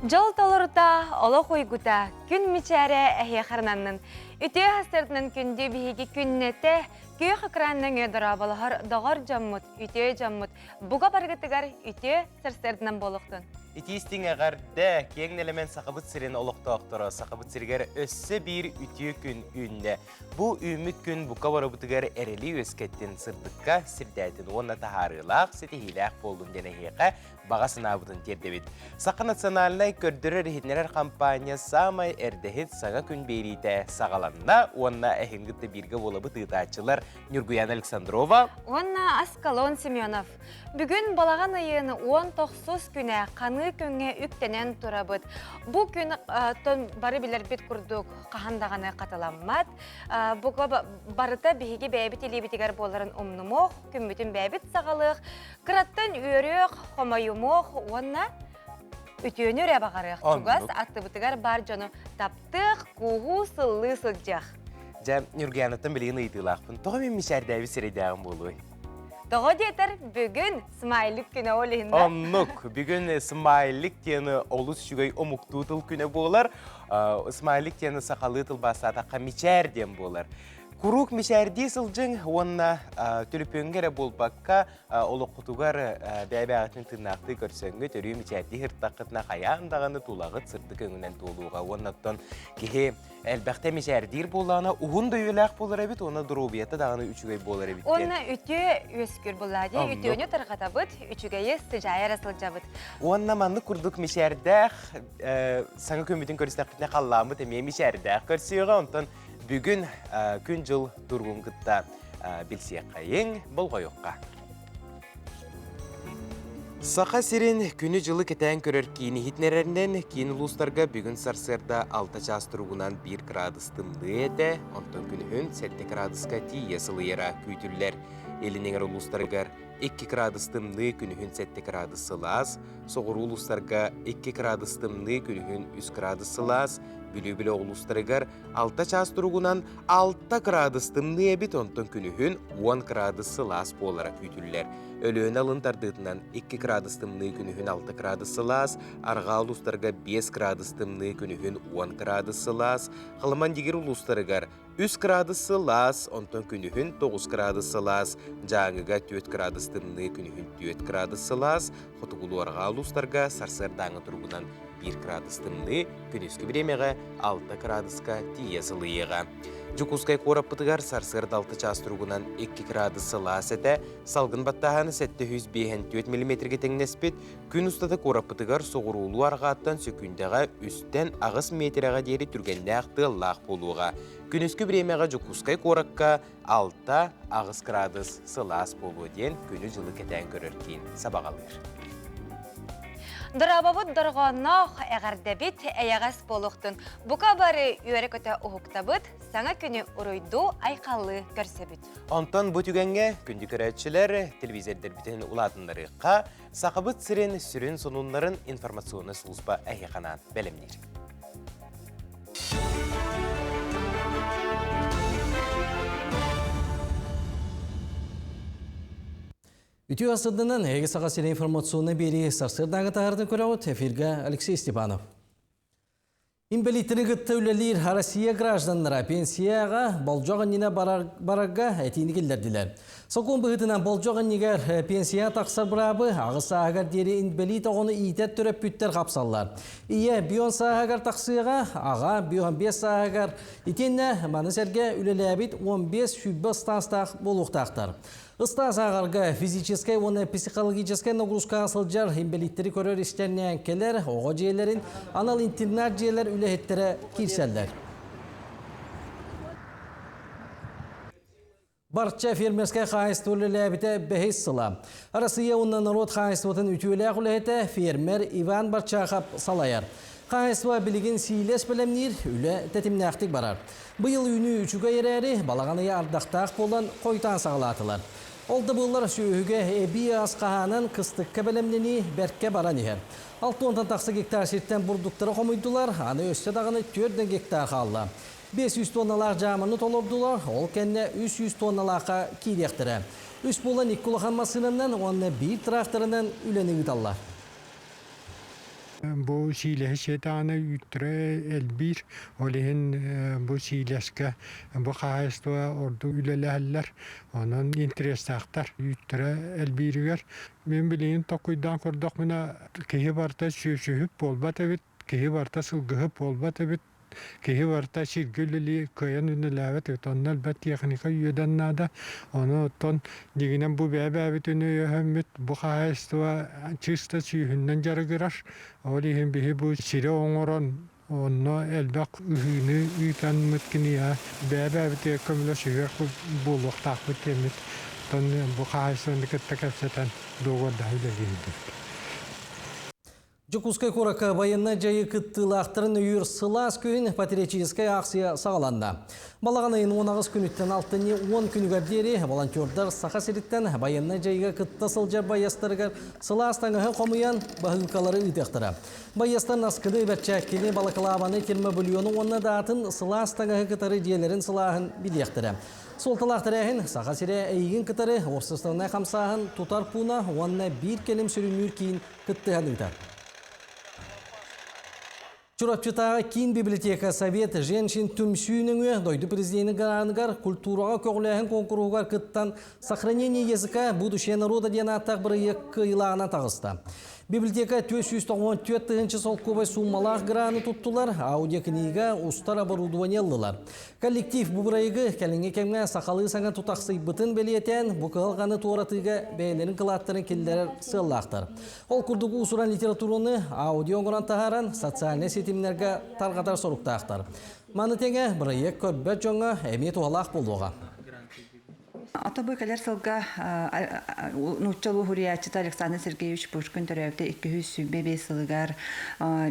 Дьол толорута, олох уйгута, күн мичээрэ эһиэхэ арананнын. Үтүө сарсыарданан күндү биһиги күннэтэ, күөх экран нөҥүө дорооболоһор доҕор дьоммут, үтүө дьоммут, буга барыгытыгар үтүө сарсыарданан буолуохтун. Итии истиҥ эҕэрдэ, киэҥ нэлэмэн Сахабыт сирин олохтоохторо Сахабыт сиригэр өссө биир үтүө күн үүннэ. Бу үүммүт күн бука барыбытыгар эрэли үөскэттин, сырдыкка сирдээтин уонна таһаарыылаах, ситиһиилээх буоллун диэн эһиэхэ баҕа санаабытын тиэрдэбит. Саха национальнай көрдөрөр-иһитиннэрэр хампаанньа саамай эрдэһит саҥа күн биэриитэ саҕаланна уонна эһигин кытта бииргэ буолабыт ыытааччылар Ньургуяна Александрова уонна Аскалон Семенов. Бүгүн балаҕан ыйын 19 күнэ ханыы күҥҥэ үктэнэн турабыт. Бу күн бары билэрбит курдук хаһан даҕаны хатыламмат. Бука барыта биһиги бэйэбит илиибитигэр буоларын умнумуох, күммүтүн бэйэбит саҕалыах, кыраттан үөрүөх, хомойумуох уонна үтүөнү эрэ баҕарыах. Чугас аттыбытыгар баар дьону таптыах, кууһуу, сыллыы сылдьыах. Дьэ, Ньургуянаттан билигин ыйытыылаахпын. Тоҕо мин мичээрдээбит сирэйдээҕим буолуой? Тоҕо диэтэр, бүгүн смайлик күнэ ол иһин да? Оннук. Бүгүн смайлик диэни олус үчүгэй омуктуу тыл күнэ буолар. Смайлик диэни сахалыы тылбаастаатахха мичээр диэн буолар. Куруук мичээрдии сылдьыҥ уонна төлөпүөҥҥэ эрэ буолбакка, олоххутугар бэйэ-бэйэҕитин тыыннаахтыы көрсөҥҥүт, өрүү мичээрдии сырыттаххытына хайаан даҕаны тулаҕыт сырдык өҥүнэн туолуоҕа. Уонна оттон киһи элбэхтэ мичээрдиир буоллаҕына уһун да үйэлээх буолар эбит уонна доруобуйата даҕаны үчүгэй буолар эбит диэн. Уонна үтүө үөскүүр буоллаа дии. Үтүөнү тарҕатабыт, үчүгэйи сыдьаайа эрэ сылдьабыт. Уонна маннык курдук мичээрдээх саҥа күммүтүн көрүстэхпитинэ халлааммыт эмиэ мичээрдээх көрсүөҕэ. Онтон бүгүн күн-дьыл туругун кытта билсиэххэйиҥ, болҕойуохха. Саха сирин күнү-дьылы кэтээн көрөр киин иһитиннэрэринэн, киин улуустарга бүгүн сарсыарда 6 чаас туругунан 1 кыраадыс тымныы этэ, онтон күнүһүн 7 кыраадыска тиийэ сылыйара күүтүллэр. Илин эҥэр улуустарыгар 2 кыраадыс тымныы, күнүһүн 7 кыраадыс сылаас, соҕуруу улуустарга 2 кыраадыс тымныы, күнүһүн 3 кыраадыс сылаас, Бүлүү-Бүлүү улуустарыгар 6 чаас туругунан 6 кыраадыс тымныы эбит, онтон күнүһүн 10 кыраадыс сылаас буолара күүтүллэр. Өлүөнэ алын тардыытынан 2 кыраадыс тымныы күнүһүн 6 кыраадыс сылаас, арҕаа улуустарга 5 кыраадыс тымныы күнүһүн 10 кыраадыс сылаас, Халыман-Дигир улуустарыгар 3 кыраадыс сылаас, онтон күнүһүн 9 кыраадыс сылаас, Дьааҥыга 4 кыраадыс тымныы күнүһүн 4 кыраадыс сылаас, хотугулуу-арҕаа улуустарга сарсыардааҥы туругунан 1 кыраадыс тымныы, күнүскү бириэмэҕэ 6 кыраадыска тиийэ сылыйыаҕа. Дьокуускай куораппытыгар сарсыарда 6 чаас туругунан 2 кыраадыс сылаас этэ, салгын баттааһына 754 миллиметргэ тэҥнэспит, күн устата куораппытыгар соҕуруулуу арҕааттан сөкүүндэҕэ үстэн 8 миэтэрэҕэ диэри түргэннээх тыаллаах буолуоҕа. Күнүскү бириэмэҕэ Дьокуускай куоракка 6-8 кыраадыс сылаас буолуо диэн күнү-дьылы кэтээн көрөр киин сабаҕалыыр. Дорообобут дорҕоонноох эҕэрдэбит эйэҕэс буолуохтун. Бука бары үөрэ-көтө уһуктабыт, саҥа күнү уруйдуу, айхаллыы көрсөбүт. Онтон бу түгэҥҥэ күндү көрөөччүлэр телевизордэрбитин улаатыннарыахха, Сахабыт сирин сүрүн сонуннарын информационнай служба эһиэхэ анаан бэлэмниир. Үтүө асырдынан эһиги Саха сирин информационнай биэрии сарсыардааҥы таһаартын көрөҕүт. Эфиргэ Алексей Степанов. Инбэлииттэри кытта үлэлиир Россия гражданнара пенсияҕа болдьох иннинэ барарга этиини киллэрдилэр. Сокуон быһыытынан болдьох иннигэр пенсияҕа тахсар быраабы аҕыс сааһыгар диэри инбэлиит оҕону иитэр төрөппүттэр хапсаллар. Ийэ бион сааһыгар тахсыаҕа, аҕа бион биэс сааһыгар итиэннэ маны сэргэ үлэлээбит 15 сүүрбэ ыстаастаах буолуохтаахтар. Ыстаас ааҕарга физическэй уонна психологическай нагрузкаҕа сылдьар инбэлииттэри көрөр-истэр ньээҥкэлэр, оҕо дьиэлэрин, анал интернат дьиэлэр үлэһиттэрэ киирсэллэр. Барча фермерскэй хаһаайыстыба үлэлээбитэ бэһис сыла. Россия уонна норуот хаһаайыстыбатын үтүөлээх үлэһитэ фермер Иван Барчахов салайар. Хаһаайыстыба билигин сиилэс бэлэмниир, үлэ тэтимнээхтик барар. Быйыл үүнүү үчүгэй эрээри, балаҕан ыйа ардахтаах буолан, хойутаан саҕалаатылар. Ол да буоллар, сүөһүгэ эбии ас хаһаанан, кыстыкка бэлэмнэнии бэркэ баран иһэр. Алтыонтан тахса гектар сиртэн бурдуктары хомуйдулар, аны өссө даҕаны 4 гектар хаалла. 500 тонналаах дьааманы толордулар, ол кэннэ 300 тонналаахха киириэхтэрэ. Үс буолан икки улахан массыынанан уонна биир тракторынан үлэни ыыталлар. Бу сиилэһи сиэтэҕинэ үүттэрэ элбиир. Ол иһин бу сиилэскэ бу хаһаайыстыба ордук үлэлэһэллэр. Онон интэриэстээхтэр үүттэрэ элбииригэр. Мин билигин толкуйдаан көрдөхпүнэ, киһи барыта сүөсүһүт буолбат эбит, киһи барыта сылгыһыт буолбат эбит. Киһи барыта сиргэ үлэлии кыайан үлэлээбэт эбит. Онно элбэх техника үөдэн наада. Ону оттон дьиҥинэн бу бэйэ-бэйэбитин өйөһөммүт бу хаһаайыстыба чыста сүүһүнэн дьарыгырар. Ол иһин биһи бу сири оҥорон онно элбэх ыһыыны ыытаммыт киниэхэ бэйэ-бэйэбитигэр көмөлөсүһүөх буолуохтаахпыт диэммит оттон бу хаһаайыстыбаны кытта кэпсэтэн дуогуордаһа үлэлиирбит. Дьокуускай куоракка байыаннай дьайыы кыттыылаахтарын өйүүр сылаас күһүн патриотическай аахсыйа саҕаланна. Балаҕан ыйын 18 күнүттэн алтынньы 10 күнүгэр диэри волонтердар Саха сириттэн байыаннай дьайыыга кытта сылдьар байыастарыгар сылаас таҥаһы хомуйан баһыылкалары ыытыахтара. Байыастар наскыны, бэрчээккини, балаклаваны, термобульону уонна да атын сылаас таҥаһы кытары дьиэлэрин сылааһын билиэхтэрэ. Суолталаах тэрээһин Саха сирэ эйигин кытары уопсастыбаннай хамсааһын тутар пууна уонна биир кэлим сүрүннүүр киин кыттыһан ыытар. Чурапчытааҕы киин библиотека Совет женщин түмсүү нөҥүө дойду президенин граныгар культураҕа көҕүлээһин куонкуруһугар кыттан «Сохранение языка. Будущее народа» диэн ааттаах бырайыак кыайыылааҕынан таҕыста. Библиотека 494 тыһыынча солкуобай сууммалаах граны туттулар, аудиокнига, устар оборудование ыллылар. Коллектив бу бырайыгы кэлиҥҥи кэмҥэ сахалыы саҥа тутахсыйбытын бэлиэтээн, бу кыһалҕаны туоратыыга бэйэлэрин кылааттарын киллэрэр сыаллаахтар. Ол курдук уус-уран литератураны аудио оҥорон таһааран социальнай ситимнэргэ тарҕатар соруктаахтар. Маны тэҥэ бырайыак көрбөт дьоҥҥо эмиэ туһалаах буолуоҕа. Ото бу кэлэр сылга нуучча улуу суруйааччыта Александр Сергеевич Пушкин төрөөбүтэ 225 сылыгар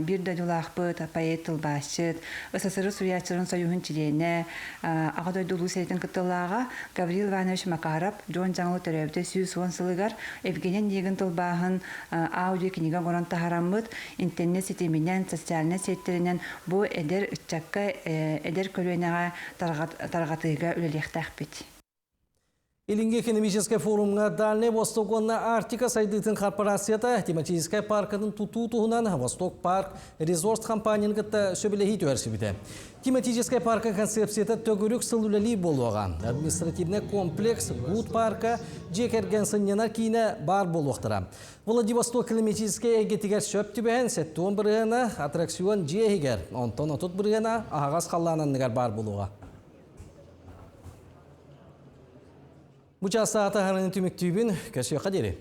биир дойдулаахпыт, поэт, тылбаасчыт, СССР суруйааччыларын союһун чилиэнэ, Аҕа дойду Улуу сэриитин кыттыылааҕа Гаврил Иванович Макаров Дьуон Дьаҥылы төрөөбүтэ 110 сылыгар Евгений Онегин тылбааһын аудио-кинигэ оҥорон таһаараммыт, интернет ситиминэн, социальнай сиэттэринэн бу эдэр ыччакка, эдэр көлүөнэҕэ тарҕатыыга үлэлиэхтээхпит. Илиҥҥи экономическай форумҥа Дальнай Восток уонна Арктика сайдыытын корпорацията тематическай паркатын тутуу туһунан Восток парк резорт компанияны кытта сөбүлэһии түһэрсибитэ. Тематическай парка концепцията төгүрүк сыл үлэлиир буолуоҕа. Административнай комплекс Гуд парка дьиэ кэргэн сынньанар киинэ баар буолуохтара. Владивосток климатическай эйгэтигэр сөп түбэһэн 70 бырыһыана аттракцион дьиэ иһигэр, онтон 30 бырыһыана аһаҕас халлаан анныгар баар буолуоҕа. Бу чаас саата хараҥы түмүктүүбүн, көрсүөххэ диэри.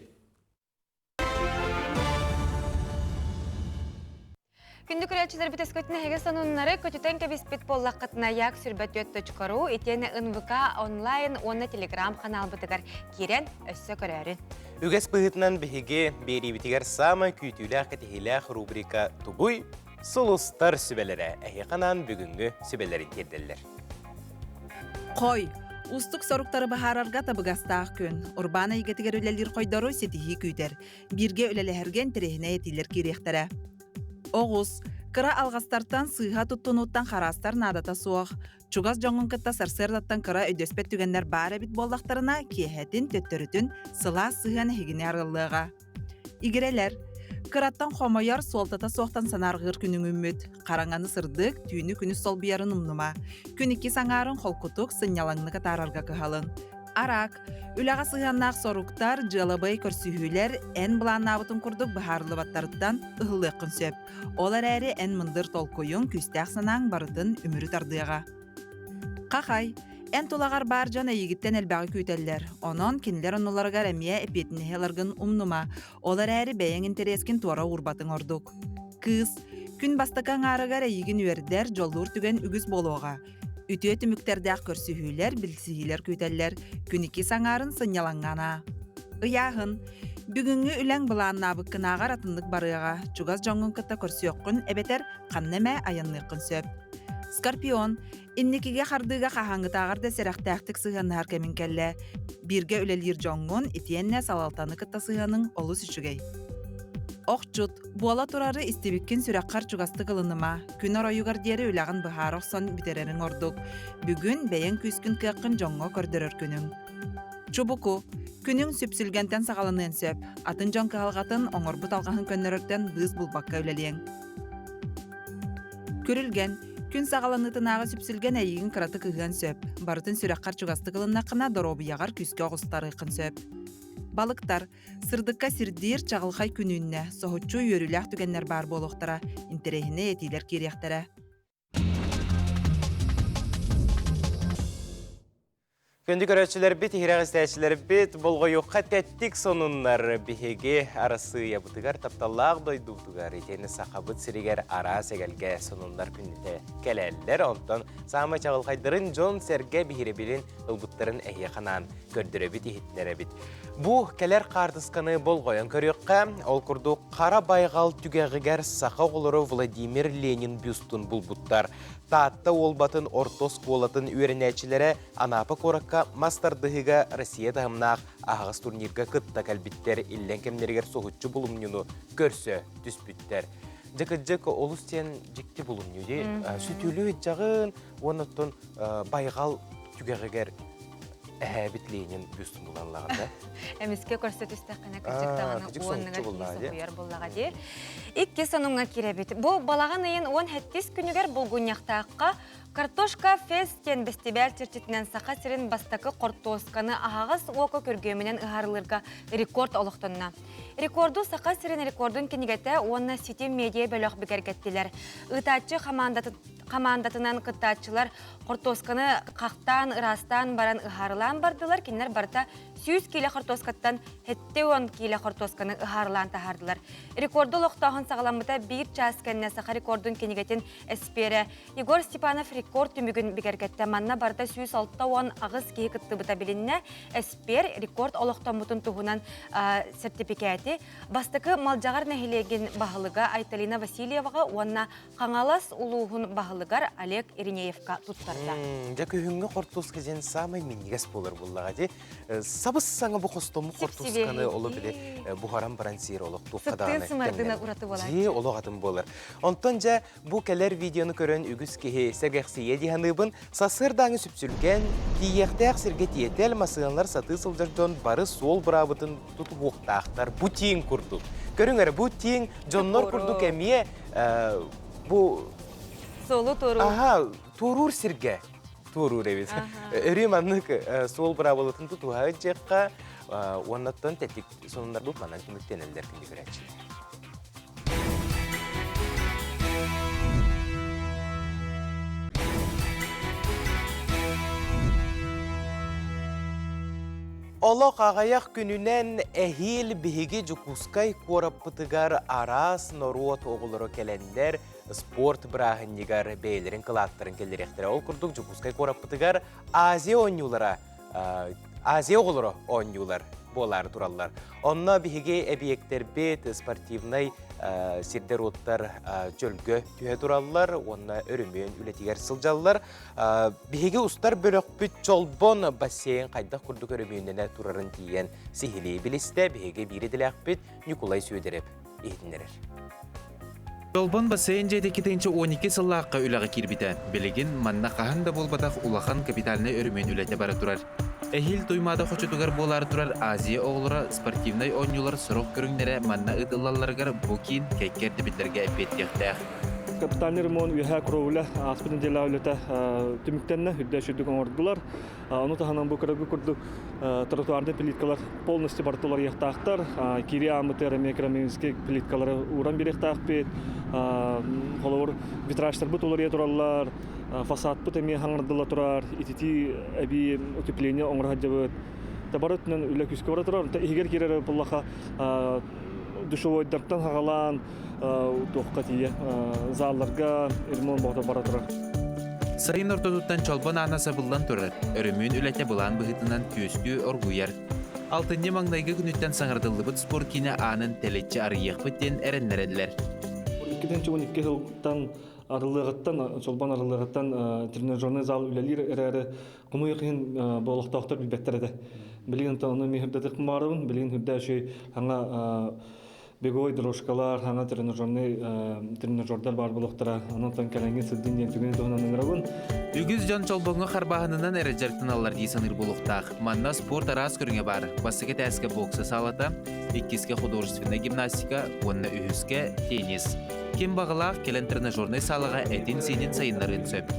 Күндү көрөөччүлэрбит өскөтүн эһиги сонуннары көтүтэн кэбиспит буоллаххытына як сүрбэ ру итиэнэ НВК онлайн уонна телеграм ханаалбытыгар киирэн өссө көрөөрүн. Үгэс быһыытынан биһиги биэриибитигэр саамай күүтүүлээх-кэтэһиилээх рубрика «Тугуй? Сулустар сүбэлэрэ» эһиэхэ анаан бүгүҥҥү сүбэлэрин тиэрдэллэр. Хой, уустук соруктары быһаарарга табыгастаах күн. Урбаан эйгэтигэр үлэлиир хойдору ситиһии күүтэр. Бииргэ үлэлэһэргэ интэриэһинэй этиилэр киириэхтэрэ. Оҕус, кыра алҕастартан сыыһа туттунууттан хараастар наадата суох. Чугас дьоҥҥун кытта сарсыардаттан кыра өйдөспөт түгэннэр баар эбит буоллахтарына, киэһэтин, төттөрүтүн сылаас сыһыан эһигини арыллыаҕа. Игирэлэр, кыраттан хомойор, суолтата суохтан санаарҕыыр күнүҥүммүт. Хараҥаны сырдык, түүнү күнүс солбуйарын умнума. Күн иккис аҥаарын холкутук, сынньалаҥнык атаарарга кыһалын. Араак, үлэҕэ сыһыаннаах соруктар, дьыалабыай көрсүһүүлэр эн былааннаабытыҥ курдук быһаарыллыбаттарыттан ыһыллыаххын сөп. Ол эрээри эн мындыр толкуйуҥ, күүстээх санааҥ барытын үмүрү тардыаҕа. Хахай, эн тулаҕар баар дьон эйигиттэн элбэҕи күүтэллэр. Онон кинилэр оннуларыгар эмиэ эппиэтинэһи ыларгын умнума. Ол эрээри бэйэҥ интэриэскин туора уурбатыҥ ордук. Кыыс, күн бастакы аҥаарыгар эйигин үөрдэр, дьоллуур түгэн үгүс буолуоҕа. Үтүө түмүктэрдээх көрсүһүүлэр, билсиһиилэр күүтэллэр. Күн иккис аҥаарын сынньалаҥҥа анаа. Ыйааһын. Бүгүҥҥү үлэҥ былааннаабыккынааҕар атыннык барыаҕа. Чугас дьоҥҥун кытта көрсүөххүн эбэтэр ханна эмэ айанныаххын сөп. Скорпион, инникигэ хардыыга хаһааҥҥытааҕар да сэрэхтээхтик сыһыаннаһар кэмиҥ кэллэ. Бииргэ үлэлиир дьоҥҥун итиэннэ салалтаны кытта сыһыаныҥ олус үчүгэй. Охчут, буола турары истибиккин сүрэххэр чугастык ылыныма. Күн оройугар диэри үлэҕин быһаара охсон бүтэрэриҥ ордук. Бүгүн бэйэҥ күүскүн-кыаххын дьоҥҥо көрдөрөр күнүҥ. Чубуку. Күнүҥ сүпсүлгэнтэн саҕаланыан сөп. Атын дьон кыһалҕатын, оҥорбут алҕаһын көннөрөртөн быыс булбакка үлэлиэҥ. Күрүлгэн, күн саҕаланыытынааҕы сүпсүлгэн эйигин кыратык ыһыан сөп. Барытын сүрэххэр чугастык ылыннаххына, доруобуйаҕар күүскэ оҕустарыаххын сөп. Балыктар, сырдыкка сирдиир чаҕылхай күн үүннэ. Соһуччу үөрүүлээх түгэннэр баар буолуохтара, интэриэһинэй этиилэр киириэхтэрэ. Күндү көрөөччүлэрбит, иһирэх истээччилэрбит, болҕойуохха тэттик сонуннар биһиги Арассыыйабытыгар, тапталлаах дойдубутугар, итиэннэ Сахабыт сиригэр араас эгэлгэ сонуннар күннэтэ кэлэллэр. Онтон саамай чаҕылхайдарын дьон-сэргэ биһирэбилин ылбыттарын эһиэхэ анаан көрдөрөбүт, иһитиннэрэбит. Бу кэлэр хаартысканы болҕойон көрүөххэ, ол курдук Хара байҕал түгэҕигэр саха оҕолоро Владимир Ленин бюстун булбуттар. Таатта Уолбатын орто оскуолатын үөрэнээччилэрэ Анапа куоракка мас тардыһыыга Россия таһымнаах аһаҕас турнирга кытта кэлбиттэр, иллэҥ кэмнэригэр соһуччу булумньуну көрсө түспүттэр. Дьэ кырдьык олус диэн дьикти булумньу дии. Сүтүлүү дьаҕын уонна оттон байҕал түгэҕигэр эһээбит Ленин бюстун булан ылаҕын да. Эмискэ көрсө түстэххинэ кырдьык даҕаны уонныгар киһи соһуйар буллаҕа дии. Икки сонуҥҥа киирэбит. Бу балаҕан ыйын 17 күнүгэр Булгунньахтаахха Картошка Фест диэн бэстибээл чэрчитинэн Саха сирин бастакы хортуосканы аһаҕас уокка күргүөмүнэн ыһаарылыырга рекорд олохтонно. Рекорду Саха сирин рекордун кинигэтэ уонна Ситим медиа бөлөх бигэргэттилэр. Ыытааччы хамаандатынан кыттааччылар хортуосканы хахтаан, ыраастаан баран ыһаарылаан бардылар. Кинилэр барыта 100 киилэ хортуоскаттан 70 киилэ хортуосканы ыһаарылаан таһаардылар. Рекорду олохтооһун саҕаламмыта биир чаас кэннэ саха рекордун кинигэтин эспиэрэ Егор Степанов рекорд түмүгүн бигэргэттэ. Манна барыта 168 киһи кыттыбыта билиннэ. Эспиэр рекорд олохтоммутун туһунан сэртипикээти бастакы Малдьаҕар нэһилиэгин баһылыга Айталина Васильеваҕа уонна Хаҥалас улууһун баһылыгар Олег Иринеевка туттарда. Дьэ күһүҥҥү хортууска диэн саамай минньигэс буолар буоллаҕа дии. Сабыс саҥа бу хостоммут хортуусканы олох били буһаран баран сиир олох туохха даҕаны сымардына ураты буолар. Дии олох атын буолар. Онтон дьэ бу кэлэр видеону көрөн үгүс киһи сэргэхсийэ дии саныыбын. Сарсыардааҥы сүпсүлгэн, тиийиэхтээх сиргэ тиэтэл массыыналар сатыы сылдьар дьон бары суол быраабытын тутуһуохтаахтар. Бу тииҥ курдук. Көрүҥ эрэ, бу тииҥ дьоннор курдук эмиэ бу Суолу туоруур. Аха, туоруур сиргэ туоруур эбит. Өрүү маннык суол быраабылатын тутуһа дьиэххэ уоннаттан тэтик сонуннарбыт манан түмүктэнэллэр күндү көрөөччүлэр. Олох аҕыйах күнүнэн эһиил биһиги Дьокуускай куораппытыгар араас норуот оҕолоро кэлэннэр спорт бырааһынньыгар бэйэлэрин кылааттарын киллэриэхтэрэ. Ол курдук Дьокуускай куораппытыгар Азия оонньуулара Азия оҕолоро оонньуулар буолаары тураллар. Онно биһиги эбийиэктэрбит спортивнай сирдэр-уоттар чөлгө түһэ тураллар уонна өрөмүөн үлэтигэр сылдьаллар. Биһиги устар бөлөхпүт Чолбон бассейн хайдах курдук өрөмүөннэнэ турарын тиийэн сиһилии билистэ. Биһиги биир идэлээхпит Ньукулай Сүөдэрэп иһитиннэрэр. Чолбон бассейн дьиэтэ 2012 сыллаахха үлэҕэ киирбитэ. Билигин манна хаһан да буолбатах улахан капитальнай өрөмүөн үлэтэ бара турар. Эһиил Туймаада хочотугар буолаары турар Азия оҕолоро спортивнай оонньуулар сорох көрүҥнэрэ манна ыытыллалларыгар бу киин кэккэ ирдэбиллэргэ эппиэттиэхтээх. Капитальный ремонт үөһээ кровля ааспыт нэдиэлэҕэ үлэтэ түмүктэннэ, үрдэ үчүгдүк оҥордулар. Ону таһынан бу кырагы курдук тротуарный плиткалар полностью барыта уларыйыахтаахтар. Киирии ааммытыгар эмиэ керамическай плиткалары ууран биэриэхтээхпит. Холобур, витражтарбыт уларыйа тураллар, фасадпыт эмиэ хаҥардылла турар, ититии эбии утепление оҥоро сылдьабыт. Бары өттүнэн үлэ күүскэ бара турар. Иһигэр киирэр буоллахха душевойдартан хаҕалаан туохха тиийэ залларга ремонт бөҕөтө бара турар. Сайын ортотуттан чолбон аана сабыллан турар, өрөмүөн үлэтэ былаан быһыытынан күөстүү оргуйар. Алтынньы маҥнайгы күнүттэн саҥардыллыбыт спорт киинэ аанын тэлэччи арыйыахпыт диэн эрэннэрэллэр. 2012 сылтан арыллыаҕыттан, чолбон арыллыаҕыттан тренажерный зал үлэлиир эрээри, хомойуох иһин бу олохтоохтор билбэттэр этэ. Билигин ону эмиэ үрдэтик баарыбын, билигин үрдэ үчүгэй саҥа беговой дорожкалар, саҥа тренажерный тренажердар баар буолуохтара. Онон кэлэҥҥин сылдьын диэн түгэни туһунан ыҥырабын. Үгүс дьон чолбоҥҥо харбааһынынан эрэ дьарыктаналлар дии саныыр буолуохтаах. Манна спорт араас көрүҥэ баар. Бастакы этээскэ бокса саалата, иккискэ художественнай гимнастика уонна үһүскэ теннис. Ким баҕалаах кэлэн тренажернай саалаҕа этин-сиинин сайыннарыан сөп.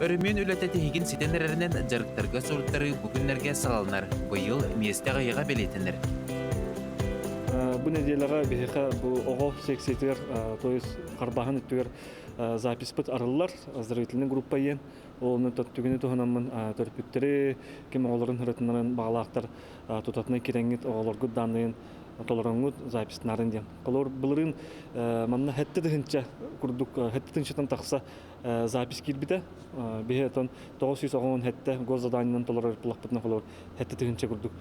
Өрөмүөн үлэтэ тиһигин ситэн эрэринэн дьарыктарга суруттарыы бу күннэргэ саҕаланар. Быйыл миэстэ аҕыйаҕа бэлиэтэнэр. Бу нэдиэлэҕэ биһиэхэ бу оҕо секциятыгар, то есть харбааһын өттүгэр записпыт арыллар, оздоровительный группа диэн. Ол түгэни туһанаммын төрөппүттэри, ким оҕолорун ырытыннаран баҕалаахтар тутатына кирэҥҥит оҕолоргут данныйын толороҥҥут записьтанарын диэн. Холобур, былырыын манна хэттэ тыһынча курдук хэттэ тыһынчатан тахса запись киирбитэ. Биһи отон 997 госзаданиенан толорор булахпытына холобур хэттэ тыһынча курдук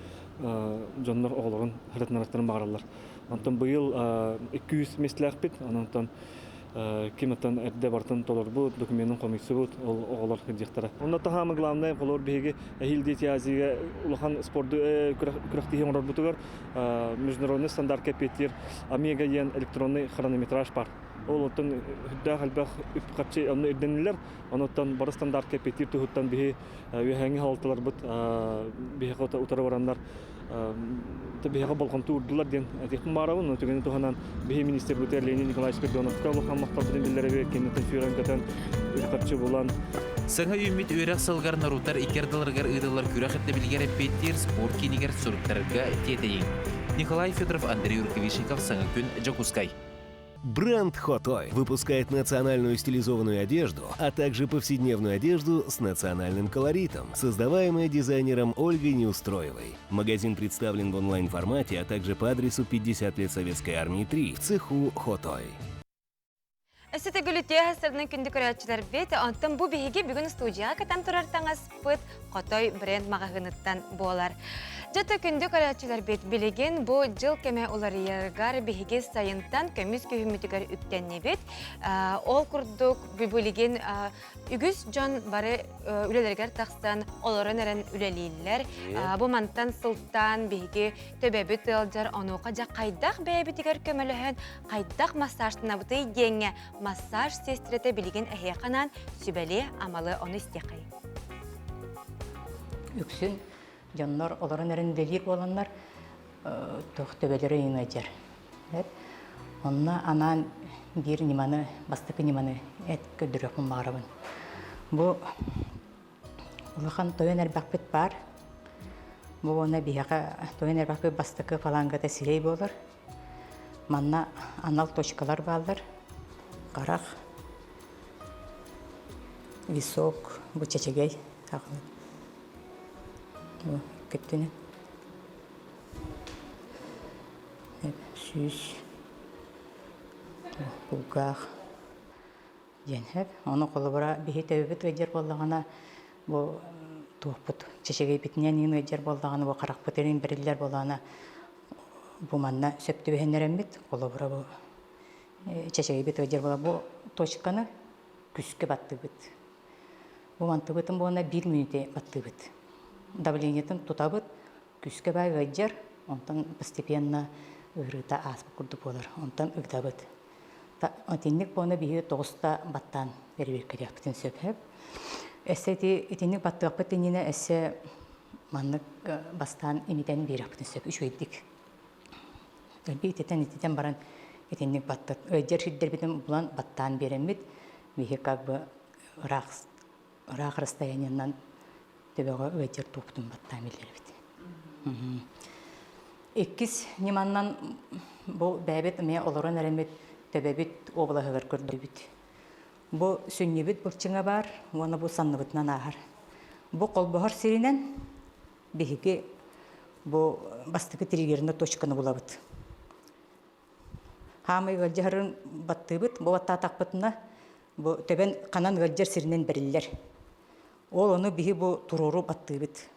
дьоннор оҕолорун ырытынарыктарын баҕараллар. Онтон быйыл 200 миэстэлээхпит, онон ким оттон эрдэ барытын толорбут, докуменын хомуйсубут, ол оҕолор сылдьыахтара. Онно таһаамы главное, холобур биһиги эһиил Дети Азияга улахан спорду күрэхтэһии оҥорорбутугар международный стандартка эппиэттиир Омега диэн электронный хронометраж бар. Ол оттон үрдээх элбэх үп-харчы онно ирдэнилэр. Онуттан бары стандартка эппиэттиир туһуттан биһи үөһээҥҥи халалталарбыт биһиэхэ утары бараннар биһиэхэ болҕомто уурдулар диэн этиэхпин баарабын. Түгэни туһанан биһи министрбытыгар Леонид Николаевич Спиридоновка улахан махталбытын биллэрэбит. Киниттэн сүүрэн-көтөн үп-харчы булан Саҥа үүммүт үөрэх сылыгар норуоттар икки ардыларыгар ыытыллар күрэх ирдэбилигэр эппиэттиир спорт киинигэр суруттарарга тиэтэйиҥ. Николай Федоров, Андрей Рукавишников, Саҥа күн, Дьокуускай. Бренд Хотой выпускает национальную стилизованную одежду, а также повседневную одежду с национальным колоритом, создаваемая дизайнером Ольгой Неустроевой. Магазин представлен в онлайн-формате, а также по адресу 50 лет Советской Армии 3 в цеху Хотой. Өссө төгүл үтүө сырдын күндү көрөөччүлэрбит, онтон бу биһиги бүгүн студияҕа кэтэн турар таҥаспыт Хотой бренд маҕаһыыныттан буолар. Дьэ күндү көрөөччүлэрбит, билигин бу дьыл кэмэ уларыйарыгар биһиги сайынтан көмүс күһүммүтүгэр үктэннибит. Ол курдук билигин үгүс дьон бары үлэлэригэр тахсан олорон эрэн үлэлииллэр. Бу мантан сылтаан биһиги төбөбүт ыалдьар, онуоха дьэ хайдах бэйэбитигэр көмөлөһөн, хайдах массажтанабытый диэҥҥэ массаж сиэстэрэтэ билигин эһиэхэ анаан сүбэлиэ-амалы ону истиэххэй. Үксүн дьоннор олорон эрэн үлэлиир буоланнар туох төбөлөрө ыйынадьар. Онно анаан биир ньыманы, бастакы ньыманы эт көрдөрүөхпүн баҕарабын. Бу улахан тойон эрбэхпит баар. Бу уонна биһиэхэ тойон эрбэхпит бастакы фалангата сирэй буолар. Манна анал точкалар бааллар. Харах, висок, бу чэчэгэй бу көттүнү сүүс кулгаах диэн сөп. Ону холобура биһи төбөбүт ыалдьар буоллаҕына бу туохпут чэчэгэйбитинэн иин ыалдьар буоллаҕына бу харахпытын бэриллэр буоллаҕына бу манна сөп түбэһиннэрэммит холобура бу чэчэгэйбит ыалдьар буола бу точканы күскэ баттыыбыт. Бу мантыбытын буолна биир мүнүүтэ баттыыбыт. Давлениетын тутабыт, күскэ баай ыалдьар, онтон постепенно ыарыыта ааспыт курдук буолар. Онтон ыгдабыт. Итинник буолна биһиги тоҕуста баттаан бэрэбиэркэлиэхпитин сөп. Өссө ити итинник баттыахпыт иннинэ өссө маннык бастаан имитэн биэриэхпитин сөп үчүгэйдик. Дэлби ититэн ититэн баран итинник баттат ыалдьар сирдэрбитин булан баттаан биэрэммит биһи как бы ыраах ыраах расстояниенан төбөҕө ыалдьар туохпутун баттаан биллэрбит. Иккис ньыманнан бу бэйэбит эмиэ олорон эрэммит төбөбүт уобалаһыгар көрдүүбүт. Бу сүнньүбүт былчыҥа баар уонна бу санныбытынан ааһар. Бу холбоһор сиринэн биһиги бу бастакы триггерный точканы булабыт. Хаамай ыалдьаһарын баттыыбыт, бу баттаатахпытына бу төбөн ханан ыалдьар сиринэн бэриллэр. Ол ону биһи бу туруору баттыыбыт.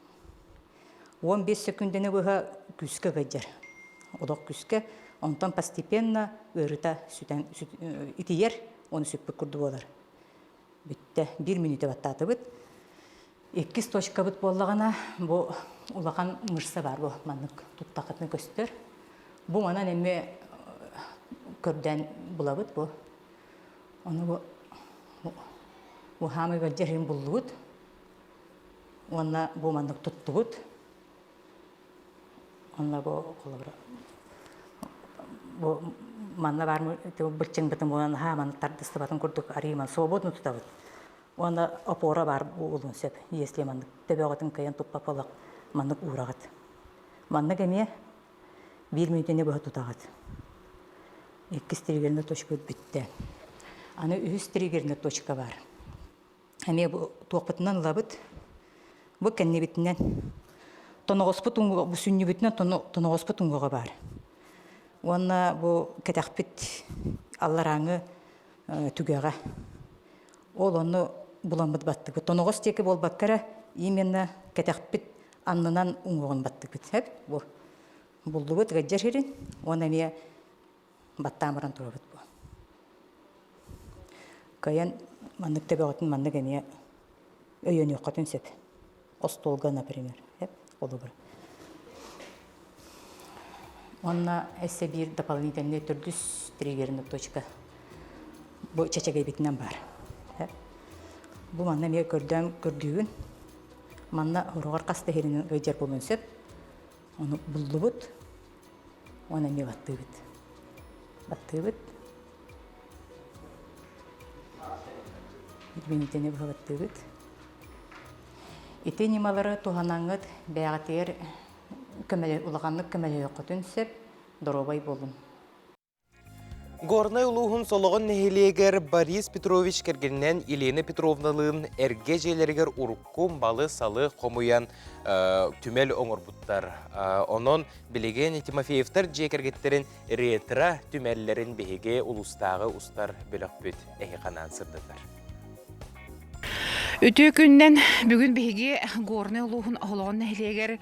15 секундэни быһа күүскэ ыалдьар. Олох күүскэ. Онтон постепенно ыарыыта сүтэн итийэр, оны сүппүт курдук буолар. Бүттэ. Биир мүнүүтэ баттаатыбыт. Иккис точкабыт буоллаҕына, бу улахан мышца баар бу маннык туттаххытына көстөр. Бу манан эмиэ көрдөөн булабыт бу. Ону бу. Бу хаамай ыалдьар буллубут. Уонна бу маннык туттубут. Онно бу холобура бу манна баар быччыҥбытын буолан хааман тардыстыбатын курдук арыыман свободно тутабыт. Уонна опора баар буолуон сөп. Если маннык төбөҕүтүн кыайан туппат буоллах маннык уураҕыт. Маннык эмиэ биир мүнүүтэни быһа тутаҕыт. Иккис триггерная точка бүттэ. Аны үһүс триггерная точка бар. Эмиэ бу туохпутунан ылабыт. Бу кэннибитинэн тоноҕоспут уҥуоҕа, бу сүнньүбүтүнэн тоноҕоспут уҥуоҕа баар. Уонна бу кэтэхпит алларааҥы түгэҕэ. Ол онно буламмыт баттыгыт. Тоноҕос диэки буолбакка эрэ, именно кэтэхпит аннынан уҥуоҕун баттыгыт. Сөп? Бу буллубут ыгдьар сирин уонна эмиэ баттаан баран турабыт бу. Кыайан маннык төбөҕүтүн маннык эмиэ өйөнүөххүтүн сөп. Остуолга, например. Холобур. Уонна өссө биир дополнительный төрдүс триггерный точка бу чэчэгэйбитинэн баар. Бу манна эмиэ көрдөөн көрдүүгүн. Манна уругар хас да иһиринэн ыйдьар буолуон сөп. Ону буллубут. Уонна эмиэ баттыыбыт. Баттыыбыт. Минитэни быһа баттыыбыт. Ити ньымалары туһанаҥҥыт бэйэҕитигэр көмөлө улаханнык көмөлөһүөххүтүн сөп, доруобай буолуҥ. Горнай улууһун Солоҕон нэһилиэгэр Борис Петрович кэргэнинэн Елена Петровналыын эргэ дьиэлэригэр урукку малы-салы хомуйан түмэл оҥорбуттар. Онон билигин Тимофеевтар дьиэ кэргэттэрин ретро түмэллэрин биһиги улуустааҕы устар бөлөхпүт эһиэхэ сырдатар. Үтүө күннэн бүгүн биһиги Горнай улууһун Оһолоҕон нэһилиэгэр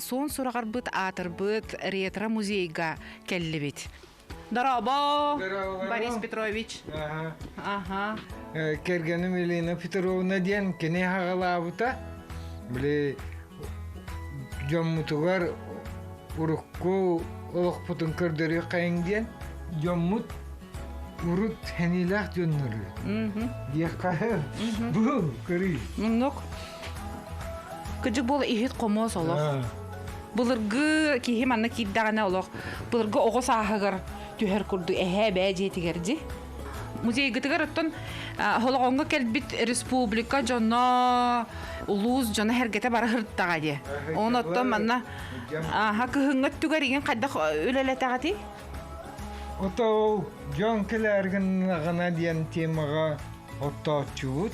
суон сураҕарбыт аатырбыт ретро музейга кэллибит. Дорообо, Борис Петрович. Аха. Кэргэним Елена Петровна диэн кини хаҕалаабыта. Били дьоммутугар урукку олохпутун көрдөрүөххэйиҥ диэн дьоммут урут сэниилээх дьоннору диэххэ бу көрүй. Муннук. Кыдьык буола иһит хомуос олох. Былыргы киһи манна киирдэҕинэ олох былыргы оҕо сааһыгар түһэр курдук эһээ эбээ дьиэтигэр дьи. Музейгытыгар оттон Холоҕоҥҥо кэлбит республика дьоно, улуус дьоно сэргэтэ бара сырыттаҕа дии. Оны оттон манна аха кыһыҥҥы өттүгэр игин хайдах үлэлэтэҕитий? Ото дьон кэлээргин диэн темаҕа оттооччубут.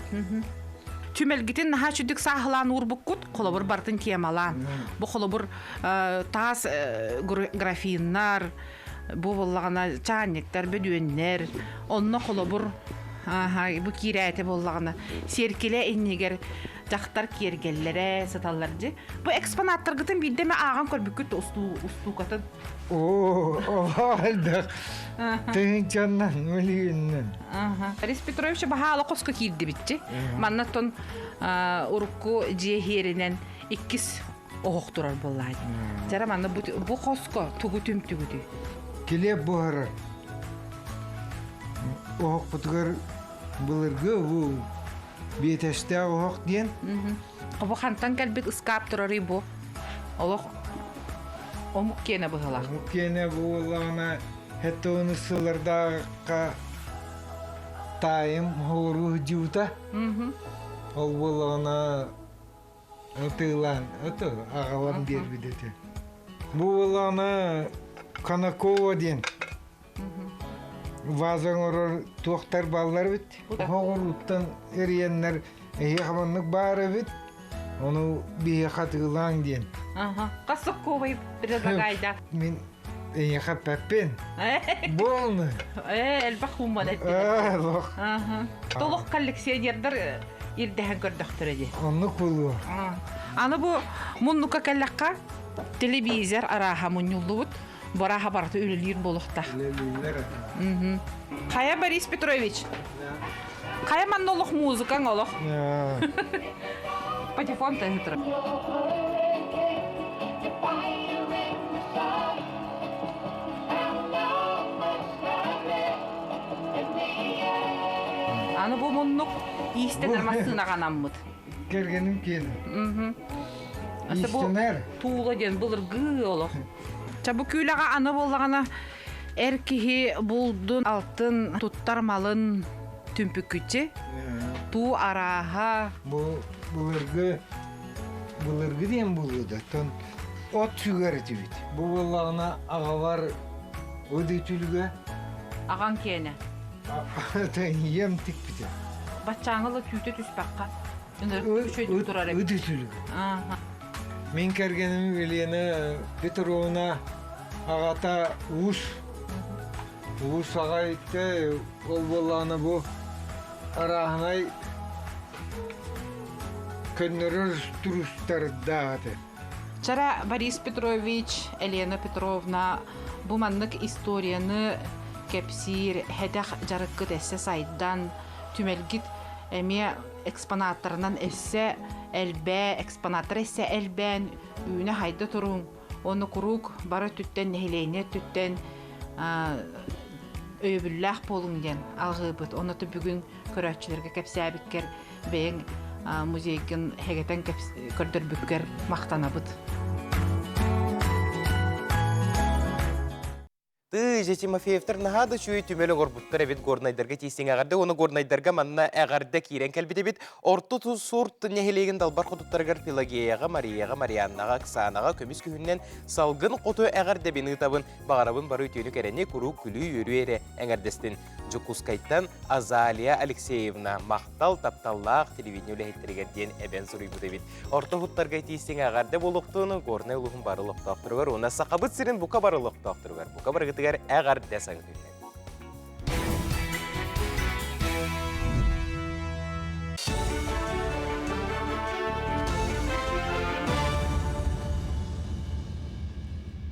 Түмэлгитин наһаа чүдүк сааһылаан уурбуккут, холобур бартын темалаан. Бу холобур таас графиннар, бу буоллаҕына чаанньыктар, бөдүөннэр, онно холобур бу киирээти буоллаҕына сиэркилэ иннигэр дьахтар киэргэллэрэ сыталлар дьи. Бу экспонаттаргытын биирдэ эмэ ааҕан көрбүккүт устуукатын? Оо, олох элбэх. Тыһыынчаннан, мөлүйүөннэн. Борис Петрович баһаала хоско киирдибитчи. Манна тон урукку дьиэ иһиэринэн иккис оһох турар буоллаҕа. Дьара манна бу хоско тугу түмтүгүтүй? Килиэп буһарар. Оһохпутугар былыргы бу биэтэстээх оһох диэн. Бу хантан кэлбит ыскаап турарый бу? Олох омук киэнэ быһылаах. Омук киэнэ буоллаҕына хеттону сыллардаахха таайым хооруу сылдьыбыта. Ол буоллаҕына ытыылаан ото аҕалан биэрбит этэ. Бу буоллаҕына Конакова диэн ваза оҥорор туохтар бааллар эбит. Оҕуруттан эрийэннэр эһиэхэ маннык баар эбит, ону биһиэхэ атыылааҥ диэн. Ага. Хас сокковый предлагайда? Мин эйиэхэ эппэппин. Буолну. Э, элбэх хуумман эттилэр. Олох. Толох коллекционердар ирдэһэн көрдөхтөрө дии. Оннук буолуо. Аны бу муннукка кэллэххэ телевизор арааһа мунньуллубут. Барааһа барыта үлэлиир буолуохтаах. Үлэлииллэр. Хайа Борис Петрович? Хайа манна олох музыкаҥ олох? Патефон тыһытыр. Аны бу муннук. Иистэнэр массыынаҕа анаммыт. Кэргэним киэнэ. Иистэнэр. Туула диэн былыргы олох. Ча бу күүлэҕэ аны буоллаҕына эр киһи булдун алтын туттар малын түмпүккүччи туу арааһа. Бу былыргы былыргы диэн булууда. Тон от сүгэр этибит. Бу буоллаҕына аҕабар ыдытүлүгэ. Аҕаҥ киэнэ. Ийэм тикпитэ. Баччааҥы ыла түүтэ түспэххэ. Үчүгэйдик турар эбит. Ыдытүлүгэ. Мин кэргэним Елена Петровна аҕата уус. Уус аҕа иттэ ол буоллаҕына бу арааһынай көннөрөр турустардаах этэ. Чара Борис Петрович, Елена Петровна бу маннык историяны кэпсиир һэдэх дьарыккыт эссе сайдан, түмэлгит эмиэ экспонаттарынан эссе элбээ, экспонаттар эссе элбээн үүнэ-хайда туруҥ. Оны куруук бары өттүттэн, нэһилиэнньэ өттүттэн өйөбүллээх буолуҥ диэн алҕыыбыт. Оны бүгүн көрөөччүлэргэ кэпсээбиккэр бэйэҥ музейгын хэгэтэн көрдөрбүккэр махтанабыт. Тыы, же Тимофеевтар наһаа да үчүгэй түмэл оҥорбуттар эбит горнайдарга тиийсиҥ эҕэрдэ уонна горнайдарга манна эҕэрдэ киирэн кэлбит эбит. Орто Сурт нэһилиэгин далбар хотуттарыгар Пелагеяҕа, Марияҕа, Марианнаҕа, Оксанаҕа көмүс күһүннэн салгын хоту эҕэрдэбин ыытабын. Баҕарабын бары үтүөнү кэрэни куруук күлүү-үөрүү эрэ эҥэрдэстин. Дьокуускайтан Азалия Алексеевна махтал тапталлаах телевидение үлэһиттэригэр диэн эбэн суруйбут эбит. Орто уһуттарга тиийсиҥ эҕэрдэ буолуохтун Горнай улууһун бары олохтоохторугар уонна Сахабыт сирин бука бары олохтоохторугар бука барыгытыгар эҕэрдэ саҥа күннэн.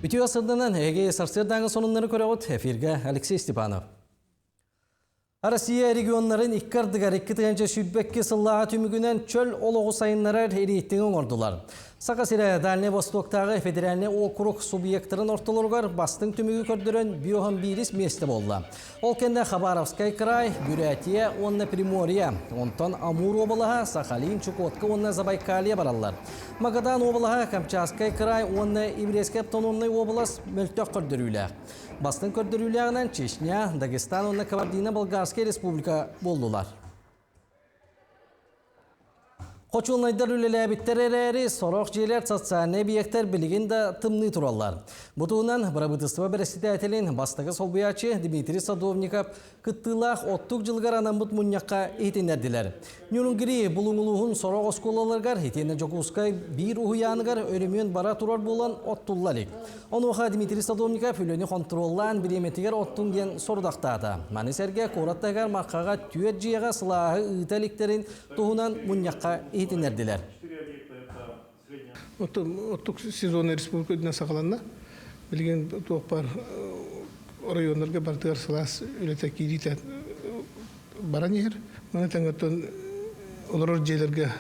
Үтүө сырдынан эһиги сарсыардааҥы сонуннары көрөҕүт. Эфиргэ Алексей Степанов. Россия регионнарын икки ардыгар 2022 сыллааҕы түмүгүнэн чөл олоҕу сайыннарар рейтинги оҥордулар. Саха сирэ Дальнай Востоктааҕы федеральнай округ субъектарын ортолоругар бастыҥ түмүгү көрдөрөн биоһон биирис миэстэ буолла. Ол кэннэ Хабаровскай край, Бурятия уонна Приморье, онтон Амур уобалаһа, Сахалин, Чукотка уонна Забайкалье бараллар. Магадан уобалаһа, Камчатскай край уонна Еврейскэй автономнай уобалас мөлтөх көрдөрүүлээх. Бастыҥ көрдөрүүлээҕинэн Чечня, Дагестан уонна Кабардино-Болгарскай республика буоллулар. Хочуолунайдар үлэлээбиттэр эрээри, сорох дьиэлэр социальнай эбийиэктэр билигин да тымныы тураллар. Бу туһунан бырабыытыстыба бэрэссэдээтэлин бастакы солбуйааччы Дмитрий Садовников кыттыылаах оттук дьылыгар анаммыт мунньахха иһитиннэрдилэр. Ньурунгири Булуҥ улууһун сорох оскуолаларыгар итиэннэ Дьокуускай биир уһуйааныгар өрөмүөн бара турар буолан оттулла илик. Онуоха Дмитрий Садовников үлэни хонтуруоллаан бириэмэтигэр оттуҥ диэн сорудахтаата. Маны сэргэ куорат таһыгар Мархаҕа түөрт дьиэҕэ сылааһы ыыта иликтэрин туһунан мунньахха иһитиннэрдилэр. Оттук сезона республика үрдүнэн саҕаланна. Билигин туох баар оройуоннарга барытыгар сылаас үлэтэ киириитэ баран иһэр. Маны тэҥэ оттон олорор дьиэлэргэ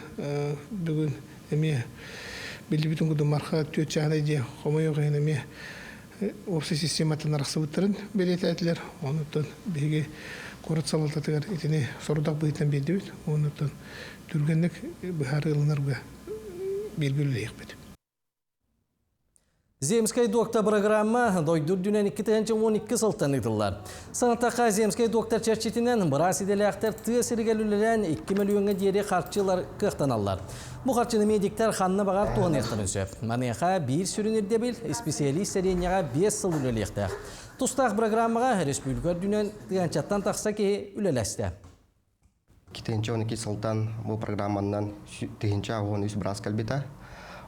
бүгүн эмиэ биллибитин курдук Марха түөрт чааһынай дьиэ хомойуох иһин эмиэ уопсай систематтан арахсыбыттарын бэлиэтээтилэр. Онуттан биһиги куорат салалтатыгар итини сорудах быһыытынан биэрдибит. Онуттан түргэнник быһаарыы ылынарга бииргэ үлэлиэхпит. Земскэй доктор программа дойду үрдүнэн 2012 сылтан ыытыллар. Санатахха Земскэй доктор чэрчитинэн быраас идэлээхтэр тыа сиригэр үлэлээн 2 мөлүйүөҥҥэ диэри харчылар кыахтаналлар. Бу харчыны медиктэр ханна баҕар туһаныахтарын сөп. Маныаха биир сүрүн ирдэбил исписэлиис сэлиэнньэҕэ 5 сыл үлэлиэхтээх. Тустаах программаҕа республика үрдүнэн тыһыынчаттан тахса киһи үлэлэстэ. 2012 сылтан бу программанан 1013 быраас кэлбитэ.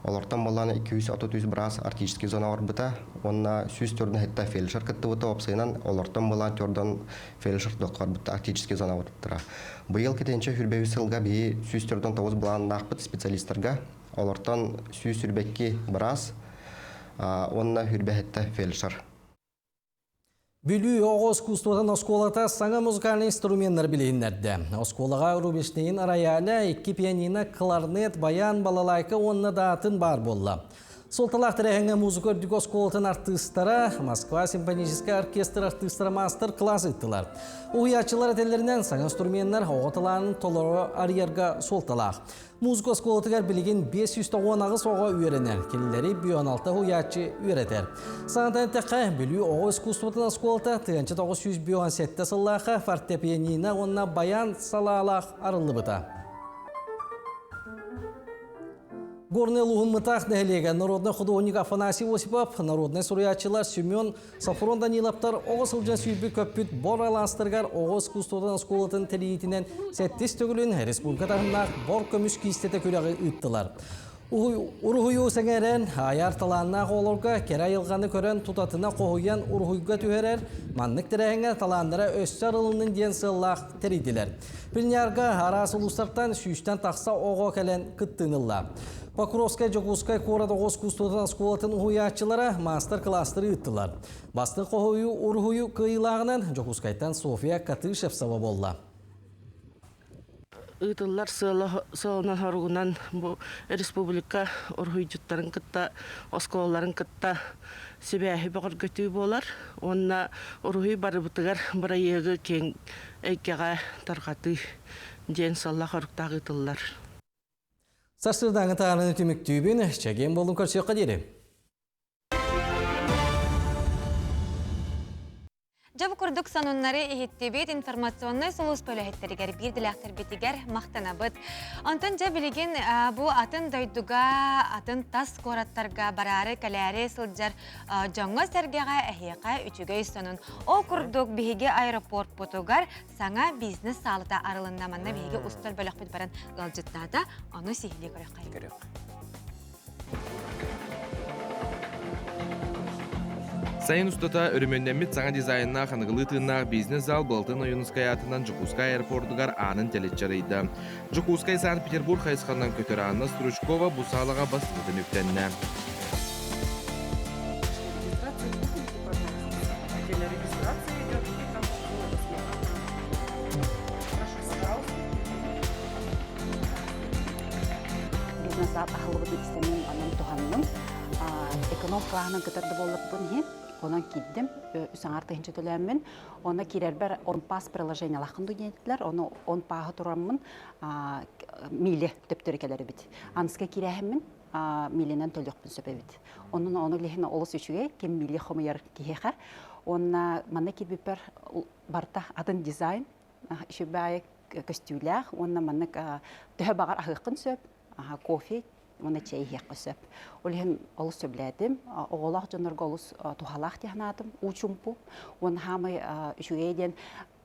Олортон буолан 233 быраас арктический зона барбыта уонна 147 фельдшер кыттыбыта уопсайынан олортон буолан төрдөн фельдшер барбыта арктический зона барбыттара. Быйыл китинчэ хүрбэбис сылга биһи 149 былааннаахпыт специалисттарга олортон 122 быраас уонна хүрбэһиттэ фельдшер. Бүлүү оҕо искусствотын оскуолата саҥа музыкальнай инструменнары билиһиннэрдэ. Оскуолаҕа Рубинштейн рояля, икки пианино, кларнет, баян, балалайка уонна да атын баар буолла. Суолталаах тэрээһиҥҥэ музыка үрдүк оскуолатын артыыстара, Москва симфоническай оркестр артыыстара маастар-кылаас ыыттылар. Уһуйааччылар этэллэринэн, саҥа инструменнар оҕо талаанын толору арыйарга суолталаах. Музыка оскуолатыгар билигин 598 оҕо үөрэнэр, кинилэри 16 уһуйааччы үөрэтэр. Саҥатан эттэххэ, Бүлүү оҕо искусствотын оскуолата 1997 сыллаахха фортепианино уонна баян салаалаах арыллыбыта. Горнай улууһун Мытаах нэһилиэгэ народнай худуоһунньук Афанасий Осипов, народнай суруйааччылар Семен Софрон Даниловтар оҕо сылдьан сүүрбүт көппүт бор алаастарыгар оҕо искусствотын оскуолатын тэрийиитинэн сэттис төгүлүн республика таһымнаах бор көмүс киистэтэ күрэҕи ыыттылар. Уруһуйу сэҥээрэн, айар талааннаах оҕолорго кэрэ айылҕаны көрөн тутатына хоһуйан уруһуйга түһэрэр, маннык тэрээһиҥҥэ талааннара өссө арылыннын диэн сыаллаах тэрийдилэр. Пленярга араас улуустартан сүүстэн тахса оҕо кэлэн кыттыыны ылла. Покровскай Дьокуускай куорат оҕо искусствотын оскуолатын уһуйааччылара маастар-кылаастары ыыттылар. Бастыҥ хоһуйуу уруһуйу кыайыылааҕынан Дьокуускайтан Софья Катышевцева буолла. Ыытыллар сыалынан хоругунан бу республика уруһуйдьуттарын кытта, оскуолаларын кытта сибээһи бөҕөргөтүү буолар уонна уруһуй барыбытыгар бырайыагы киэҥ эйгэҕэ тарҕатыы диэн сыаллаах-соруктаах ыытыллар. Сарсыардааҥы таарыны түмүктүүбүн, чэгиэн буолун көрсүөххэ диэри. Дьэ бу курдук сонуннары иһиттибит информационнай сулууспа үлэһиттэригэр биир дэлээхтэрбитигэр махтанабыт. Онтон дьэ билигин бу атын дойдуга, атын тас куораттарга бараары кэлээри сылдьар дьоҥҥо-сэргэҕэ эһиэхэ үчүгэй сонун. Ол курдук биһиги аэропортпутугар саҥа бизнес саалата арылынна. Манна биһиги устар бөлөхпүт баран ыалдьыттаата. Ону сиһилии көрүөххэ. Сайын устата өрөмүөннэммит саҥа дизайннаах аныгылыы тыыннаах бизнес-зал Былатын Ойуунускай аатынан Дьокуускай аэропордугар аанын тэлэччи арыйда. Дьокуускай Санкт-Петербург хайысханан көтөр Анна Стручкова бу саалаҕа бастакытын үктэннэ. Бизнес-зал аһыллыбытын истэммин онон туһанным. Эконом клаһынан кытар да буолларбын иһин, онон киирдим. Үс аҥаар тыһыынча төлөөммүн. Онно киирэрбэр он пас приложениелааххын дуу диэтилэр. Ону он пааһы тураммын мили төптөрү кэлэр эбит. Аныска киирээһиммин миленэн төлүөхпүн сөп эбит. Онон ону лиһин олус үчүгэй, ким мили хомуйар киһиэхэ. Уонна манна киирбиппэр барыта атын дизайн, үчүгэй көстүүлээх уонна маннык төһө баҕар аһыаххын сөп, кофе уонна чэй иһиэххэ сөп. Ол иһин олус сөбүлээтим. Оҕолоох дьоннорго олус туһалаах дии санаатым. Уу чумпу. Уонна хаамай үчүгэй диэн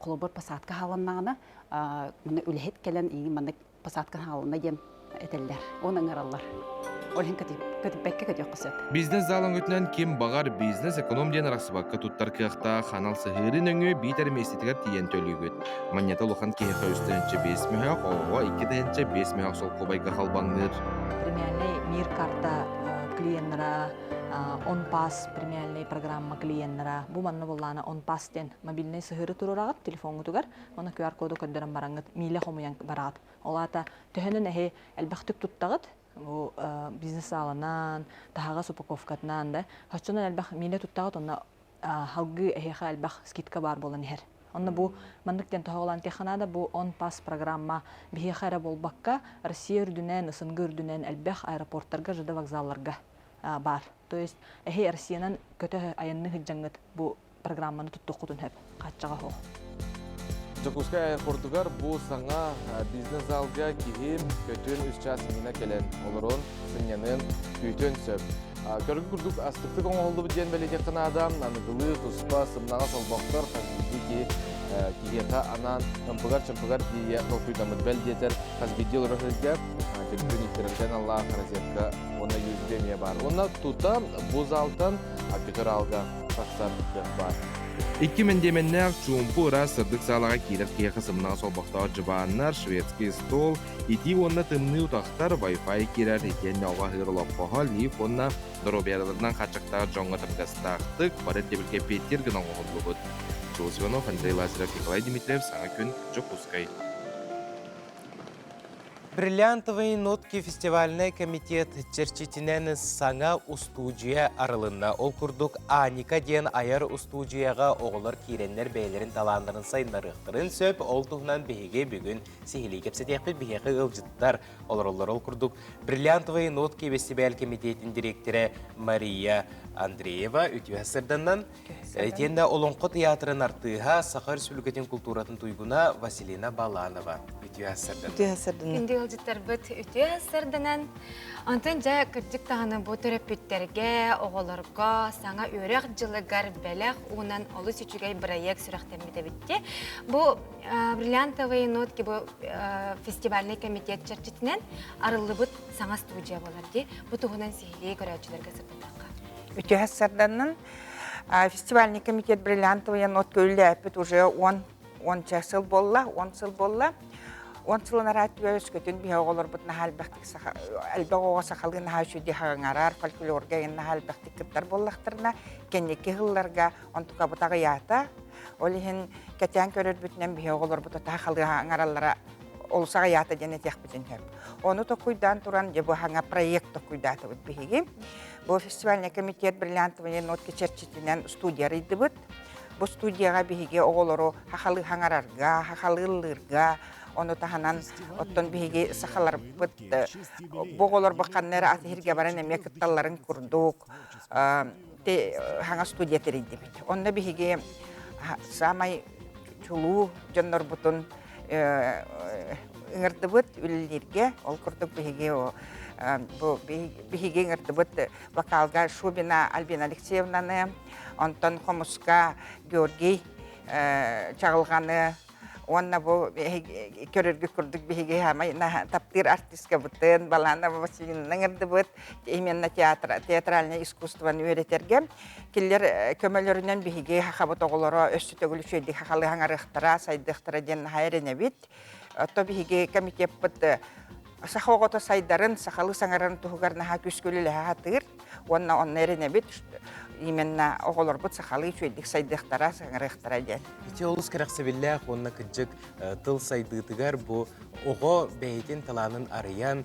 холобур посадка хааланнаҕына манна үлэһит кэлэн маннык посадка хаалана диэн этэллэр. Уонна ыҥыраллар. Ол иһин көтүппэккэ көтүөххэ сөп. Бизнес залын өтүнэн ким баҕар бизнес-эконом диэн арахсыбакка туттар кыахтаах анал сыһыары нөҥүө биитэр миэстэтигэр тиийэн төлүүгүт. Манньата улахан киһиэхэ үс тыһыынча биэс мөһөөх, оҕоҕо икки тыһыынча биэс мөһөөх солкуобайга халбаҥныыр. Премиальный мир карта клиеннара, OnPass премиальный программа клиеннара. Бу манна буоллаана OnPass диэн мобильный сыһыары туруораҕыт телефоҥҥутугар, уонна QR-коду көрдөрөн бараҥҥыт миилэ хомуйан бараҕыт. Ол аата төһөнөн эһи элбэхтик туттаҕыт, бу бизнес сааланан, таһаҕас упаковкатынан да, оччонон элбэх миилэ туттаҕыт, онно халгыы эһиэхэ элбэх скидка баар буолан иһэр. Онно бу маннык диэн тоһоҕолоон этиэххэ наада, бу он-пас программа биһиэхэ эрэ буолбакка, Россия үрдүнэн, СНГ үрдүнэн элбэх аэропорттарга, ЖД вокзалларга баар. То есть эһи Россиянан көтө айанныы сылдьаҥҥыт бу программаны туттуоххутун сөп, хааччаҕа суох. Дьокуускай аэропордугар бу саҥа бизнес-залга киһи көтүөн үс чаас иннинэ кэлэн олорон, сынньаныан, күүтүөн сөп. Көргү курдук астыктык оҥоһуллубут диэн бэлиэтиэххэ наада. Аныгылыы туспа сымнаҕас олбохтор хас биирдии киһи киһиэхэ анаан ымпыгар-чымпыгар тиийэ толкуйдаммыт бэл диэтэр хас биирдии олорор сиргэ төлөпүөн иттэрэргэ аналлаах розетка уонна USB эмиэ баар. Уонна тута бу залтан көтөр аалга тахсар кыах баар. Икки мэндиэмэннээх чуумпу ыраас сырдык саалаҕа киирэр киһиэхэ сымнаҕас олбохтоох дьыбааннар, шведский стол, итии уонна тымныы утахтар, Wi-Fi киирэр, итиэннэ оҕо аһыыр олоппоһо, лифт уонна доруобуйаларынан хааччахтаах дьоҥҥо табыгастаахтык бары ирдэбилгэ эппиэттиир гына оҥоһуллубут. Джоус Иванов, Андрей Лазарев, Николай Дмитриев, Саҥа күн, Дьокуускай. Бриллиантовые нотки фестивальнай комитет чэрчитинэн саҥа устуудьуйа арылынна. Ол курдук Аника диэн айар устуудьуйаҕа оҕолор киирэннэр бэйэлэрин талааннарын сайыннарыахтарын сөп. Ол туһунан биһиги бүгүн сиһилии кэпсэтиэхпит. Биһиэхэ ыалдьыттар олороллор. Ол курдук Бриллиантовые нотки бэстибээл кэмитиэтин дириэктэрэ Мария Андреева үтүө сырданнан Итиэннэ Олоҥхо тыйаатырын артыыһа, Саха Өрөспүүбүлүкэтин култууратын туйгуна Василина Баланова. Үтүө сарданан. Үтүө сарданан. Күндү ыалдьыттарбыт үтүө сарданан. Онтон дьэ кырдьык даҕаны бу төрөппүттэргэ, оҕолорго саҥа үөрэх дьылыгар бэлэх уунан олус үчүгэй бырайыак сүрэхтэммит эбит Бу Бриллиантовые нотки бу фестивальный комитет чэрчитинэн арыллыбыт саҥа студия буолар дии. Бу туһунан сиһилии көрөөччүлэргэ сырдатыахха. Үтүө сарданан Фестивальный комитет «Бриллиантовая нотка» үлэлээппит уже он уонча сыл буолла, он сыл буолла. Он сылын арааттыга өскөтүн биһи оҕолорбут наһаа элбэхтик элбэх оҕо сахалыы наһаа үчүгэй хаҥарар, фольклорга наһаа элбэхтик кыттар буоллахтарына, кэнники сылларга онтукабыт аҕыйаата. Ол иһин кэтээн көрөрбүтүнэн биһи оҕолорбут атаха халыа аҥараллара олус аҕыйаата диэн этиэхпитин сөп. Ону токуйдаан туран, дьэ бу хаҥа проект токуйдаатыбыт биһиги. Бу фестивальный комитет бриллиантовые нотки чэрчитинэн студия арыйдыбыт. Бу студияҕа биһиги оҕолору хахалы хаҥарарга, хахалы ыллыырга, ону таһынан оттон биһиги сахаларбыт бу оҕолор бу ханна эрэ ат баран эмиэ кытталларын курдук хаҥа студия тэрийдибит. Онно биһиги саамай чулуу дьоннорбутун ыҥырдыбыт үлэлииргэ. Ол курдук биһиги бу биһиги ыҥырдыбыт вокалга Шубина Альбина Алексеевнаны, онтон хомуска Георгий Чаҕылҕаны уонна бу көрөргүт курдук биһиги таптыыр артисткабытын Баланова Васильевнаны ыҥырдыбыт именно театр театральное искусствоны үөрэтэргэ Кинилэр көмөлөрүнэн биһиги хахабыт оҕолоро өссө төгүл үчүгэйдик хахалыы хаҥарыахтара, сайдыахтара диэн наһаа эрэнэбит. Ото биһиги комитеппыт саха оҕото сайдарын, сахалыы саҥарарын туһугар наһаа күүскэ үлэлэһэ сатыыр. Уонна онно эрэнэбит, именно оҕолорбут сахалыы үчүгэйдик сайдыахтара, саҥарыахтара диэн. Ити олус кэрэхсэбиллээх уонна кырдьык тыл сайдыытыгар бу оҕо бэйэтин талаанын арыйан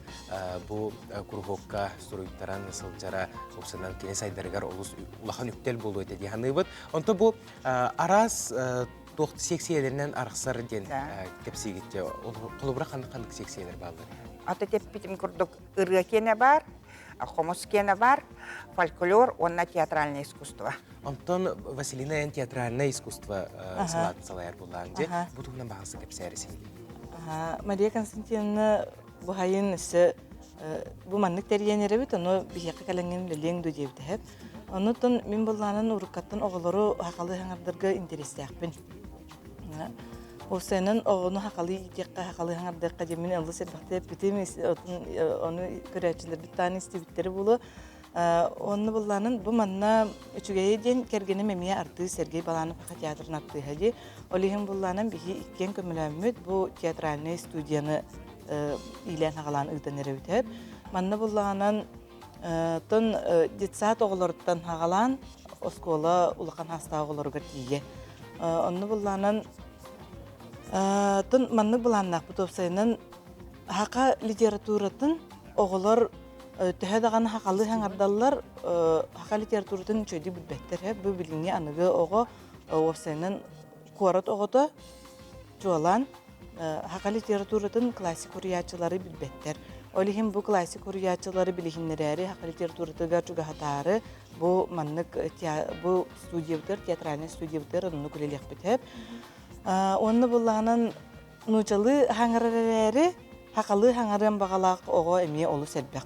бу куруһуокка суруйтаран сылдьара уксанан кини сайдарыгар олус улахан үктэл буолуо этэ дии саныыбыт. Онто бу араас туох сиэксийэлэринэн арахсар диэн кэпсиигит холобура ханнык ханнык сиэксийэлэр бааллар? Ата тэппитим курдук ырыа киэнэ баар, хомус киэнэ баар, фольклор уонна театральное искусство. Онтон Василина эн театральное искусство салаатын салайар буоллаҕыҥ дьэ бу туһунан баҕасы кэпсээри Мария Константиновна бу хайын өссө бу маннык тэрийэн эрэбит, ону биһиэхэ кэлэҥҥин үлэлиэҥ дуо диэбитэһэп. Оннуттан мин былаанын уруккаттан оҕолору хахалыы хаҥардарга интэриэстээхпин. Уопсайынан оҕону хахалыы иитиэххэ, хахалыы хаҥардыахха диэн мин олус элбэхтик эппитим, ону көрөөччүлэрбит таан истибиттэрэ буолуо. Онно быллаанын бу манна үчүгэйэ диэн кэргэним эмиэ артыыс Сергей Баланов Саха театрын артыыһа дии. Ол иһин быллаанан биһи иккиэн көмөлөөммүт бу театральнай студияны иилээн-хаҕалаан ыытан эрэбит. Манна буллаҕынан тон детсад оҕолоруттан хаҕалаан оскуола улахан хаастаах оҕолоругар тиийэ. Онно буллаанан тон маннык былааннаахпыт уопсайынан Саха литературатын оҕолор төһө даҕаны сахалыы саҥардаллар, саха литературатын үчүгэйдик билбэттэр. Бу билиҥҥи аныгы оҕо уопсайынан куорат оҕото чуолаан саха литературатын классик суруйааччылары билбэттэр. Ол иһин бу классик суруйааччылары билиһиннэрээри саха литературатыгар чугаһатаары бу маннык бу студиябытыгар театральнай студиябытыгар оннук үлэлиэхпит сөп. Уонна буллаҕынан Нуучалыы хаҥарар эрээри, сахалыы хаҥарыан баҕалаах оҕо эмиэ олус элбэх.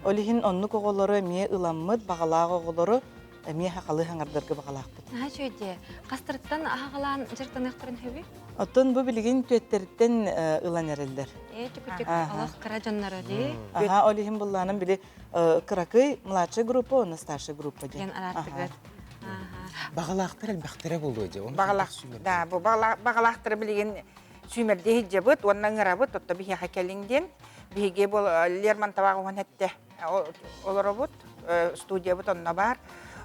Ол иһин оннук оҕолору эмиэ ыламмыт, баҕалаах оҕолору эмиэ сахалыы хаҥардарга баҕалаахпыт. Наһаа үчүгэй дии. Хастарыттан аһаҕалаан дьарыктаныахтарын сөбүй? Оттон бу билигин түөттэриттэн ылан эрэллэр. Ээ, түк-түк олох кыра дьонноро дии. Аха, ол иһин буллаанан били кыракый младшая группа уонна старшая группа диэн. Диэн араартыгар. Баҕалаахтар элбэхтэрэ буолуо дьэ. Баҕалаах, да, бу баҕалаахтары билигин сүүмэрдии сылдьабыт уонна ыҥырабыт, отто биһиэхэ кэлиҥ диэн. Биһиги бу Лермонтоваҕа уһун эттэ олоробут, студиябыт онно баар.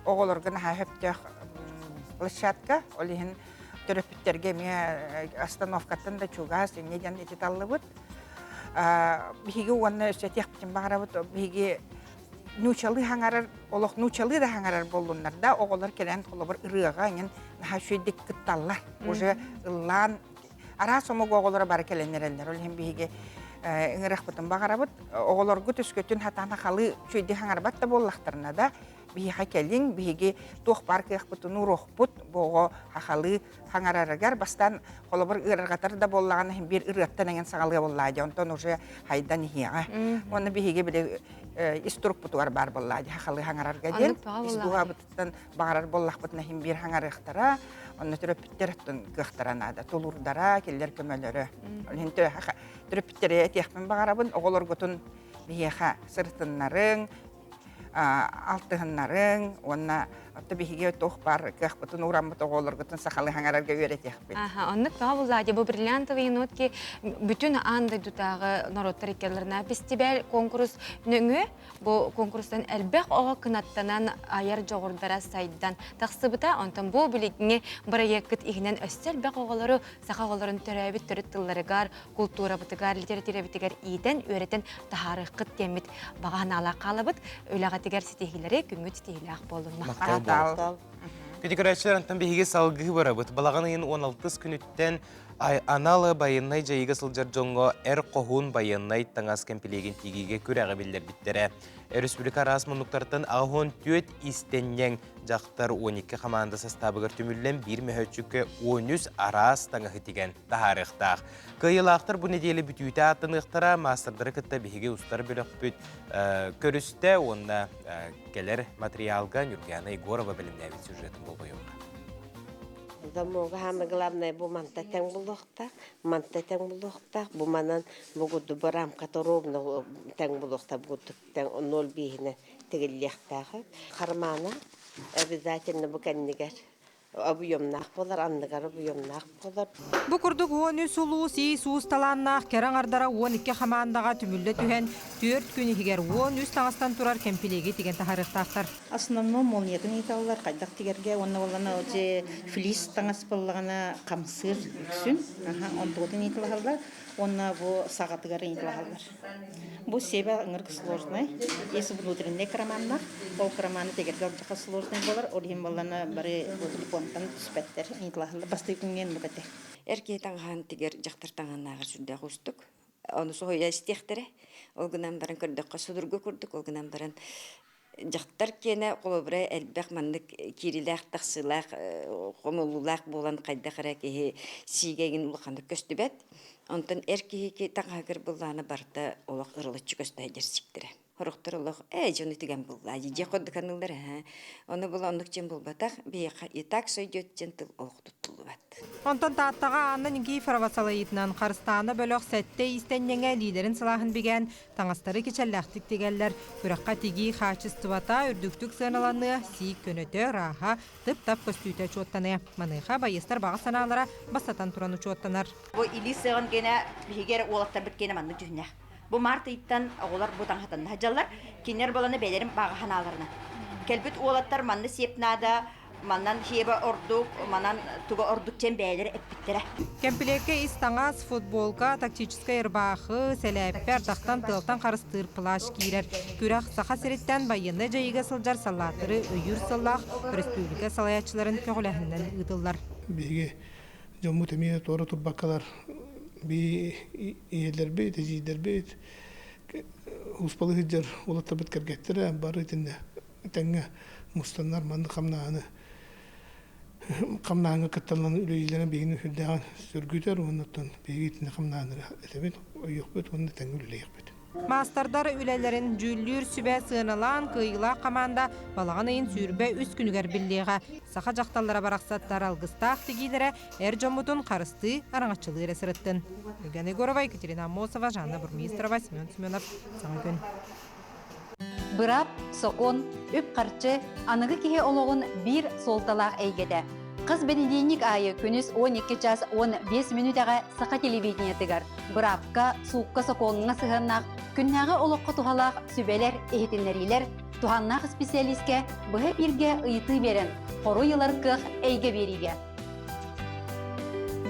Оҕолорго наһаа сөптөөх площадка, ол иһин төрөппүттэргэ эмиэ остановкаттан да чугас, инньэ диэн ити таллыбыт. Биһиги уонна өссө этиэхпитин баҕарабыт, биһиги нуучалыы хаҥарар, олох нуучалыы да хаҥарар буоллуннар да, оҕолор кэлэн холобур ырыаҕа иҥин наһаа үчүгэйдик кытталлар. Уже ыллаан араас омук оҕолоро бары кэлэн эрэллэр. Ол иһин биһиги ыҥырыахпытын баҕарабыт. Оҕолоргут өскөтүн хатаан хахалыы үчүгэйдик хаҥарбат да буоллахтарына да, биһиэхэ кэлиҥ, биһиги туох баар кыахпытын ууруохпут, бу оҕо хахалыы хаҥарарыгар бастаан холобур ыарырҕатар да буоллаҕына иһин биир ырыаттан эҥин саҕалыа буоллаа дии, онтон уже хайдан иһиэҕэ. Уонна биһиги били ис турукпутугар баар буоллаа дии, хахалыы хаҥарарга диэн ис дууһабытыттан баҕарар буоллахпытына иһин биир хаҥарыахтара, онно төрөппүттэр оттон кыахтара наада, тулуурдара, кинилэр көмөлөрө. Ол иһин төрөппүттэри этиэхпин баҕарабын, оҕолоргутун биһиэхэ сырытыннарыҥ, алтыһыннарыҥ уонна отто биһиги туох баар кыахпытын уураммыт оҕолоргутун сахалыы хаҥарарга үөрэтиэхпит. Аха, оннук тоҕо булла бу бриллиантовые нотки бүтүн аан дойдутааҕы норуоттар иккэлэринэ фестиваль конкурс нөҥүө бу конкурстан элбэх оҕо кынаттанан айар дьоҕурдара сайдан тахсыбыта. Онтон бу билиҥҥи бырайыаккыт иһинэн өссө элбэх оҕолору саха оҕолорун төрөөбүт төрүт тылларыгар, култуурабытыгар, литературабытыгар иитэн, үөрэтэн таһаарыаххыт диэммит баҕа санаалаах хаалабыт. Үлэҕитигэр ситиһиилэри, күҥҥүт ситиһиилээх буоллун. Махтал. Күндү көрөөччүлэр, онтон биһиги салгыы барабыт. Балаҕан ыйын 16 күнүттэн анал байыаннай дьайыыга сылдьар дьоҥҥо эр хоһуун байыаннай таҥас кэмпилиэгин тигиигэ күрэҕи биллэрбиттэрэ. Өрөспүүбүлүкэ араас муннуктартан 84 истэнньэҥ дьахтар 12 хамаанда састаабыгар түмүллэн биир мөһөөччүккэ 13 араас таҥаһы тигэн таһаарыахтаах. Кыайыылаахтар бу нэдиэлэ бүтүүтэ ааттаныахтара, маастардары кытта биһиги устар бөлөхпүт көрүстэ уонна кэлэр материалга Нюргана Егорова бэлэмнээбит сюжетын болҕойуохха. Замога самое главное бу манта тэҥ булуохтаах, манта тэҥ булуохтаах, бу манан бу курдук бу рамката ровно тэҥ булуохтаах, бу курдук тэҥ ноль биэһинэн тигиллиэхтээх. Хармаана обязательно бу кэннигэр объемнаах буолар, анныгар объемнаах буолар. Бу курдук 13 улуус иис-уус талааннаах кэрэ аҥардара 12 хамаандаҕа түмүллэ түһэн, түөрт күн иһигэр 13 таҥастан турар кэмпилиэги тигэн таһаарыахтаахтар. Основном молниятын ыыталлар, хайдах тигэргэ уонна буоллана дьэ флис таҥас буоллаҕына хамсыыр үксүн, онтугутун ыытылаһаллар уонна бу саҕатыгар ыытылаһаллар. Бу себе ыңырык сложный, есть внутренний карманнар, ол карманы тигэргэ алдьархай сложный буолар, ол иһин буоллана бары бу телефонтан түспэттэр, ыытылаһаллар. Бастакы күҥҥэ оннук этэ. Эр киһи таҥаһын тигэр дьахтар таҥаһынааҕар сүрдээх уустук. Ону соһуйа истиэхтэрэ. Ол гынан баран көрдөххө судургу курдук, ол гынан баран дьахтар киэнэ холобура элбэх маннык киирилээх-тахсыылаах, хомуллуулаах буолан хайдах эрэ киһи сиигэ игин улаханнык көстүбэт. Онтон эр киһи таҥаһыгар быллаана барыта олох ырылыччы көстө сылдьар сиктэрэ. Сорохтор олох ээ дьону түгэн буллаа дьиэ курдук аныыллар аһа. Ону була оннук дьин булбатах биһиэхэ и так сойдет диэн тыл олох туттуллубат. Онтон Тааттаҕа Анна Никифорова салайыытынан Харыстаана бөлөх сэттэ иистэнньэҥэ илиилэрин сылааһын бигээн Таҥастары кичэллээхтик тигэллэр, күрэххэ тигии хаачыстыбата үрдүктүк сыаналаныа, сиик көнөтө, ырааһа, тып-тап көстүүтэ учуоттаныа. Маныаха байыастар баҕа санаалара бастатан туран учуоттанар. Бу илии сыаҕын гэнэ биһиги эрэ уолаттарбыт гэнэ маннык дьүһүннээх. Бу март ыйтан оҕолор бу таҥаһатанна сылдьаллар. Кинилэр баланы бэйэлэрин баҕа санааларынан. Кэлбит уолаттар манна сиэп наада, Манан хиэбэ ордук, манан туга ордук диэн бэйэлэрэ эппиттэрэ. Кэмпилиэккэ ис таҥас, футболка, тактическай ырбаахы, сэлээппэ, ардахтан тыалтан харыстыыр плащ киирэр. Күрэх Саха сириттэн байыаннай дьайыыга сылдьар саллааттары өйүүр сыллаах өрөспүүбүлүкэ салайааччыларын көҕүлээһининэн ыытыллар. Биһиги дьоммут эмиэ туора турбаккалар би ийэлэрбит, эдьиийдэрбит, успалы сылдьар уолаттарбыт кэргэттэрэ бары итиннэ тэҥҥэ мустаннар маннык хамнааһыны хамнааһыҥҥа кытталлан үлэлииллэрин биһигини сүрдээҕин сөргүтэр уонна оттон биһиги итиннэ хамнааһыннары этэбит, өйүөхпүт уонна тэҥҥэ үлэлиэхпит. Маастардар үлэлэрин дьүүллүүр сүбэ сыаналаан кыайыылаах хамаанда балаҕан ыйын 23 күнүгэр биллиэҕэ. Саха дьахталлара барахсаттар алгыстаах тигиилэрэ эр дьоммутун харыстыы, араҥаччылыы эрэ сырыттын. Евгения Егорова, Екатерина Аммосова, Жанна Бурмистрова, Семен Семенов. Саҥа күн. Быраап, сокуон, үп-харчы аныгы киһи олоҕун биир суолталаах эйгэтэ. Хас бэнидиэнньик аайы күнүс 12 час 15 мүнүүтэҕэ саха телевидениетыгар быраапка, суукка сокуоҥҥа сыһыаннаах күннээҕи олоххо туһалаах сүбэлэр, иһитиннэриилэр, туһааннаах исписэлиискэ быһа эпииргэ ыйытыы биэрэн, хоруй ылар кыах эйгэ биэриигэ.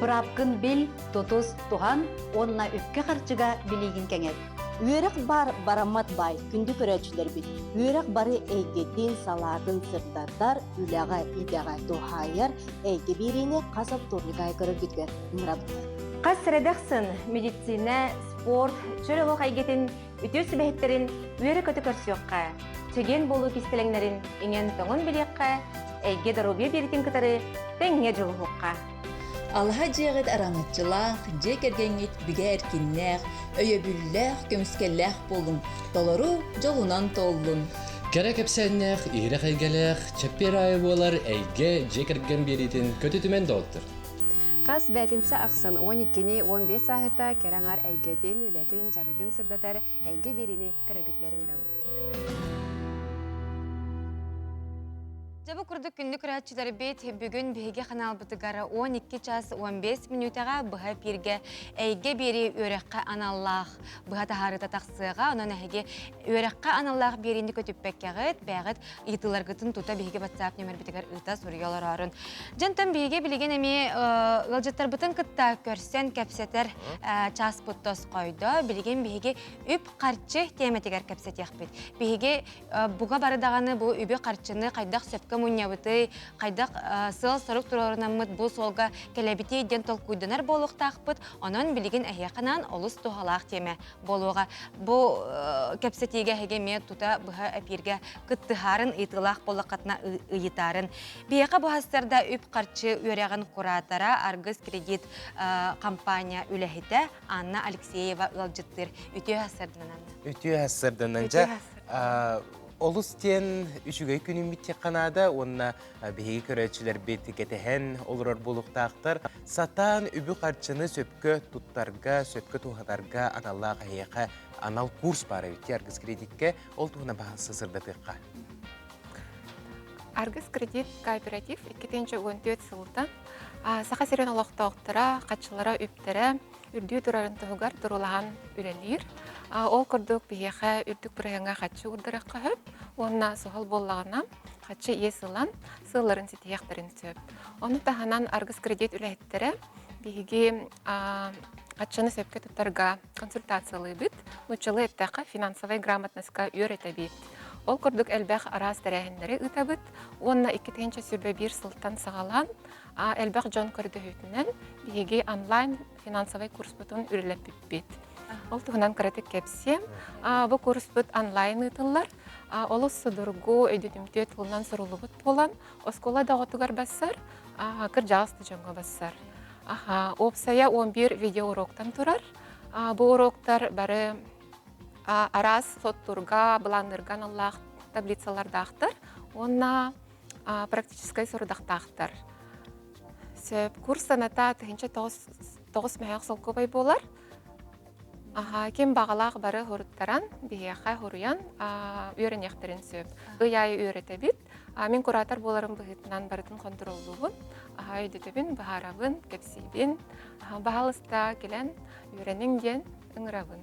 Быраапкын бил, тутус, туһан уонна үпкэ-харчыга билиигин кэҥэт. Үөрэх баар бараммат баай, күндү көрөөччүлэрбит. Үөрэх бары эйгэтин, салаатын сырдатар, үлэҕэ, идэҕэ туһаайар эйгэ биэриини хас оптуорньук аайы көрөргүтүгэр ыҥырабыт. Хас сэрэдэхсын медицина, спорт, чөл олох эйгэтин үтүө сүбэһиттэрин үөрэ-көтө көрсүөххэ, чэгиэн буолуу кистэлэҥнэрин иҥэн-тоҥон билиэххэ, эйгэ доруобуйа биэритин кытары тэҥҥэ дьулуһуохха. Алаһа дьиэҕит араҥаччылаах, дьиэ кэргэҥҥит бигэ эркиннээх, өйөбүллээх, көмүскэллээх буолуҥ, толору дьолунан туоллун! Кэрэ кэпсээннээх, иһирэх эйгэлээх, чэппиэр аайы буолар эйгэ дьиэ кэргэн биэриитин көтүтүмэн доҕоттор. Хас бээтинсэ ахсын 12-ни 15 сааһыта кэрэ аҥар эйгэтин, үлэтин, дьарыгын сырдатар эйгэ биэриини көрөргүтүгэр ыҥырабыт. Дьэ бу курдук күндү көрөөччүлэрбит бүгүн биһиги ханаалбытыгар 12 час 15 мүнүүтэҕэ быһа эфиргэ эйгэ биэрии үөрэххэ аналлаах быһа таһаарыыта тахсыаҕа. Онон эһиги үөрэххэ аналлаах биэриини көтүппэккэҕит, бэйэҕит ыйытыыларгытын тута биһиги WhatsApp нүөмэрбитигэр ыыта суруйа олороорун. Дьэнтэн биһиги билигин эмиэ ыалдьыттарбытын кытта көрсөн кэпсэтэр чааспыт тосхойдо. Билигин биһиги үп-харчы тиэмэтигэр кэпсэтиэхпит. Биһиги буга бары даҕаны бу үбү-харчыны хайдах сөпкө мунньабытый, хайдах сыал-сорук туруорунаммыт бу суолга кэлэбитий диэн толкуйданар буолуохтаахпыт. Онон билигин эһиэхэ анаан олус туһалаах тиэмэ буолуоҕа. Бу кэпсэтиигэ эһиги эмиэ тута быһа эпииргэ кыттыһаарын, ыйытыылаах буоллаххытына ыйытаарын. Биһиэхэ бу сарда үп-харчы үөрэҕин куратора, Аргыс кредит компания үлэһитэ Анна Алексеева ыалдьыттыыр. Үтүө сарданан Анна. Үтүө сарданан. Дьэ, олус диэн үчүгэй күнүммүт тиэххэ уонна биһиги көрөөччүлэрбит кэтэһэн олорор буолуохтаахтар. Сатаан үбү-харчыны сөпкө туттарга, сөпкө туһанарга аналлаах эһиэхэ анал курс баар эбит Аргыс кредиккэ. Ол туһунан баһаалыста сырдатыахха. Аргыс кредит кооператив 2014 сылтан Саха сирин олохтоохторо, хаччылара, үптэрэ үрдүү турарын туһугар туруулаһан үлэлиир. Ол курдук биһиэхэ үрдүк бырыһыаҥҥа хаччы уурдарыахха сөп уонна суһал буоллаҕына хаччы иэс ылан сыалларын ситиһиэхтэрин сөп. Ону таһынан Аргыс кредит үлэһиттэрэ биһиги хаччыны сөпкө туттарга консультациялыыбыт, нууччалыы эттэххэ финансовай грамотностька үөрэтэбит. Ол курдук элбэх араас тэрээһиннэри ыытабыт уонна 2021 сылтан саҕалаан элбэх дьон көрдөһүүтүнэн биһиги онлайн финансовай курспутун үлэлэппиппит. Ол туһунан кыратык кэпсиэм. Бу курспут онлайн ыытыллар. Олус судургу, өйдөтүмтүө тылынан суруллубут буолан, оскуола да оҕотугар бассар, кырдьаҕас да дьоҥҥо бассар. Уопсайа 11 видеоуроктан турар. Бу уроктар бары араас соттурга, былааннырга аналлаах таблицалардаахтар уонна практическай сорудахтаахтар. Сөп. Курс саната 1009 мөһөөх солкуобай буолар. Аха, ким баҕалаах бары хоруттаран, биһиэхэ хоруйан үөрэниэхтэрин сөп. Ый аайы үөрэтэбит. Мин куратор буоларым быһыытынан барытын хонтуруоллуубун. Аха, өйдөтөбүн, быһаарабын, кэпсиибин. Баһаалыста кэлэн үөрэниҥ диэн ыҥырабын.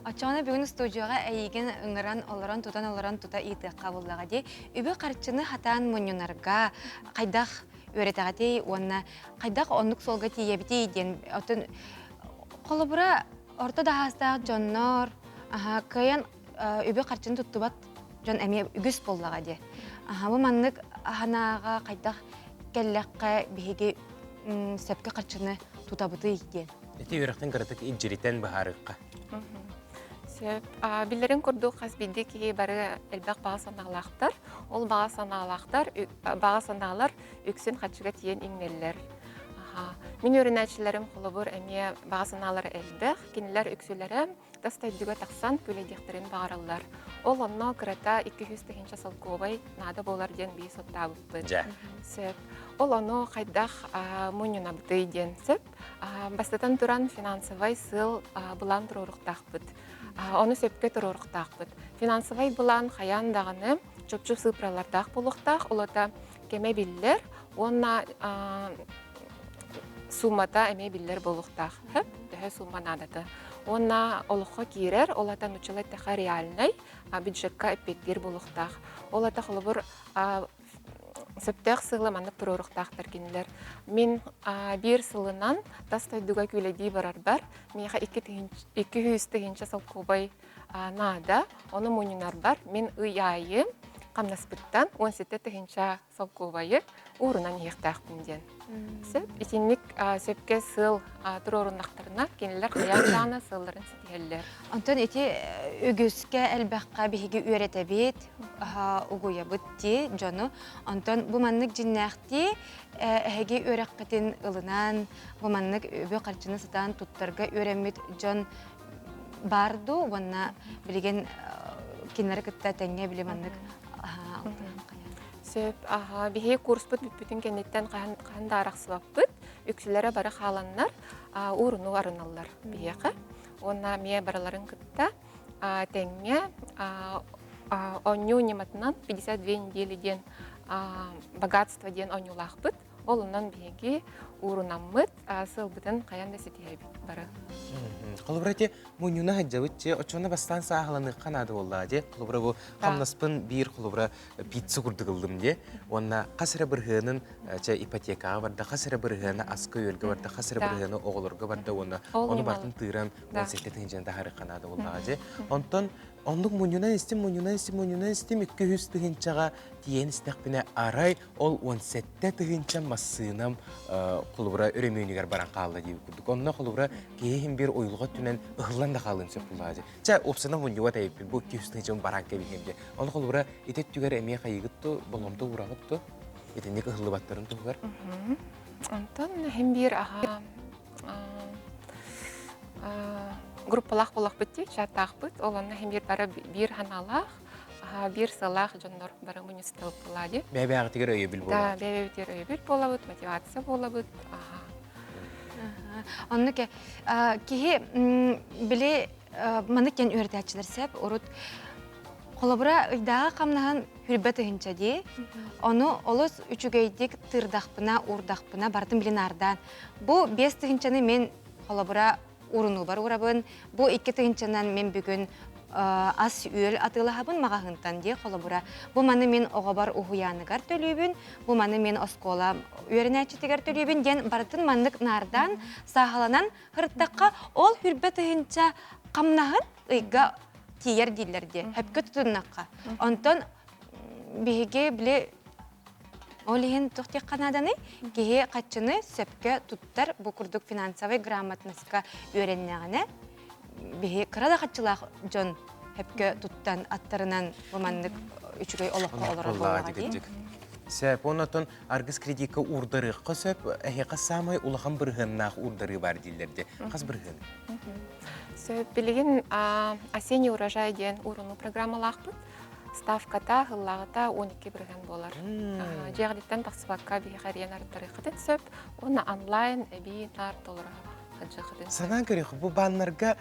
Оччоҕуна бүгүн студияҕа эйигин ыҥыран олорон, тутан олорон тута ыйытыахха буллаҕа дии. Үбү-харчыны хатаан мунньунарга хайдах үөрэтэҕитий уонна хайдах оннук суолга тиийэбитий диэн оттон холобура орто да аһаастаах дьоннор кыайан үбү-харчыны туттубат дьон эмиэ үгүс буоллаҕа дии. Аха бу маннык аһанааҕа хайдах кэллэххэ биһиги сөпкө харчыны тутабытый диэн. Ити үөрэхтэн кыратык илдьиритэн быһаарыахха. Сөп. Биллэрин курдук хас биирдии киһи бары элбэх баҕа санаалаахтар. Ол баҕа санаалаахтар, баҕа санаалар үксүн хаччыга тиийэн иҥнэллэр. Мин үөрэнээччилэрим холобур эмиэ баҕа санаалара элбэх. Кинилэр үксүлэрэ тас дойдуга тахсан күлэйдиэхтэрин баҕараллар. Ол онно кырата 200 тыһыынча солкуобай наада буолар диэн биир суоттаабыппыт. Сөп. Ол ону хайдах мунньунабытый диэн сөп. Бастатан туран финансовай сыал былаан туруоруохтаахпыт. Ону сөпкө туруоруохтаахпыт. Финансовай былаан хайаан даҕаны чопчу сыыппаралардаах буолуохтаах, олото кэмэ биллэр уонна суммата эмиэ биллэр буолуохтаах. Төһө сумма наадата. Уонна олоххо киирэр, ол ата нуччалыы эттэххэ реальнай, бюджекка эппиэттиир буолуохтаах. Ол ата холобур. Сөптөөх сыалы маннык туруоруохтаахтар кинилэр. Мин биир сылынан тас дойдуга күүлэйдии барарбар миэхэ 200 тыһыынча солкуобай наада. Ону мунньунарбар мин ый аайы хамнаспыттан 17 тыһыынча солкуобайы уурунан иһиэхтээхпин диэн. Сөп. Итинник сөпкө сыал туруоруннахтарына кинилэр хайаан даҕаны сыалларын ситиһэллэр. Онтон ити үгүскэ элбэххэ биһиги үөрэтэбит, угуйабыт дии дьону. Онтон бу маннык дьиннээхтии эһиги үөрэххитин ылынан, бу маннык үбү-харчыны сатаан туттарга үөрэммит дьон баар дуу уонна билигин кинилэри кытта тэҥҥэ били маннык Сөп. Аха, биһиги курспут бүппүтүн кэнниттэн хаһан, хаһан да арахсыбаппыт. Үксүлэрэ бары хааланнар, ууруну арыналлар биһиэхэ. Уонна эмиэ барыларын кытта тэҥҥэ оонньуу ньыматынан 52 недели диэн богатство диэн оонньуулаахпыт. Ол онон биһиги уурунаммыт сыалбытын хайан да ситиһэбит бары. Холобура ити мунньуна сылдьабыт дьэ оччоҕуна бастаан сааһыланыахха наада буоллаҕа дьэ. Холобура бу хамнаспын биир холобура пицца курдук ыллым дьэ. Уонна хас эрэ бырыһыанын чэ ипотекаҕа барда, хас эрэ бырыһыана аска-үөлгэ барда, хас эрэ бырыһыана оҕолорго барда уонна ону бартын тыыран 17 тыһыынчаны таһаарыахха наада буоллаҕа дьэ. Онтон оннук мунньунан истим, мунньунан истим, мунньунан истим 200 тыһыынчаҕа тиийэн истэхпинэ арай Ол 17 тыһыынча массыынам холобура өрөмүөнүгэр баран хаалла диэбит курдук. Онно холобура киһи иһин биир уйулҕа өттүнэн ыһыллан да хаалыан сөп буоллаҕа дии. Чэ, уопсайынан мунньубат эбиппин, бу 200 тыһыынчам баран кэбиһиэм дии. Ону холобура ити өттүгэр эмиэ хайыгыт ту, болҕомто уураҕыт ту, итинник ыһыллыбаттарын туһугар. Онтон иһин биир аһа группалаах буолахпыт дии, чаттаахпыт. Ол онно иһин биир бары биир ханаалаах, биир сыалаах дьоннор бары мунньусталыппылаа дии. Бэйэ-бэйэҕитигэр өйөбүл буолабыт. Да, бэйэ-бэйэбитигэр өйөбүл буолабыт, мотивация буолабыт. Оннук киһи били маннык диэн үөрэтээччилэр сөп урут холобура ыйдааҕы хамнаһын хүрбэ тыһынча дии. Ону олус үчүгэйдик тыырдахпына, уурдахпына барытын били наардаан. Бу 5 тыһынчаны мен холобура урунуубар уурабын. Бу 2 тыһыынчанан мен бүгүн ас-үөл атыылаһабын маҕаһыынтан дии холобура. Бу маны мин оҕобор уһуйааныгар төлүүбүн, бу маны мин оскуола үөрэнээччитигэр төлүүбүн диэн барытын маннык наардаан, сааһыланан һырыттахха, ол хүрбэ тыһыынча хамнаһын ыйга тиийэр дииллэр дии. Хөпкө тутуннахха. Онтон биһиги били ол иһин туох диэххэ нааданый? Киһи хаччыны сөпкө туттар бу курдук финансовый грамотностька үөрэннэҕинэ биһи кыра да хаччылаах дьон сөпкө туттан аттарынан бу маннык үчүгэй олоххо олорор буоллаҕа дии. Сөп, онотон аргыс кредикка уурдарыахха сөп, эһиэхэ саамай улахан бырыһыаннаах уурдарыы баар дииллэр дии. Хас бырыһыан? Сөп, билигин осенний урожай диэн уурунуу программалаахпыт. Ставката, сыллааҕыта 12% буолар. Дьиэҕититтэн тахсыбакка биһиэхэ эрийэн арыттарыаххытын сөп. Уонна онлайн эбии наар толоро сылдьыаххытын сөп. Санаан көрүөх, бу бааннарга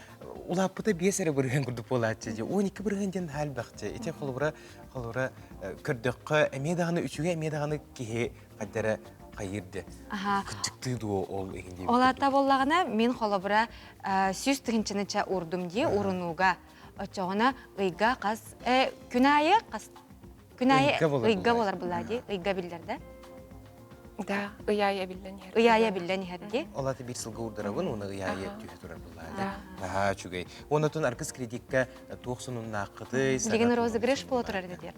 улааппыта 5 эрэ курдук буолааччы дии. 12% диэн элбэхчэ. Ити холобура, холобура көрдөххө эмиэ даҕаны үчүгэй, эмиэ даҕаны киһи хайдара хайыыр де. Кыдьыктыы дуо ол иһин диэбит. Ол ата буоллаҕына, мин холобура 100 тыһыынчаны ча уурдум дии урунууга. Оччоҕуна ыйга хас күн аайы хас күн аайы ыйга болар булаа дии ыйга биллэр да Да, ый аайы эбиллэн иһэр. Ый аайы эбиллэн иһэр дии. Ол аты биир сылга уурдарабын, уонна ый аайы түһэ турар булаа дии. Наһаа үчүгэй. Онотун аргыс кредикка туох сонуннааххытый? Билигин розыгрыш буола турар диир.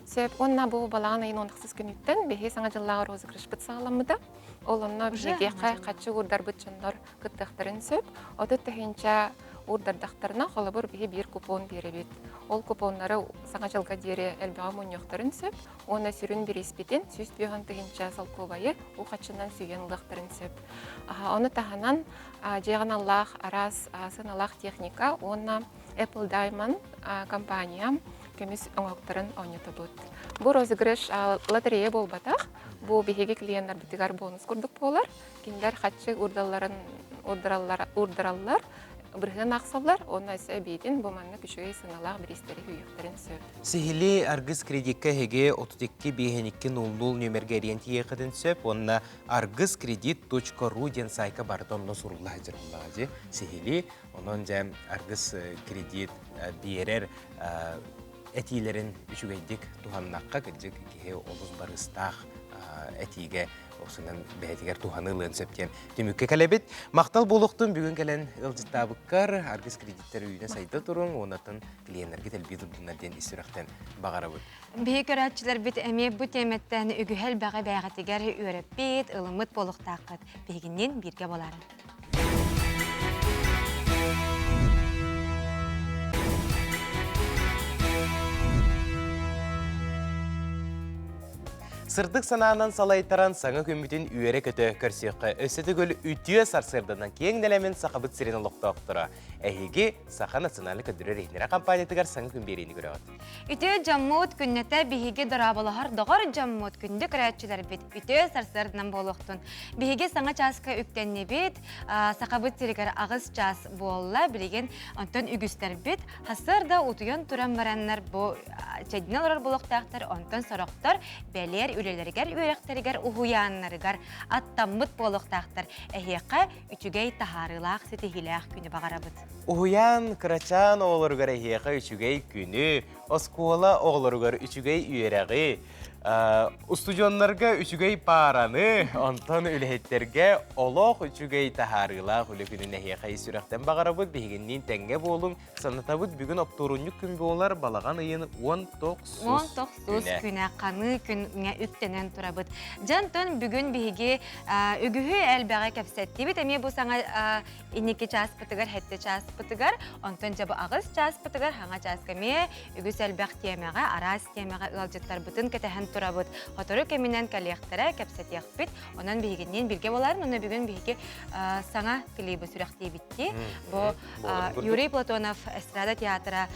Сөп, уонна бу балаҕан ыйын 18 күнүттэн биһи саҥа дьыллааҕы розыгрышпыт саҕаламмыта. Ол онно биһиэхэ хаччы уурдарбыт дьоннор кыттыахтарын сөп. 30 тыһыынча уурдардахтарына, холобур, биһи биир купон биэрэбит. Ол купоннары саҥа дьылга диэри элбэҕи мунньуохтарын сөп. Уонна сүрүн бирииспитин 150 тыһыынча солкуобайы уу хаччынан сүүйэн ылыахтарын сөп. Ону таһынан дьиэҕэ аналлаах араас сыаналаах техника уонна Apple Diamond компания көмүс оҥоһуктарын оонньотобут. Бу розыгрыш лотерея буолбатах. Бу биһиги клиеннарбытыгар бонус курдук буолар. Кинилэр хаччы уурдалларын уурдараллар, бырыһыан аахсаллар, уонна өссө эбиитин бу маннык үчүгэй сыаналаах бириистэри сүүйүөхтэрин сөп. Сиһили Аргыс кредикка эһиги 32 52 00 нүөмэргэ эрийэн тиийиэххитин сөп уонна аргыскредит.ру диэн сайтка барыта онно сурулла сылдьар буоллаҕа дии. Сиһили онон дьэ Аргыс кредит биэрэр. этиилэрин үчүгэйдик туһаннахха кырдьык киһи олус барыстаах этиигэ осунан бэйэтигэр туһаны ылыан сөп диэн түмүккэ кэлэбит. Махтал буолуохтун бүгүн кэлэн ыалдьыттаабыккар аргыс кредиттэр үүнэ сайда туруҥ уоннатын клиеннэргит элбии турдуннар диэн ис сүрэхтэн баҕарабыт. Биһи көрөөччүлэрбит эмиэ бу тиэмэттэн үгүһэ элбэҕи бэйэҕитигэр үөрэппит, ылыммыт буолуохтааххыт. Биһигинниин бииргэ буолаарыҥ. Сырдык санаанан салайтаран саҥа күммүтүн үөрэ-көтө көрсүөххэ. Өссө төгүл үтүө сарсыарданан киэҥ нэлэмин Сахабыт сирин олохтоохторо. Эһиги Саха национальнай көрдөрөр иһитиннэрэр компаниятыгар саҥа күн биэриини көрөҕүт. Үтүө дьоммут күннэтэ биһиги дорооболоһор доҕор дьоммут күндү көрөөччүлэрбит үтүө сарсыарданан буолуохтун. Биһиги саҥа чааска үктэннибит, Сахабыт сиригэр аҕыс чаас буолла. Билигин онтон үгүстэрбит сарсыарда утуйан туран бараннар бу чэйдинэ олорор буолуохтаахтар, онтон сорохтор бэлиэр үлэлэригэр, үөрэхтэригэр, уһуйааннарыгар аттаммыт буолуохтаахтар. Эһиэхэ үчүгэй таһаарыылаах, ситиһиилээх күнү баҕарабыт. Уһуйаан кырачаан оҕолоругар эһиэхэ үчүгэй күнү, оскуола оҕолоругар үчүгэй үөрэҕи, устудьуоннарга үчүгэй паараны, онтон үлэһиттэргэ олох үчүгэй таһаарыылаах үлэ күнүн эһиэхэ ис сүрэхтэн баҕарабыт. Биһигинниин тэҥҥэ буолуҥ. Санатабыт бүгүн оптуорунньук күн буолар, балаҕан ыйын 19 19 күнэ ханыы күҥҥэ үктэнэн турабыт. Дьэ, онтон бүгүн биһиги үгүһү элбэҕи кэпсэттибит. Эмиэ бу саҥа инники чааспытыгар, сэттэ чааспытыгар, онтон дьэ бу аҕыс чааспытыгар, хаҥа чааска эмиэ үгүс элбэх тиэмэҕэ, араас тиэмэҕэ ыалдьыттарбытын кэтэһэн турабыт. Сотору кэминэн кэлиэхтэрэ, кэпсэтиэхпит. Онон биһигинниин бииргэ буоларын, онно бүгүн биһиги саҥа клибы сүрэхтиибиттии. Бу Юрий Платонов эстрада театра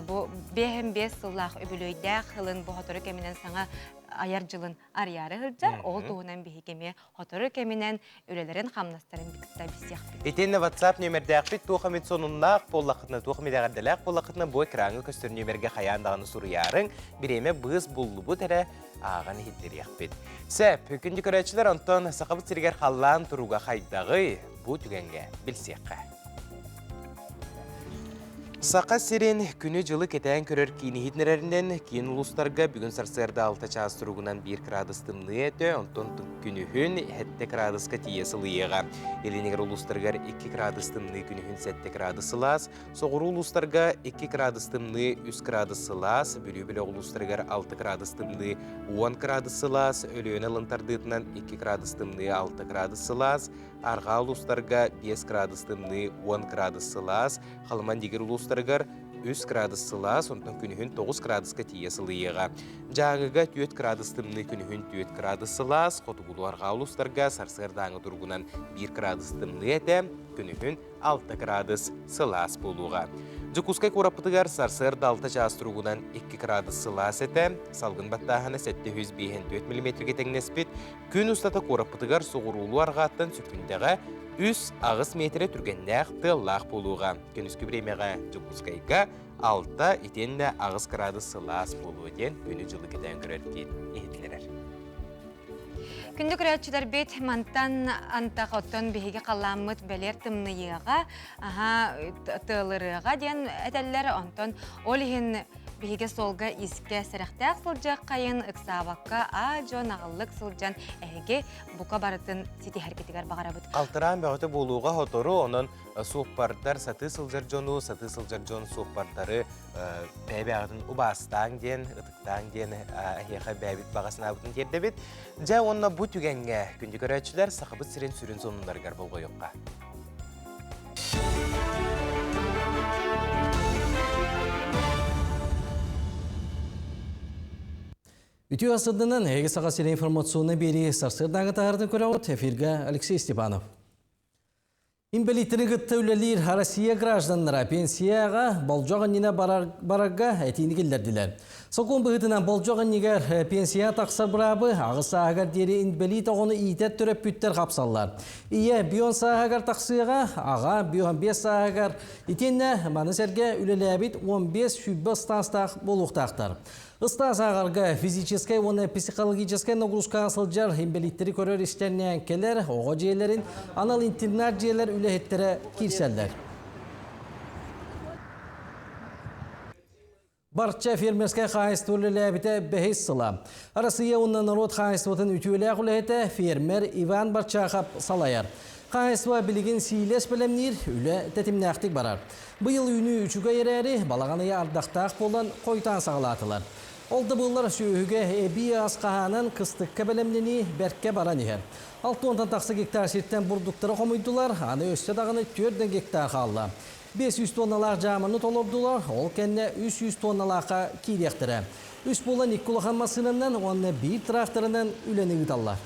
бу 55 сыллаах үбүлүөйдээх сылын бу сотору кэминэн саҥа айар дьылын арыйаары сылдьар. Ол туһунан биһиги эмиэ сотору кэминэн үлэлэрин хамнастарын кытта билсиэхпит. Итиэннэ WhatsApp нүөмэрдээхпит туох эмит сонуннаах буоллаххытына, туох эмит эҕэрдэлээх буоллаххытына, бу экраҥҥа көстөр нүөмэргэ хайаан даҕаны суруйаарыҥ. Бириэмэ быыс буллубут эрэ ааҕан иһиттэриэхпит. Сөп, күндү көрөөччүлэр, онтон Сахабыт сиригэр халлаан туруга хайдаҕый? Бу түгэҥҥэ билсиэххэ. Саха сирин күнү-дьылы кэтээн көрөр киин иһитиннэрэринэн, киин улуустарга бүгүн сарсыарда 6 чаас туругунан 1 градус тымныы этэ, онтон күнүһүн 7 градуска тиийэ сылыйыаҕа. Илинигэр улуустарыгар 2 градус тымныы күнүһүн 7 градус сылаас, соҕуруу улуустарга 2 градус тымныы 3 градус сылаас, Бүлүү бөлөх улуустарыгар 6 градус тымныы 10 градус сылаас, Өлүөнэ ылын тардыытынан 2 градус тымныы 6 градус сылаас, Арҕаа улуустарга 5 градус тымныы, 10 градус сылаас, Халыман Дигир улуустарыгар 3 градус сылаас, онтон күнүһүн 9 градуска тиийэ сылыйыаҕа. Дьааҥыга 4 градус тымныы, күнүһүн 4 градус сылаас, хотугулуу арҕаа улуустарга сарсыардааҥы туругунан 1 градус тымныы этэ, күнүһүн 6 градус сылаас буолуоҕа. Дьокуускай куораппытыгар сарсыарда 6 чаас туругунан 2 градус сылаас этэ, салгын баттааһына 754 миллиметргэ тэҥнэспит, Күн устата куораппытыгар соҕуруулуу арҕааттан сөкүндэҕэ 3-8 миэтэрэ түргэннээх тыаллаах буолуоҕа. Күнүскү бириэмэҕэ Дьокуускайга 6 итиэннэ 8 кыраадыс сылаас буолуо диэн күнү-дьылы кэтээн көрөр киин иһитиннэрэр. Күндү көрөөччүлэрбит мантан антах оттон биһиги халлааммыт бэлиэр тымныйыаҕа, аһа тыалырыаҕа диэн этэллэр. Онтон ол иһин Биһиги суолга искэ сэрэхтээх сылдьыаххайын, ыксаабакка аа-дьуо наҕыллык сылдьан эһиги бука барытын ситиһэргитигэр баҕарабыт. Халтыраан бөҕөтө буолууга сотору, онон суоппардар сатыы сылдьар дьону, сатыы сылдьар дьон суоппардары бэйэ-бэйэҕитин убаастааҥ диэн, ытыктааҥ диэн эһиэхэ бэйэбит баҕа санаабытын тиэрдэбит. Дьэ уонна бу түгэҥҥэ күндү көрөөччүлэр Сахабыт сирин сүрүн сонуннарыгар болҕойуохха. Үтүө сырдынан эһиги Саха сирин информационнай биэрии сарсыардааҥы таһаартын көрөҕүт. Эфиргэ Алексей Степанов. Инбэлииттэри кытта үлэлиир Россия гражданнара пенсияҕа болдьох иннинэ барарга этиини киллэрдилэр. Сокуон быһыытынан болдьох иннигэр пенсия тахсар быраабы аҕыс сааһыгар диэри инбэлиит оҕону иитэр төрөппүттэр хапсаллар. Ийэ бион сааһыгар тахсыаҕа, аҕа бион биэс сааһыгар итиэннэ маны сэргэ үлэлээбит 15-100 ыстаастаах буолуохтаахтар. Ыстаас ааҕарга физическэй уонна психологическай нагрузкаҕа сылдьар инбэлииттэри көрөр-истэр ньээҥкэлэр, оҕо дьиэлэрин, анал интернат дьиэлэр үлэһиттэрэ киирсэллэр. Барча фермерскэй хаһаайыстыба үлэлээбитэ бэһис сыла. Арассыыйа уонна норуот хаһаайыстыбатын үтүөлээх үлэһитэ фермер Иван Барчахов салайар. Хаһаайыстыба билигин сиилэс бэлэмниир, үлэ тэтимнээхтик барар. Быйыл үүнүү үчүгэй эрээри, балаҕан ыйа ардахтаах буолан хойутаан саҕалаатылар. Ол да буоллар сүөһүгэ эбии ас хаһаанан кыстыкка бэлэмнэнии бэркэ баран иһэр. Алтыонтан тахса гектар сиртэн бурдуктары хомуйдулар, аны өссө даҕаны 4 гектар хаалла. 500 тонналаах дьааманы толордулар, ол кэннэ 300 тонналаахха киириэхтэрэ. Үс буолан икки улахан массыынанан уонна биир тракторынан үлэни ыыталлар.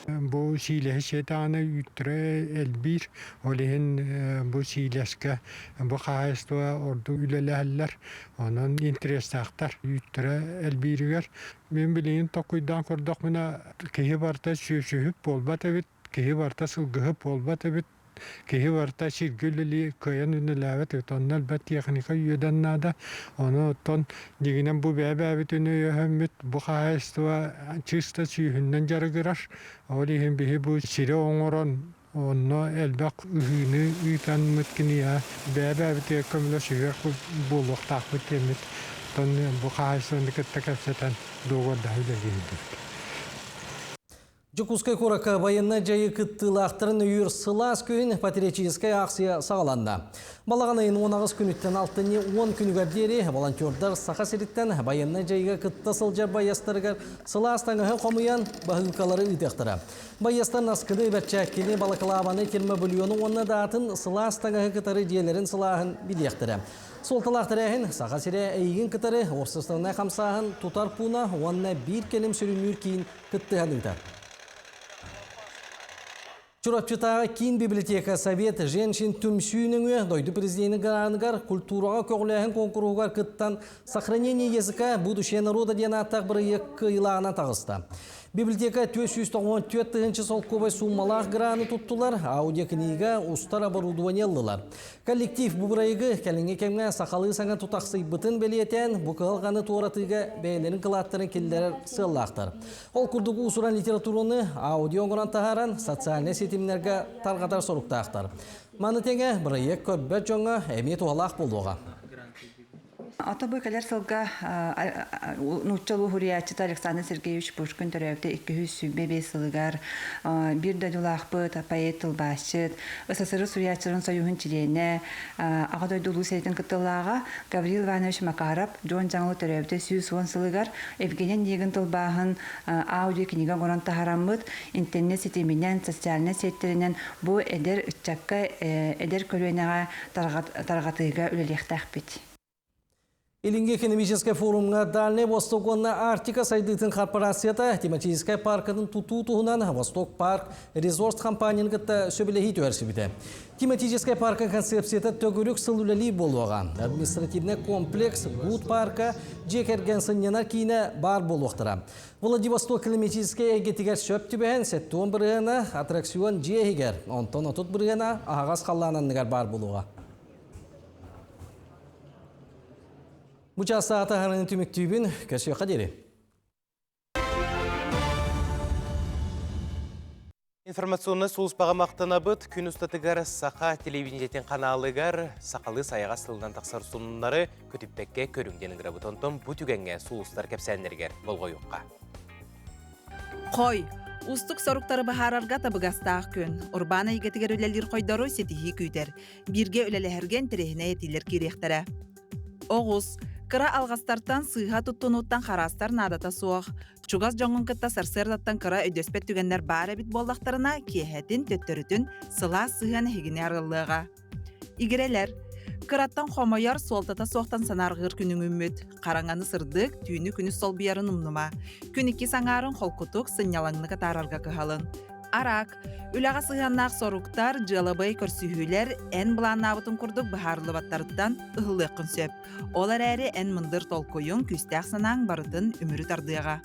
Бу сиилэһи сиэтэҕинэ үүттэрэ элбиир. Ол иһин бу сиилэскэ бу хаһаайыстыба ордук үлэлэһэллэр. Онон интэриэстээхтэр үүттэрэ элбииригэр. Мин билигин толкуйдаан көрдөхпүнэ, киһи барыта сүөсүһүт буолбат эбит, киһи барыта сылгыһыт буолбат эбит. Киһи барыта сиргэ үлэлии кыайан үлэлээбэт эбит. Онно элбэх техника үөдэн наада. Ону оттон дьиҥинэн бу бэйэ-бэйэбитин өйөһөммүт бу хаһаайыстыба чыста сүүһүнэн дьарыгырар. Ол иһин биһи бу сири оҥорон онно элбэх ыһыыны ыытаммыт киниэхэ бэйэ-бэйэбитигэр көмөлөсүһүөх буолуохтаахпыт диэммит оттон бу хаһаайыстыбаны кытта кэпсэтэн дуогабардаһа үлэлиирбит. Дьокуускай куоракка байыаннай дьайыы кыттыылаахтарын өйүүр сылаас күһүн патриотическай аахсыйа саҕаланна. Балаҕан ыйын 18 күнүттэн алтынньы 10 күнүгэр диэри волонтердар Саха сириттэн байыаннай дьайыыга кытта сылдьар байыастарыгар сылаас таҥаһы хомуйан баһыылкалары ыытыахтара. Байыастар наскыны, бэрчээккини, балаклаваны, термобульону уонна да атын сылаас таҥаһы кытары дьиэлэрин сылааһын билиэхтэрэ. Суолталаах тэрээһин Саха сирэ эйигин кытары уопсастыбаннай хамсааһын тутар пууна уонна биир кэлим сүрүннүүр киин кыттыһан ыытар. Чурапчытааҕы киин библиотека Совет женщин түмсүү нөҥүө дойду президенин граныгар культураҕа көҕүлээһин куонкуруһугар кыттан «Сохранение языка. Будущее народа» диэн ааттаах бырайыак кыайыылааҕынан таҕыста. Библиотека 494 тыһыынча солкуобай сууммалаах граны туттулар, аудиокнига, устар оборудование ыллылар. Коллектив бу бырайыгы кэлиҥҥи кэмҥэ сахалыы саҥа тутахсыйбытын бэлиэтээн, бу кыһалҕаны туоратыыга бэйэлэрин кылааттарын киллэрэр сыаллаахтар. Ол курдук уус-уран литератураны аудио оҥорон таһааран социальнай ситимнэргэ тарҕатар соруктаахтар. Маны тэҥэ бырайыак көрбөт дьоҥҥо эмиэ туһалаах буолуоҕа. Ото бу кэлэр сылга нуучча улуу суруйааччыта Александр Сергеевич Пушкин төрөөбүтэ 225 сылыгар биир дойдулаахпыт, поэт, тылбаасчыт, СССР суруйааччыларын союһун чилиэнэ, Аҕа дойду Улуу сэриитин кыттыылааҕа Гаврил Иванович Макаров Дьуон Дьаҥылы төрөөбүтэ 110 сылыгар Евгений Онегин тылбааһын аудио-кинигэ оҥорон таһаараммыт, интернет ситиминэн, социальнай сиэттэринэн бу эдэр ыччакка, эдэр көлүөнэҕэ тарҕатыыга үлэлиэхтээхпит. Илиҥҥи экономическай форумҥа Дальнай Восток уонна Арктика сайдыытын корпорацията тематическай паркатын тутуу туһунан Восток парк резорт компанияны кытта сөбүлэһии түһэрсибитэ. Тематическай парка концепцията төгүрүк сыл үлэлии буолуоҕа. Административнай комплекс Гуд парка дьиэ кэргэн сынньанар киинэ баар буолуохтара. Владивосток климатическай эйгэтигэр сөп түбэһэн 70 бырыһыана аттракцион дьиэ иһигэр, онтон 30 бырыһыана аһаҕас халлаан анныгар баар буолуоҕа. Бу чаастаата хараҥы түмүктүүбүн, көрсүөххэ диэри. Информационнай сулууспаҕа махтанабыт. Күн устатыгар Саха телевидениетин ханаалыгар сахалыы сайаҕас тылынан тахсар сонуннары көтүппэккэ көрүҥ диэн ыҥырабыт. Онтон бу түгэҥҥэ сулустар кэпсээннэригэр болҕойуохха. Хой, уустук соруктары быһаарарга табыгастаах күн. Урбаан эйгэтигэр үлэлиир хойдору ситиһии күүтэр. Бииргэ үлэлэһэргэ интэриэһинэй этиилэр киириэхтэрэ. Оҕус, кыра алҕастартан сыыһа туттунууттан хараастар наадата суох. Чугас дьоҥҥун кытта сарсыардаттан кыра өйдөспөт түгэннэр баар эбит буоллахтарына, киэһэтин, төттөрүтүн сылаас сыһыан эһигини арыллыаҕа. Игирэлэр. Кыраттан хомойор, суолтата суохтан санаарҕыыр күнүҥүммүт. Хараҥаны сырдык, түүнү күнүс солбуйарын умнума. Күн иккис аҥаарын холкутук, сынньалаҥнык атаарарга кыһалын. Араак. Үлэҕэ сыһыаннаах соруктар, дьыалабыай көрсүһүүлэр эн былааннаабытыҥ курдук быһаарыллыбаттарыттан ыһыллыаххын сөп. Ол эрээри эн мындыр толкуйуҥ, күүстээх санааҥ барытын үмүрү тардыаҕа.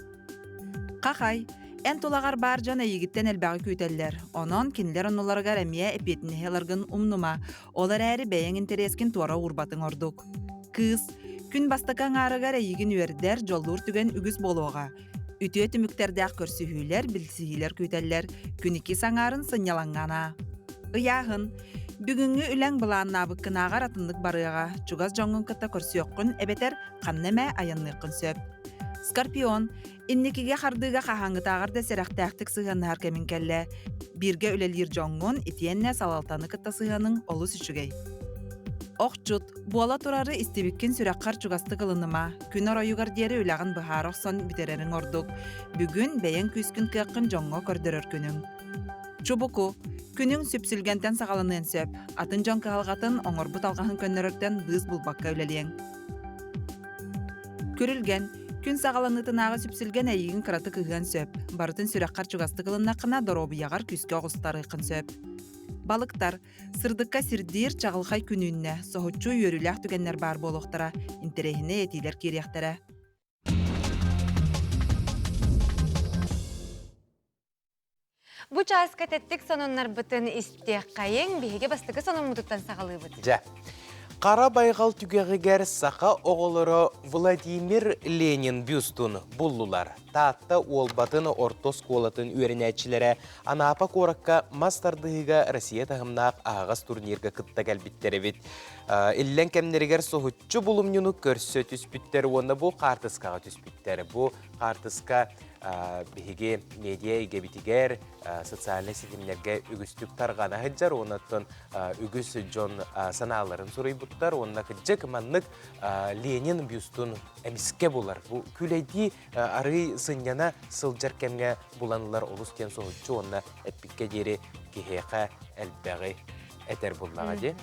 Хахай, эн тулаҕар баар дьон эйигиттэн элбэҕи күүтэллэр. Онон кинилэр оннуларыгар эмиэ эппиэтинэһи ыларгын умнума. Ол эрээри бэйэҥ интэриэскин туора уурбатыҥ ордук. Кыыс, күн бастакы аҥаарыгар эйигин үөрдэр, дьоллуур түгэн үгүс буолуоҕа. Үтүө түмүктэрдээх көрсүһүүлэр, билсиһиилэр күүтэллэр. Күн иккис аҥаарын сынньалаҥҥа анаа. Ыйааһын. Бүгүҥҥү үлэҥ былааннаабыккынааҕар атыннык барыаҕа, чугас дьоҥҥун кытта көрсүөххүн эбэтэр ханна эмэ айанныаххын сөп. Скорпион, инникигэ хардыыга хаһааҥҥытааҕар да сэрэхтээхтик сыһыаннаһар кэмиҥ кэллэ. Бииргэ үлэлиир дьоҥҥун итиэннэ салалтаны кытта сыһыаныҥ олус үчүгэй. Охчут, буола турары истибиккин сүрэххэр чугастык ылыныма. Күн оройугар диэри үлэҕин быһаара охсон бүтэрэриҥ ордук. Бүгүн бэйэҥ күүскүн-кыаххын дьоҥҥо көрдөрөр күнүҥ. Чубуку, күнүҥ сүпсүлгэнтэн саҕаланыан сөп. Атын дьон кыһалҕатын, оҥорбут алҕаһын көннөрөртөн быыс булбакка үлэлиэҥ. Күрүлгэн, күн саҕаланыытынааҕы сүпсүлгэн эйигин кыратык ыһыан сөп. Барытын сүрэххэр чугастык ылыннаххына, доруобуйаҕар күүскэ оҕустарыаххын сөп. Балыктар, сырдыкка сирдиир чаҕылхай күн үүннэ, соһуччу үөрүүлээх түгэннэр баар буолуохтара, интэриэһинэй этиилэр киириэхтэрэ. Бу чааска тэттик сонуннарбытын истиэххэйиҥ, биһиги бастакы сонуммутуттан саҕалыыбыт. Дьэ, Хара байҕал түгэҕигэр саха оҕолоро Владимир Ленин бюстун буллулар. Таатта Уолбатын орто оскуолатын үөрэнээччилэрэ Анапа куоракка мас тардыһыыга Россия таһымнаах аһаҕас турнирга кытта кэлбиттэр эбит. Иллэҥ кэмнэригэр соһуччу булумньуну көрсө түспүттэр уонна бу хаартыскаҕа түспүттэр. Бу хаартыска биһиги медиа эйгэбитигэр социальнай ситимнэргэ үгүстүк тарҕана сылдьар уонна үгүс дьон санааларын суруйбуттар уонна кырдьык маннык Ленин бюстун эмискэ булар. Бу күлэйдии арый сынньана сылдьар кэмҥэ буланылар олус диэн соһуччу уонна эппиккэ диэри киһиэхэ элбэҕи этэр буллаҕа дии.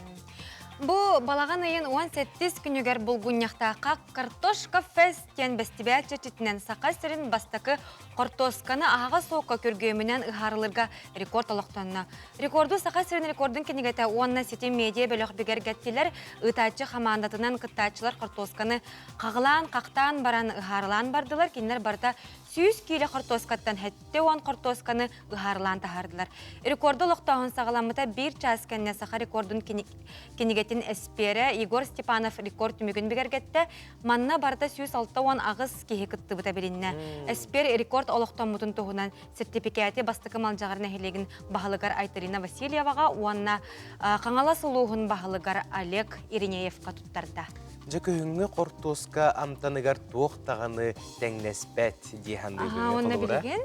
Бу балаҕан ыйын 17 күнүгэр Булгунньахтаахха Картошка Фест диэн бэстибээл чэрчитинэн Саха сирин бастакы хортуосканы аһаҕас суокка күргүөмүнэн ыһаарылыырга рекорд олохтонно. Рекорду Саха сирин рекордун кинигэтэ уонна ситим медиа бөлөх бигэргэттилэр. Ыытааччы хамаандатынан кыттааччылар хортуосканы хаҕылаан, хахтаан баран ыһаарылаан бардылар. Кинилэр барыта 100 киилэ хортуоскаттан 70 хортуосканы ыһаарылаан таһаардылар. Рекорду олохтооһун саҕаламмыта биир чаас кэннэ саха рекордун кинигэтин эспиэрэ Егор Степанов рекорд түмүгүн бигэргэттэ. Манна барыта 168 киһи кыттыбыта билиннэ. Эспиэр рекорд олохтоммутун туһунан сертификати Бастакы Малдьаҕар нэһилиэгин баһылыгар Айталина Васильеваҕа уонна Хаҥалас улууһун баһылыгар Олег Иринеевка туттарда. Дьэ күһүҥҥү хортуоска амтаныгар туох даҕаны тэҥнэспэт дии саныыбын. Уонна билигин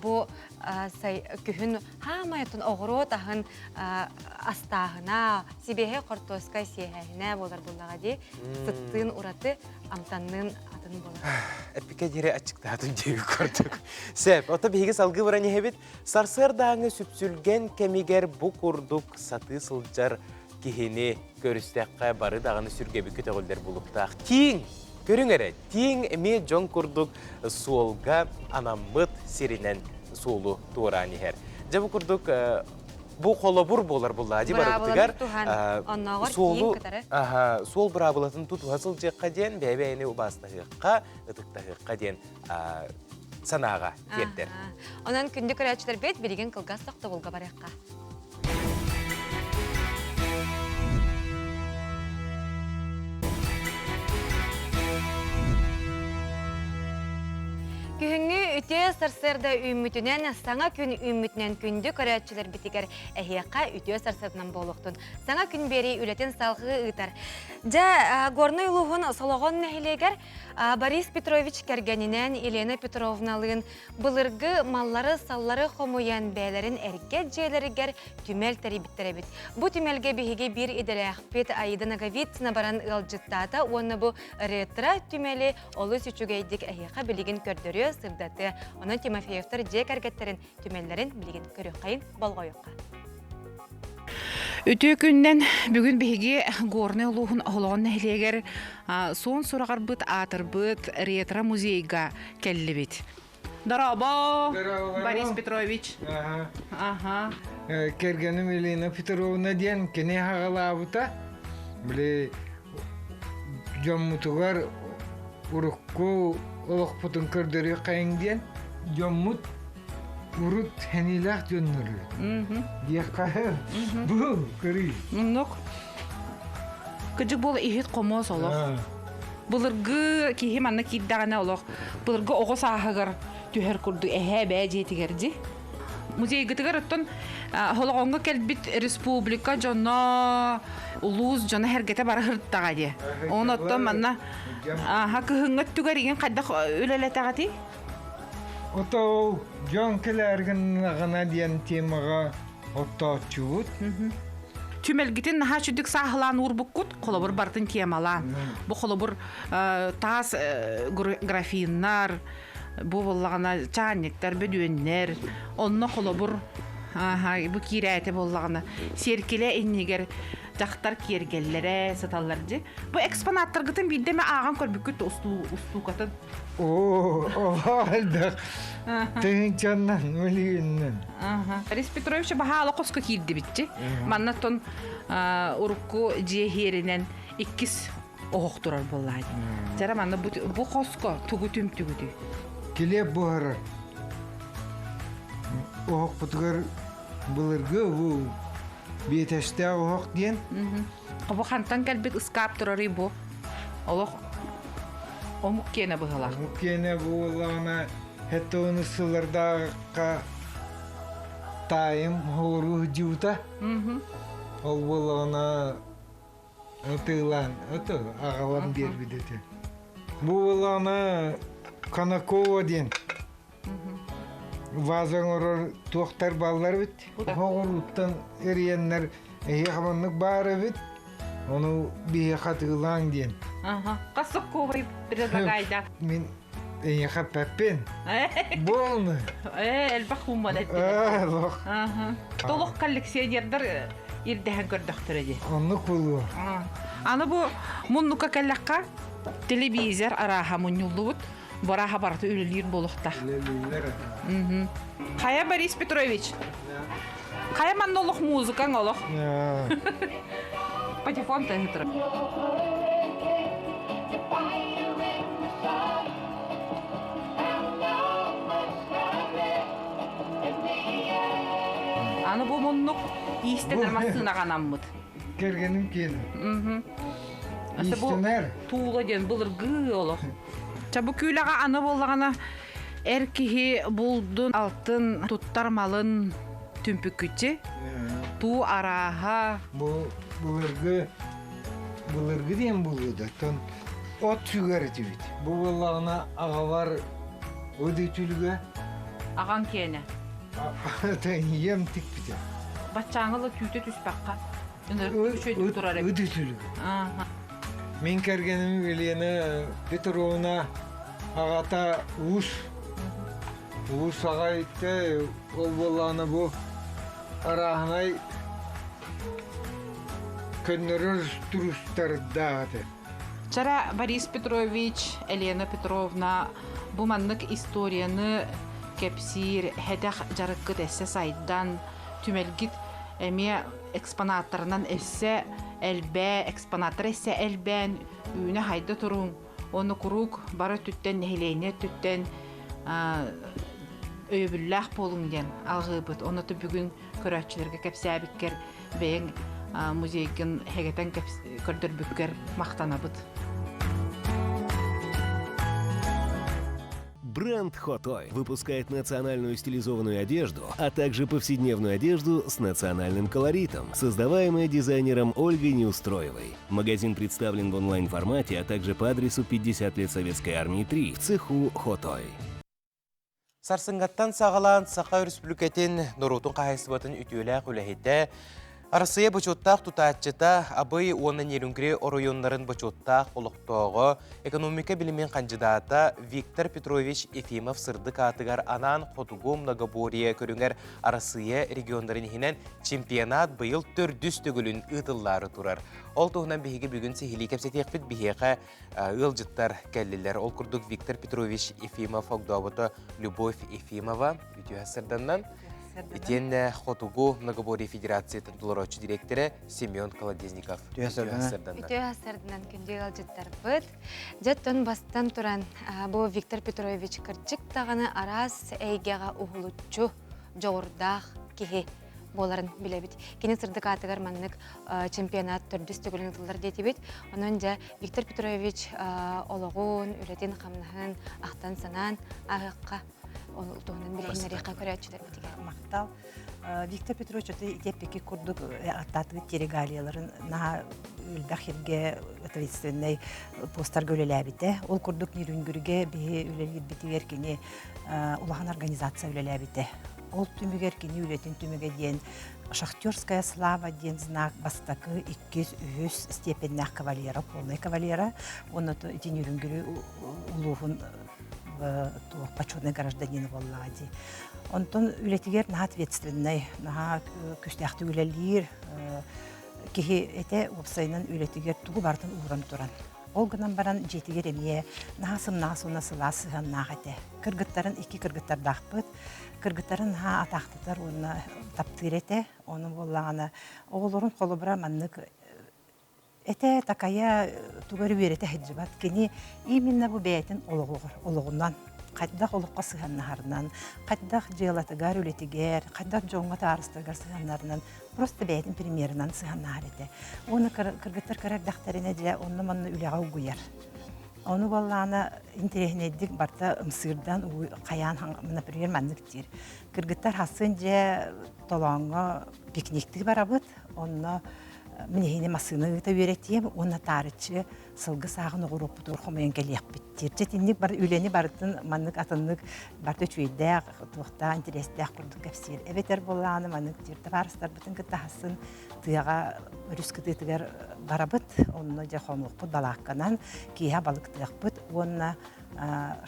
бу күһүн хаамайытын оҕуруот аһын астааһына, сибиэһэй хортуоска сиэһээһинэ буолар буоллаҕа дии. Сыттыын ураты, амтанныын атын буолар. Эппикэ диэри аччыктаатым диэби курдук. Сөп, ото биһиги салгыы баран иһэбит. Сарсыардааҥы сүпсүлгэн кэмигэр бу курдук сатыы сылдьар киһини көрүстэххэ бары даҕаны сүргэбит көтөҕүллэр булуктаах. Тииҥ! Көрүҥ эрэ, тииҥ эмиэ дьон курдук суолга анаммыт сиринэн суолу туораан иһэр. Дьэ бу курдук бу холобур буолар буллаа дии барыбытыгар суолу суол быраабылатын тутуһа сылдьыахха диэн бэйэ-бэйэни убаастаһыахха, ытыктаһыахха диэн санааҕа тиэрдэр. Онон күндү көрөөччүлэрбит билигин кылгас тохтобулга барыахха. Күһүҥҥү үтүө сарсыарда үүммүтүнэн, саҥа күн үүммүтүнэн күндү көрөөччүлэрбитигэр эһиэхэ үтүө сарсыарданан буолуохтун. Саҥа күн биэрии үлэтин салҕыы ыытар. Дьэ, Горнай улууһун Солоҕон нэһилиэгэр Борис Петрович кэргэнинээн Елена Петровналыын былыргы маллары-саллары хомуйан бэйэлэрин эргэ дьиэлэригэр түмэл тэрийбиттэр эбит. Бу түмэлгэ биһиги биир идэлээхпит Аида Ноговицына баран ыалдьыттаата уонна бу ретро түмэли олус үчүгэйдик эһиэхэ билигин көрдөрүө, сырдатыа. Онон Тимофеевтар дьиэ кэргэттэрин түмэллэрин билигин көрүөххэйин, болҕойуохха. Үтүө күннэн бүгүн биһиги Горнай улууһун Оһолоҕон нэһилиэгэр суон сураҕарбыт аатырбыт ретро музейга кэллибит. Дорообо, Борис Петрович. Аха. Кэргэним Елена Петровна диэн кини хаҕалаабыта. Били дьоммутугар урукку олохпутун көрдөрүөххэйиҥ диэн дьоммут урут сэниилээх дьоннору диэххэ бу көрүй. Муннук. Кыдьык буола иһит хомуос олох. Былыргы киһи манна киирдэҕинэ олох былыргы оҕо сааһыгар түһэр курдук эһээ эбээ дьиэтигэр дии. Музейгытыгар оттон Холоҕоҥҥо кэлбит республика дьоно, улуус дьоно эргэтэ бара сырыттаҕа дии. Оны оттон манна аха кыһыҥҥы өттүгэр игин хайдах үлэлэтэҕитий? Ото дьон кэлээргин диэн темаҕа оттооччубут. Түмэлгитин наһаа үчүгдүк сааһылаан уурбуккут, холобур барытын темалаан. Бу холобур таас графиннар, бу буоллаҕына чаанньыктар, бөдүөннэр, онно холобур бу киирээтэ буоллаҕына сиэркилэ иннигэр дьахтар киэргэллэрэ сыталлар дьи. Бу экспонаттаргытын биирдэ эмэ ааҕан көрбүккүт устуукатын? Оо, олох элбэх. Тыһыынчаннан, мөлүйүөннэн. Борис Петрович баһаала хоско киирдибитчи. Манна тон урукку дьиэ иһиэринэн иккис оһох турар буоллаҕа. Дьара манна бу хоско тугу түмтүгүтүй? Килиэп буһарар. Оһохпутугар былыргы бу биэтэстээх оһох диэн. Бу хантан кэлбит ыскаап турарый бу? Олох омук киэнэ быһылаах. Омук киэнэ буоллаҕына хэттоҕуну сыллардаахха таайым хоҕуруу дьуута. Ол буоллаҕына Атыылаан, ото аҕалан биэрбит этэ. Бу буоллаҕына Конакова диэн ваза оҥорор туохтар бааллар эбит. Оҕурууттан эрийэннэр эһиэхэ маннык баар эбит, ону биһиэхэ атыылааҥ диэн. Ага. Хас сокковай предлагайда? Мин эйиэхэ эппэппин. Буолну. Э, элбэх хуумман эттилэр. Олох. Толох коллекционердар ирдэһэн көрдөхтөрө дии. Оннук буолуо. Аны бу муннукка кэллэххэ телевизор арааһа мунньуллубут. Барааһа барыта үлэлиир буолуохтаах. Үлэлииллэр. Хайа Борис Петрович? Хайа манна олох музыкаҥ олох? Патефон тыаһытыр. Аны бу муннук иистэнэр массыынаҕа анаммыт. Кэргэним киэнэ. Иистэнэр. Туула диэн былыргы олох. Ча бу күүлэҕэ аны буоллаҕына эр киһи булдун алтын туттар малын түмпүккүччи туу арааһа бу былыргы былыргы диэн булууда тон от сүгэр этибит бу буоллаҕына аҕабар ыды түлүгэ аҕаҥ киэнэ ийэм тикпитэ баччааҥы түүтэ түспэххэ үчүгэй турар эбит ыды түлүгэ Мин кэргэним Елена Петровна аҕата уус. Уус аҕай ол буоллаҕына бу арааһынай көннөрөр туристардаах этэ. Чара Борис Петрович, Елена Петровна бу маннык историяны кэпсиир һэтэх дьарыккыт эссе сайдан, түмэлгит эмиэ экспонаттарынан эссе элбээ, экспонаттар эссе элбээн үүнэ-хайда туруҥ. Оны куруук бары өттүттэн, нэһилиэнньэ өттүттэн өйөбүллээх буолуҥ диэн алҕыыбыт. Оны бүгүн көрөөччүлэргэ кэпсээбиккэр бэйэҥ музейгын хэгэтэн көрдөрбүккэр махтанабыт. Бренд Хотой выпускает национальную стилизованную одежду, а также повседневную одежду с национальным колоритом, создаваемая дизайнером Ольгой Неустроевой. Магазин представлен в онлайн-формате, а также по адресу 50 лет Советской Армии 3 в цеху Хотой. Сарсыҥҥаттан саҕалаан Саха Өрөспүүбүлүкэтин норуотун хаһаайыстыбатын үтүөлээх үлэһитэ, Арассыыйа бочуоттаах тутааччыта, Абый уонна Нерюнгри оройуоннарын бочуоттаах олохтооҕо, экономика билимин хандьыдаата Виктор Петрович Ефимов сырдык аатыгар анаан Хотугу многоборье көрүҥэр Арассыыйа регионнарын иһинэн чемпионат быйыл төрдүс төгүлүн ыытыллаары турар. Ол туһунан биһиги бүгүн сиһилии кэпсэтиэхпит биһиэхэ ыалдьыттар кэллилэр. Ол курдук Виктор Петрович Ефимов огдообото Любовь Ефимова үтүө сырданнан Итиэннэ Хотугу многоборье Федерациятын толорооччу дириэктэрэ Семен Колодезников. Үтүө сарданан күндү ыалдьыттарбыт. Дьэ, бастан туран бу Виктор Петрович кырдьык даҕаны араас эйгэҕэ уһулуччу дьоҕурдаах киһи буоларын билэбит. Кини сырдык аатыгар маннык чемпионат төрдүс төгүлүн ытыллар диэтибит. Онон дьэ Виктор Петрович олоҕун, үлэтин-хамнаһын ахтан-санаан ааһыахха. Ол туһунан билиһиннэриэххэ көрөөччүлэрбитигэр. Махтал. Виктор Петрович это итиэппики курдук аттаатыгыт регалияларын наһаа элбэх сиргэ ответственнай постарга үлэлээбитэ. Ол курдук Нерюнгүргэ биһи үлэлиирбитигэр кини улахан организация үлэлээбитэ. Ол түмүгэр кини үлэтин түмүгэ диэн Шахтерская слава диэн знак бастакы, иккис, үһүс степеннээх кавалера, полный кавалера. Уонна ити Нерюнгүрү улууһун туох почетный гражданин буоллаҕа дии. Онтон үлэтигэр наһаа ответственнай, наһаа күүстээхтик үлэлиир киһи этэ уопсайынан үлэтигэр тугу барытын ууран туран. Ол гынан баран дьиэтигэр эмиэ наһаа сымнаҕас уонна сылаас сыһыаннаах этэ. Кыргыттарын икки кыргыттардаахпыт. Кыргыттарын наһаа атаахтатар уонна таптыыр этэ. Ону буоллаҕына оҕолорун холобура маннык этэ такайа тугу эрэ үөрэтэ сылдьыбат. Кини именно бу бэйэтин олоҕугар олоҕунан хайдах олоххо сыһыаннаһарынан, хайдах дьыалатыгар, үлэтигэр, хайдах дьоҥҥо таарыстарыгар сыһыаннарынан просто бэйэтин примерынан сыһыаннаһар этэ. Уонна кыргыттар кыра эрдэхтэринэ дьэ онно-манна үлэҕэ угуйар. Ону буоллаҕына интэриэһинэйдик барыта ымсыырдан хайаан например маннык диир. Кыргыттар хассын дьэ толооҥҥо пикниктии барабыт, онно мин эһини массыына ыыта үөрэтиэм уонна таарыччы сылгы сааҕын оҕуруоппутугар хомуйан кэлиэхпит диир. Дьэ итинник бар үлэни барытын маннык атыннык барыта үчүгэйдээх, туохтаах интэриэстээх курдук кэпсиир. Эбэтэр буоллаҕына маннык диир табаарыстарбытын кытта хасын тыаҕа өрүс кытыытыгар барабыт, онно дьэ хонуохпут балаакканан, киэһэ балыктыахпыт уонна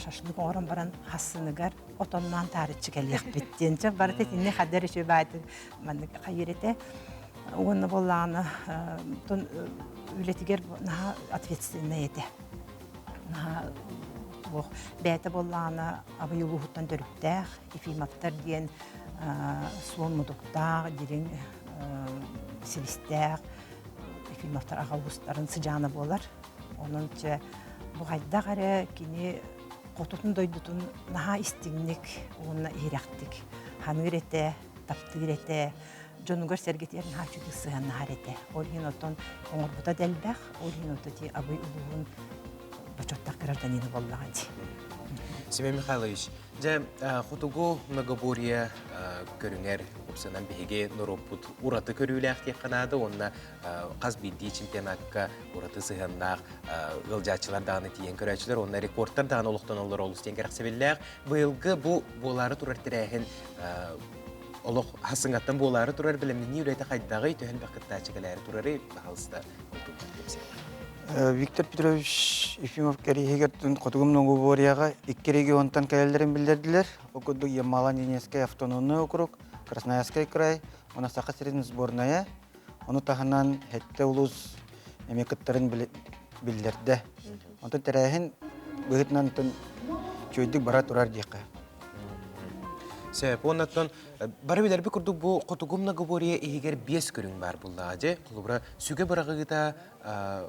шашлык оҥорон баран хассыныгар отонноон таарыччы кэлиэхпит диэн. Чэ барыта итинник хаддар үчүгэй баайдык маннык хайыр этэ. Уонна буоллаҕына үлэтигэр наһаа ответственнай этэ. Наһаа туох бэйэтэ буоллаҕына Абый улууһуттан төрүттээх Ефимовтар диэн суон мутуктаах, дириҥ силистээх Ефимовтар аҕа уустарын сыдьаана буолар. Онон чэ бу хайдах эрэ кини хотутун дойдутун наһаа истиҥник уонна иһирэхтик ханыыр этэ, таптыыр этэ, дьонугар-сэргэтигэр наһаа үчүгэй сыһыаннаһар этэ. Ол иһин оттон оҥорбута да элбэх, ол иһин оттон ити Абый улууһун бочуоттаах гражданина буоллаҕа дии. Семен Михайлович, дьэ, хотугу многоборье көрүҥэр упсанан биһиги норуоппут ураты көрүүлээх диэххэ наада уонна хас биирдии чемпионакка ураты сыһыаннаах ыалдьааччылар даҕаны тиийэн көрөөччүлэр уонна рекордтар даҕаны олохтоноллор олус диэн кэрэхсэбиллээх. Быйылгы бу буолаары турар тэрээһин олох хасыҥаттан буолаары турар бэлэмнэнии үлэтэ хайдаҕый, төһө элбэх кыттааччы кэлээри турарый, баһаалыста Виктор Петрович Ефимов кэриэһигэр Хотугу Многоборьеҕа икки регионтан кэлэллэрин биллэрдилэр. Ол курдук Ямало-Ненецкэй автономный округ, Красноярскай край, уонна Саха сирин сборная. Ону таһынан Хэттэ улуус эмиэ кыттарын биллэрдэ. Онтон тэрээһин быһыытынан үчүгэйдик бара турар диэххэ. Сөп. Оннуттан бары билэрбит курдук бу Хотугу многоборье иһигэр биэс көрүҥ баар буллаҕа дьэ. Холобура, сүгэ быраҕыыта,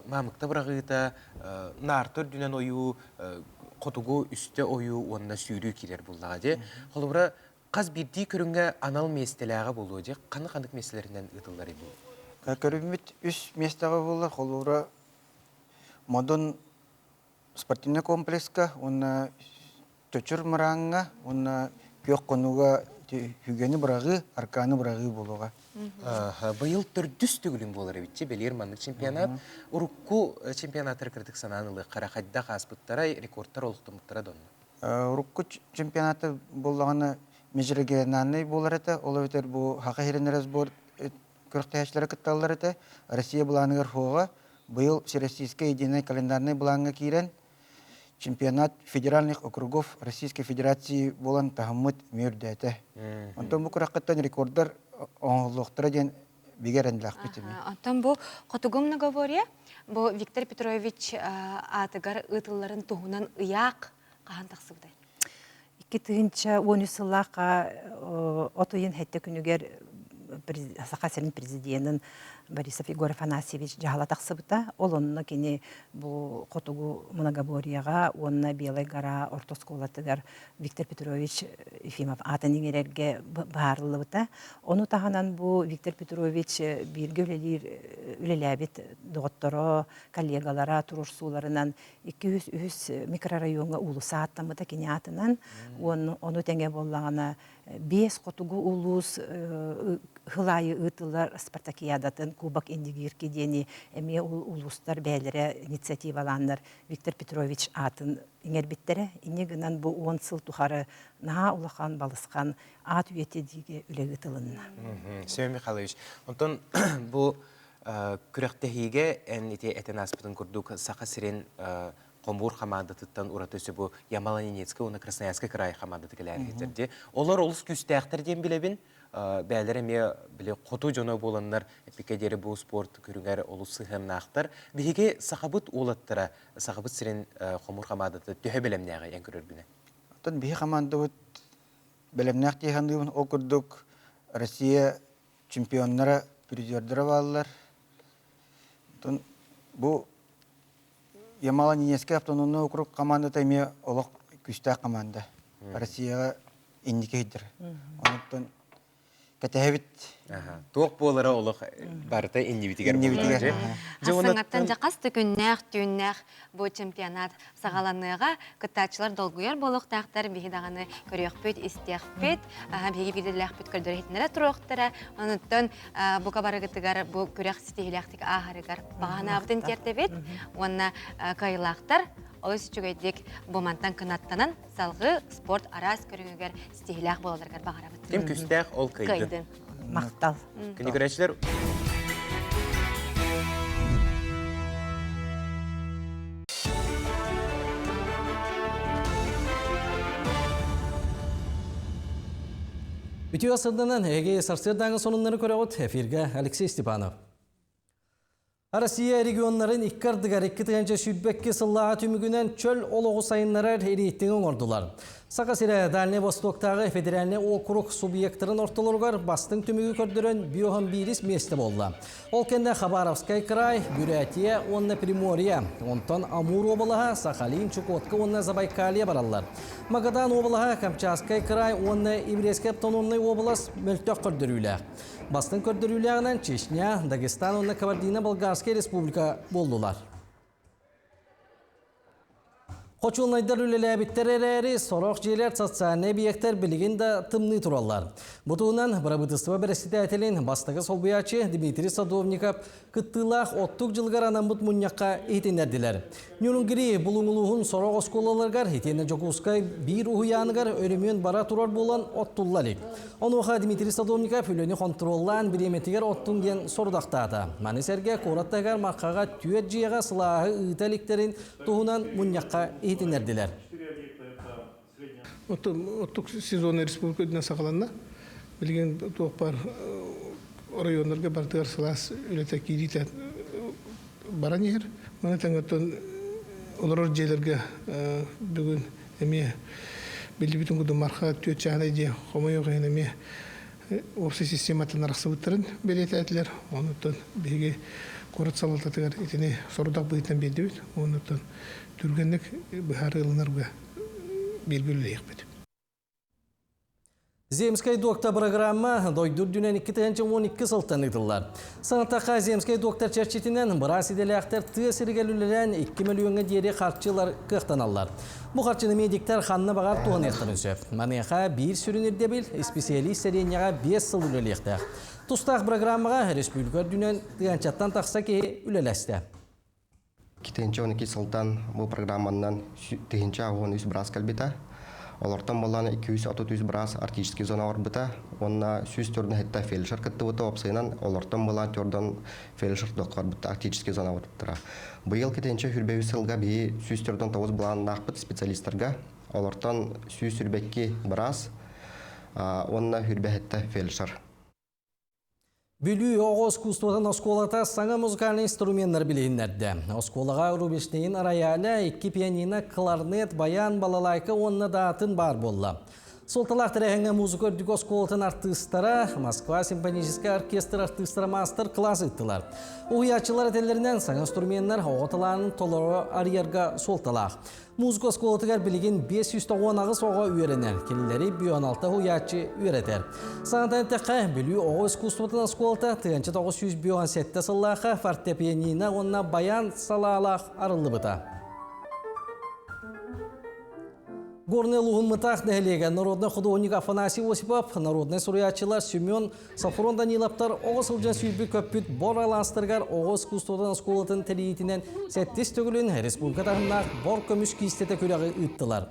маамыкта быраҕыыта, наарта үрдүнэн ойуу, хотугу үстэ ойуу уонна сүүрүү киирэр буллаҕа дьэ. Холобура, хас биирдии көрүҥҥэ анал миэстэлээҕэ буолуо дьэ. Ханнык-ханнык миэстэлэринэн ыытыллар эбии? Көрүҥмүт үс миэстэҕэ буолар. Холобура, Модун спортивнай комплекска уонна Чочур Мырааҥҥа уонна Күөх Хонууга үгэни быраҕыы, аркааны быраҕыы буолуоҕа. Быйыл төрдүс төгүлүн буолар эбит бэлиэр маннык чемпионат. Урукку чемпионаттары кырдык санаан ылыаххара хайдах ааспыттарай, рекордтар олохтоммуттара донно? Урукку чемпионаты буоллаҕына межрегиональный буолар этэ. Ол эбэтэр бу Хаха сирин сбор күрэхтэһээччилэрэ кытталлар этэ. Россия былааныгар суоҕа. Быйыл Всероссийскай единый календарный былааҥҥа киирэн чемпионат федеральных округов Российской Федерации буолан таһыммыт эмиэ үрдээтэ. Онтон бу күрэххиттэн рекорддар оҥоһуллуохтара диэн бигэ эрэннэхпит эмиэ. Оттон бу Хотугу многоборье бу Виктор Петрович аатыгар ыытылларын туһунан ыйаах хаһан тахсыбытай? 2013 сыллаахха от ыйын сэттэ күнүгэр Саха сирин президенин Борисов Егор Афанасьевич дьаһала тахсыбыта. Ол онно кини бу хотугу многоборьеҕа уонна Белай гора орто оскуолатыгар Виктор Петрович Ефимов аатын иҥэрэргэ быһаарыллыбыта. Ону таһынан бу Виктор Петрович бииргэ үлэлиир үлэлээбит доҕотторо, коллегалара туруорсууларынан 203 микрорайоҥҥа уулусса ааттаммыта кини аатынан. Уонна ону тэҥэ буоллаҕына биэс хотугу улуус сыл аайы ыытыллар спартакиадатын Кубок Индигирки диэни эмиэ улуустар бэйэлэрэ инициативалааннар Виктор Петрович аатын иҥэрбиттэрэ. Инньэ гынан бу 10 сыл тухары наһаа улахан балысхан аат үйэтэ диигэ үлэ ыытылынна. Семен Михайлович, онтон бу күрэхтэһиигэ эн ити этэн ааспытын курдук Саха сирин хомуур хамаандатыттан ураты өссө бу Ямало-Ненецкэй уонна Красноярскай кыраай хамаандата кэлээри дии. Олор олус күүстээхтэр диэн билэбин. Бээлэр эмиэ били хоту дьоно буоланнар эппиккэ диэри бу спорт көрүҥэр олус сыһыаннаахтар. Биһиги сахабыт уолаттара Сахабыт сирин хомуур хамаандата төһө бэлэмнээҕий эн көрөргүнэ? Оттон биһи хамаандабыт бэлэмнээх дии саныыбын. Ол курдук Россия чемпионнара, призердара бааллар. Оттон бу Ямало-Ненецкэй автономный округ командата эмиэ олох күүстээх команда. Россияҕа инники сылдьар. Онон кэтэһэбит. Туох буолара олох барыта иннибитигэр Иннибитигэр. Саҥаттан дьэ хас да күннээх, түүннээх бу чемпионат саҕаланыаҕа. Кыттааччылар долгуйар буолуохтаахтар. Биһи даҕаны көрүөхпүт, истиэхпит. Биһиги биирдэлээхпит көрдөрө иһитиннэрэ туруохтара. Онуттан бука барыгытыгар бу күрэх ситиһиилээхтик ааһарыгар баҕанаабытын тиэртэбит. Уонна кыайыылаахтар олус үчүгэйдик бу мантан кынаттанан салгыы спорт араас көрүҥүгэр ситиһиилээх буолалларыгар баҕарабыт. Ким күстээх ол кыайдын. Махтал. Күнү көрөөччүлэр Үтүө сырданан эһиги сарсыардааҥы сонуннары көрөҕүт. Эфиргэ Алексей Степанов. Россия регионнарын икки ардыгар 2022 сыллааҕы түмүгүнэн чөл олоҕу сайыннарар рейтинги оҥордулар. Саха сирэ Дальнай Востоктааҕы федеральнай округ субъектарын ортолоругар бастыҥ түмүгү көрдөрөн биоһон биирис миэстэ буолла. Ол кэннэ Хабаровскай край, Бурятия уонна Приморье, онтон Амур уобалаһа, Сахалин, Чукотка уонна Забайкалье бараллар. Магадан уобалаһа, Камчатскай край уонна Еврейскэй автономнай уобалас мөлтөх көрдөрүүлээх. Бастыҥ көрдөрүүлээҕинэн Чечня, Дагестан уонна Кабардино-Болгарскай республика буоллулар. Хочуолунайдар үлэлээбиттэр эрээри, сорох дьиэлэр социальнай эбийиэктэр билигин да тымныы тураллар. Бу туһунан бырабыытыстыба бэрэссэдээтэлин бастакы солбуйааччы Дмитрий Садовников кыттыылаах оттук дьылыгар анаммыт мунньахха иһитиннэрдилэр. Ньурунгири Булуҥулууһун сорох оскуолаларыгар итиэннэ Дьокуускай биир уһуйааныгар өрөмүөн бара турар буолан оттулла илик. Онуоха Дмитрий Садовников үлэни хонтуруоллаан бириэмэтигэр оттун диэн сорудахтаата. Маны сэргэ куорат таһыгар Мархаҕа түөрт дьиэҕэ сылааһы ыыта иликтэрин туһунан мунньахха иһитиннэрдилэр. Оттук сезона республика үрдүнэн саҕаланна. Билигин туох баар оройуоннарга барытыгар сылаас үлэтэ киириитэ баран иһэр. Маны тэҥэ оттон олорор дьиэлэргэ бүгүн эмиэ биллибитин курдук Марха түөрт чааһынай дьиэ хомойуох иһин эмиэ уопсай систематтан арахсыбыттарын бэлиэтээтилэр. Онуттан биһиги куорат салалтатыгар итини сорудах быһыытынан биэрдибит. Онуттан түргэнник быһаарыы ылынарга бииргэ үлэлиэхпит. Земскэй доктор программа дойду үрдүнэн 2012 сылтан ыытыллар. Санатахха Земскэй доктор чэрчитинэн быраас идэлээхтэр тыа сиригэр үлэлээн 2 мөлүйүөҥҥэ диэри харчылар кыахтаналлар. Бу харчыны медиктэр ханна баҕар туһаныахтарын сөп. Маныаха биир сүрүн ирдэбил исписэлиис сэлиэнньэҕэ 5 сыл үлэлиэхтээх. Тустаах программаҕа республика үрдүнэн тыһыынчаттан тахса киһи үлэлэстэ. 2012 сылтан бу программанан 1013 быраас кэлбитэ. Олортон буолан 233 быраас арктический зона барбыта уонна 147 фельдшер кыттыбыта уопсайынан олортон буолан төрдөн фельдшер барбыта арктический зона барбыттара. Быйыл китинчэ хүрбэбис сылга биһи 149 былааннаахпыт специалисттарга олортон 122 быраас уонна хүрбэһиттэ фельдшер. Бүлүү оҕо искусствотын оскуолата саҥа музыкальнай инструменнары билиһиннэрдэ. Оскуолаҕа Рубинштейн рояля, икки пианино, кларнет, баян, балалайка уонна да атын баар буолла. Суолталаах тэрээһиҥҥэ музыка үрдүк оскуолатын артыыстара, Москва симфоническай оркестр артыыстара маастар-кылаас ыыттылар. Уһуйааччылар этэллэринэн, саҥа инструменнар оҕо талаанын толору арыйарга суолталаах. Музыка оскуолатыгар билигин 598 оҕо үөрэнэр, кинилэри 16 уһуйааччы үөрэтэр. Саҥатан эттэххэ, Бүлүү оҕо искусствотын оскуолата 1997 сыллаахха фортепианино уонна баян салаалаах арыллыбыта. Горнай улууһун Мытаах нэһилиэгэ народнай художник Афанасий Осипов, народнай суруйааччылар Семен Софрон Даниловтар оҕо сылдьан сүүрбүт көппүт бор алаастарыгар оҕо искусствотын оскуолатын тэрийиитинэн сэттис төгүлүн республика таһымнаах бор көмүс киистэтэ күрэҕи ыыттылар.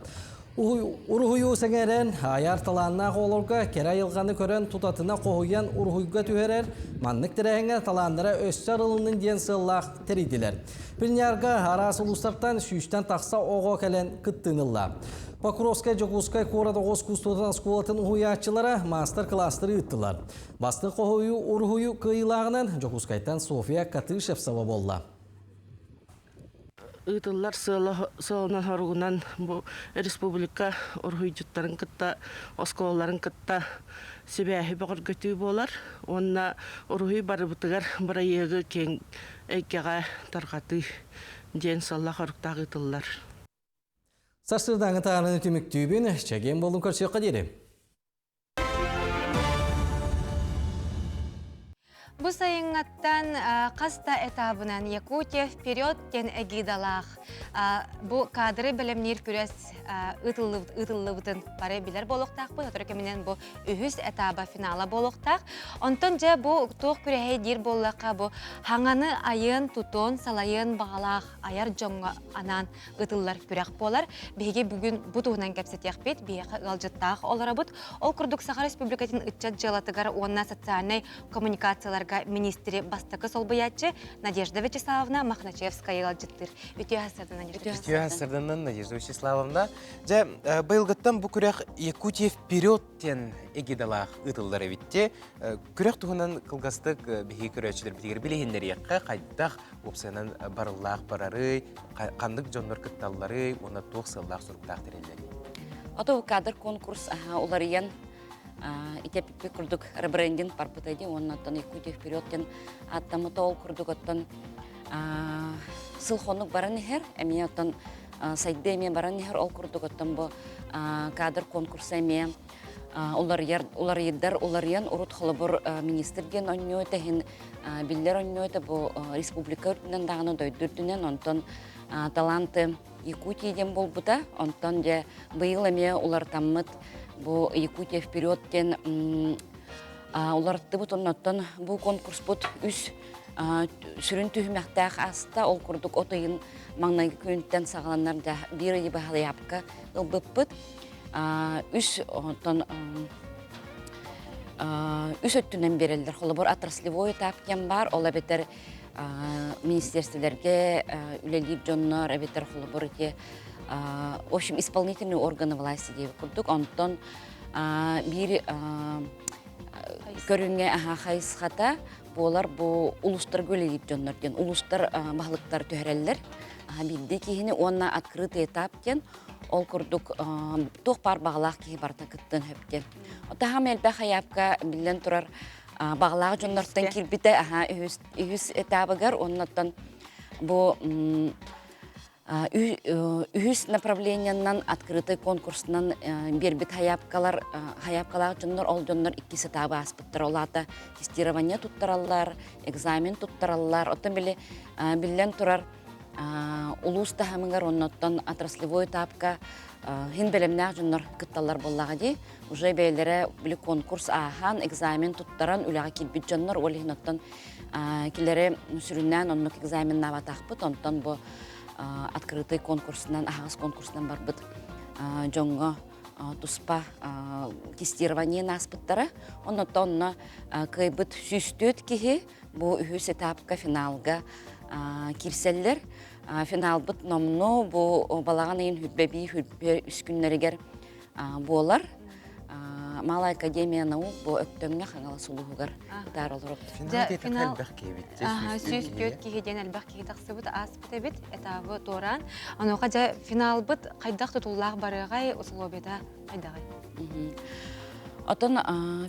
Уруһуйу сэҥээрэн, айар талааннаах оҕолорго кэрэ айылҕаны көрөн тутатына хоһуйан уруһуйга түһэрэр, маннык тэрээһиҥҥэ талааннара өссө арылыннын диэн сыаллаах тэрийдилэр. Пленярга араас улуустартан сүүстэн тахса оҕо кэлэн кыттыыны ылла. Покровскай Дьокуускай куорат оҕо искусствотын оскуолатын уһуйааччылара маастар-кылаастары ыыттылар. Бастыҥ хоһуйуу уруһуйу кыайыылааҕынан Дьокуускайтан Софья Катышевцева буолла. Ыытыллар сыалынан хоругунан бу республика уруһуйдьуттарын кытта, оскуолаларын кытта сибээһи бөҕөргөтүү буолар уонна уруһуй барыбытыгар бырайыагы киэҥ эйгэҕэ тарҕатыы диэн сыаллаах-соруктаах ыытыллар. Сарсыардааҥы таарыны түмүктүүбүн, чэгиэн буолун көрсүөххэ диэри. Бу сайыҥҥаттан хас да этабынан Якутия вперед диэн эгидалаах бу кадры бэлэмниир күрэс ыытыллыбытын бары билэр буолуохтаахпыт. Сотору кэминэн бу үһүс этаба финала буолуохтаах. Онтон дьэ бу туох күрэһэй диир буоллахха бу хаҥаны айыан, тутуон, салайыан баҕалаах айар дьоҥҥо анаан ытыллар күрэх буолар. Биһиги бүгүн бу туһунан кэпсэтиэхпит, биһиэхэ ыалдьыттаах олоробут. Ол курдук Саха Республикатын ыччат дьыалатыгар уонна социальнай коммуникацияларга министри бастакы солбуйааччы Надежда Вячеславовна Мохначевская ыалдьыттыыр. Үтүө сарсыардан, Надежда Үтүө сарсыарданнан, Надежда Вячеславовна. Дьэ, быйылгыттан бу күрэх Якутия вперед диэн эгидалаах ыытыллар эбитти. Күрэх туһунан кылгастык биһиги көрөөччүлэрбитигэр билиһиннэриэххэ, хайдах уопсайынан барыллаах барарый, ханнык дьоннор кытталларый уонна туох сыаллаах-соруктаах тэриллэрий? Ото кадр конкурс уларыйан итеппи курдук ребрендинг барбыта ди уонна оттон Якутия вперед диэн аттаммыта ол курдук оттон сыл хонук баран иһэр эмиэ оттон сайдыы эмиэ баран иһэр ол курдук оттон бу кадр конкурса эмиэ уларыйар уларыйдар уларыйан урут холобур министр диэн онньуо тэһин биллэр онньуо этэ бу республика үрдүнэн даҕаны дойду үрдүнэн онтон таланты Якутия диэн буолбута онтон дьэ быйыл эмиэ уларытаммыт бу Якутия вперед диэн уларыттыбыт оннуттан бу конкурспут үс сүрүн түһүмэхтээх ааста ол курдук от ыйын маҥнайгы күнүттэн саҕаланар да биир ыйы баһылайаапка ылбыппыт үс онтон үс өттүнэн биэрэллэр. Холобур, отраслевой этап диэн баар, ол эбэтэр министерстволэргэ үлэлиир дьоннор, эбэтэр холобур ити в общем, исполнительные органы власти диэбит курдук. Онтон биир көрүҥҥэ хайысхата буолар бу улуустарга үлэлиир дьоннор диэн улуустар баһылыктар түһэрэллэр биирдии киһини уонна открытый этап диэн Ол курдук туох баар баҕалаах киһи барыта кыттыан сөп диэн. Таһам элбэх айаапка биллэн турар баҕалаах дьоннортон киирбитэ аха үһүс үһүс этабыгар оннуттан бу үһүс направлениянан открытый конкурсунан биэрбит хайаапкалар хайаапкалаах дьоннор ол дьоннор иккис этабы ааспыттар ол аата тестирование туттараллар экзамен туттараллар оттон били биллэн турар улуус таһымыгар оннуттан отраслевой этапка хин бэлэмнээх дьоннор кытталлар буоллаҕа дии. Уже бэйэлэрэ били конкурс ааһан, экзамен туттаран үлэҕэ киирбит дьоннор ол иһин оттон килэри сүрүннээн оннук экзаменнаабатахпыт. Онтон бу открытый конкурсунан, аһаҕас конкурсунан барбыт дьоҥҥо туспа тестирование ааспыттара. Оннуттан онно кыайбыт 104 киһи Бу үһүс этапка финалга киирсэллэр. Финалбыт номнуо бу балаҕан ыйын хүрбэбии хүрбэ үс күннэригэр буолар. Малая академия наук бу Өктөмҥө Хаҥалас улууһугар ытаар олоробут. Финал 104 киһи диэн элбэх киһи тахсыбыт ааспыт эбит этабы туораан. Онуоха дьэ финалбыт хайдах тутуллаах барыаҕай, условията хайдаҕай? Отон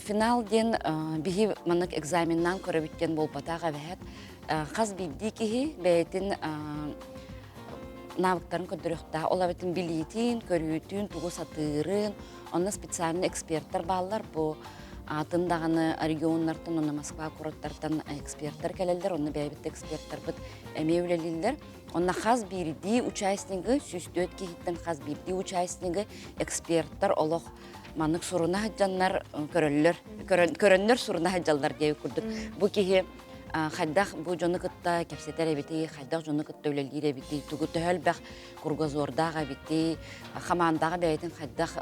финал диэн биһи маннык экзаменнаан көрөбүт диэн буолбатах эбэһэт. Хас биирдии киһи бэйэтин навыктарын көрдөрүөхтээх. Ол эбэтин билиитин, көрүүтүн, тугу сатыырын, онно специальный эксперттэр бааллар. Бу атын даҕаны регионнартан, онно Москва куораттартан эксперттэр кэлэллэр, онно бэйэбит да эксперттарбыт эмиэ үлэлииллэр. Онно хас биирдии участнигы, 104 киһиттэн хас биирдии участнигы эксперттэр олох маннык суруна сылдьаннар көрөллөр, көрөннөр суруна сылдьаллар диэбит курдук. Бу киһи хайдах бу дьону кытта кэпсэтэр эбитий, хайдах дьону кытта үлэлиир эбитий, тугу төһө элбэх кругозордаах эбитий, хамаандаҕа бэйэтин хайдах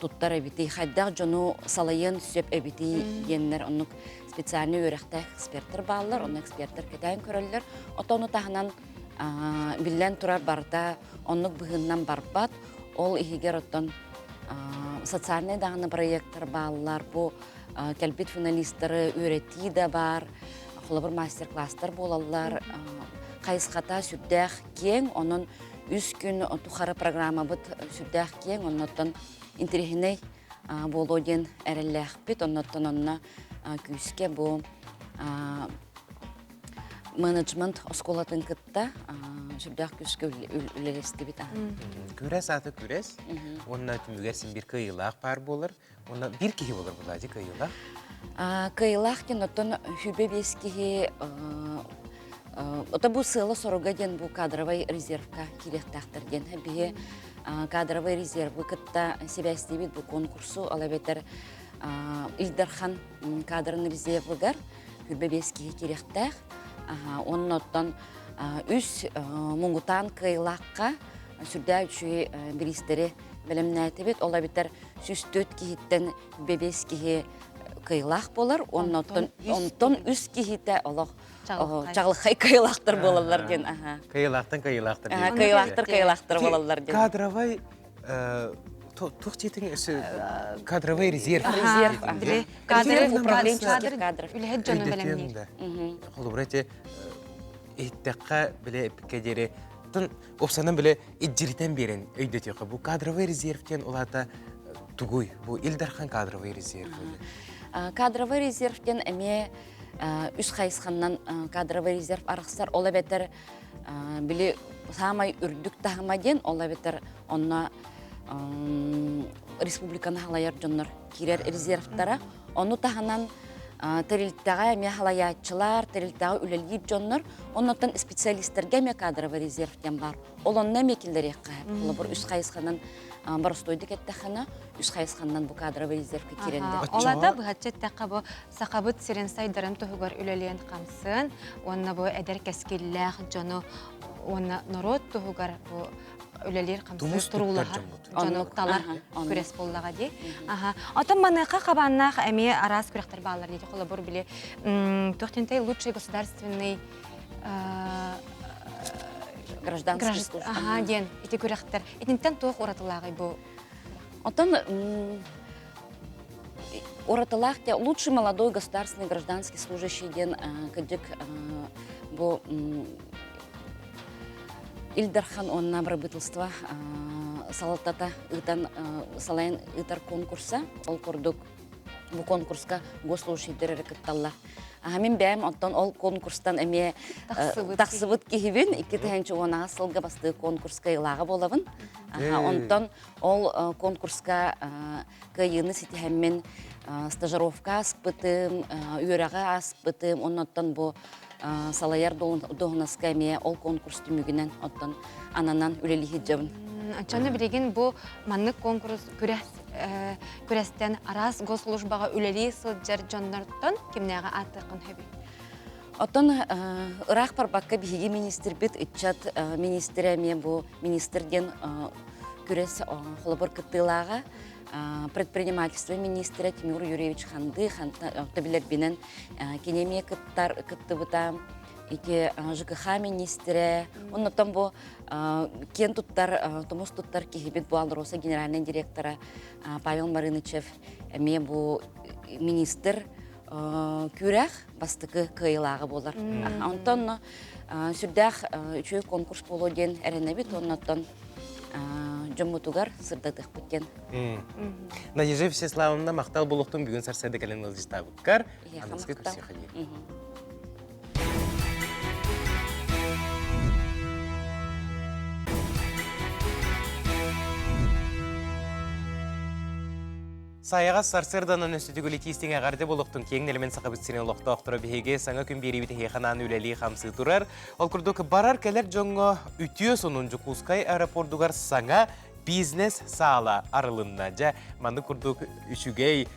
туттар эбитий, хайдах дьону салайыан сөп эбитий диэннэр оннук специальный үөрэхтээх эксперттэр бааллар, онно эксперттэр кэтээн көрөллөр. Оттон ону таһынан биллэн турар барыта оннук быһыыннан барбат. Ол иһигэр оттон социальнай даҕаны проекттар бааллар. Бу кэлбит финалистары үөрэтии да баар, холобур мастер-класстар буолаллар. Хайысхата сүрдээх киэҥ, онон үс күн тухары программабыт сүрдээх киэҥ, оннуттан интэриэһинэй буолуо диэн эрэллээхпит. Оннуттан онно күүскэ бу менеджмент оскуолатын кытта сүрдээх күүскэ үлэлэстибит. Күрэс аата күрэс. Уонна түмүгэр син бир кыайыылаах паар буолар. Уонна бир киһи болар булади кыайыылаах. Кыайыылаах диэн оттон хүбэ бес киһи Ото бу сыала-соруга диэн бу кадровай резервка киириэхтээхтэр диэн. Биһи кадровай резервы кытта сибээстиибит бу конкурсу, ол эбэтэр Ил Дархан кадрын резервыгар 25 киһи киириэхтээх. Оннуттан үс муҥутаан кыайылаахха сүрдээх үчүгэй бириистэри бэлэмнээтибит. Ол эбэтэр 104 киһиттэн 5 киһи кыайылаах буолар. Оннуттан онтон үс киһитэ олох чаҕылхай кыайылаахтар буолаллар диэн. Кыайылаахтан кыайылаахтар. Кыайылаахтар кыайылаахтар буолаллар диэн. Кадровай туох диэтиҥ кадровый резерв. Резерв. Кадр управленческих кадров. Үлэһит дьону бэлэмниир. Холобура эти иһиттэххэ биле эппиккэ диэри тун опсанан биле иддиритен биэрэн өйдөтүөххэ бу кадровый резерв диэн улаата тугуй бу Ил Дархан кадровый резерв. Кадровый резерв диэн эмиэ үс хайысханнан кадровый резерв арахсар. Ол эбэтэр били саамай үрдүк таһыма диэн, ол эбэтэр онно республиканы халайар дьоннор киирэр резервтара. Ону таһынан тэрилтэҕэ эмиэ халайааччылар, тэрилтэҕэ үлэлиир дьоннор, оннуттан специалистэргэ эмиэ кадровый резерв диэн баар. Ол онно эмиэ киллэриэххэ. Холобур, үс хайысханан боростуойдук эттэххинэ, үс хайысханан бу кадровый резервкэ киирэллэр. Ол ата быһаччы эттэххэ бу Сахабыт сирин сайдарын туһугар үлэлиэн хамсыан уонна бу эдэр кэскиллээх дьону уонна норуот туһугар бу үлэлиир хамсыыр туруулаһар дьону талар күрэс буоллаҕа дии. Аха. Отон маныаха хабааннаах эмиэ араас күрэхтэр бааллар дии. Холобур били туох диэнтэй лучший государственный гражданский служба. Аха диэн ити күрэхтэр. Итинтэн туох уратылааҕый бу? Отон уратылаах те лучший молодой государственный гражданский служащий диэн кырдьык бу Ил Дархан уонна правительство салалтата ыытан салайан ыытар конкурса ол курдук бу конкурска госслужащийдер эрэ кытталлар. Мин бэйэм оттон ол конкурстан эмиэ тахсыбыт киһибин 2010 сылга бастыы конкурска ылааҕа буолабын. Онтон ол конкурска кыайыыны ситиһэммин стажировка ааспытым, үөрэҕи ааспытым, оннуттан бу салайар дуоһунаска эмиэ ол конкурс түмүгүнэн оттон ананан үлэлии сылдьабын. Оччону билигин бу маннык конкурс күрэс күрэстэн араас госслужбаҕа үлэлии сылдьар дьоннортон кимнээҕи ааттыаххын сөбүй? Оттон ыраах барбакка биһиги министрбит ыччат министрэ эмиэ бу министр диэн күрэс холобур кыттыылааҕа предпринимательство министрэ Тимур Юрьевич Ханды билэрбинэн кини эмиэ кыттар кыттыбыта ити ЖКХ министрэ оннуттан бу киэн туттар тумус туттар киһибит бу Алроса генеральный директора Павел Марынычев эмиэ бу министр күрэх бастакы кыайыылааҕа буолар. Онтон сүрдээх үчүгэй конкурс буолуо диэн эрэнэбит. Оннуттан дьоммутугар сырдатыахпыт диэн. Надежда Всеславовна, махтал буолуохтун бүгүн сарсыарда кэлэн ыалдьыттаабыккар. Аныгыскы көрсүөххэ диэри. Сайаҕас сарсыарданан өссө тиистиҥ эҕэрдэ буолуохтун киэҥ нэлэмэн Сахабыт сирин олохтоохторо биһиги саҥа күн биэриибит эһиэхэ анаан үлэлии-хамсыы турар. Ол курдук барар-кэлэр дьоҥҥо үтүө сонун Дьокуускай аэропордугар саҥа бизнес-саала арылынна. Дьэ, маннык курдук үчүгэй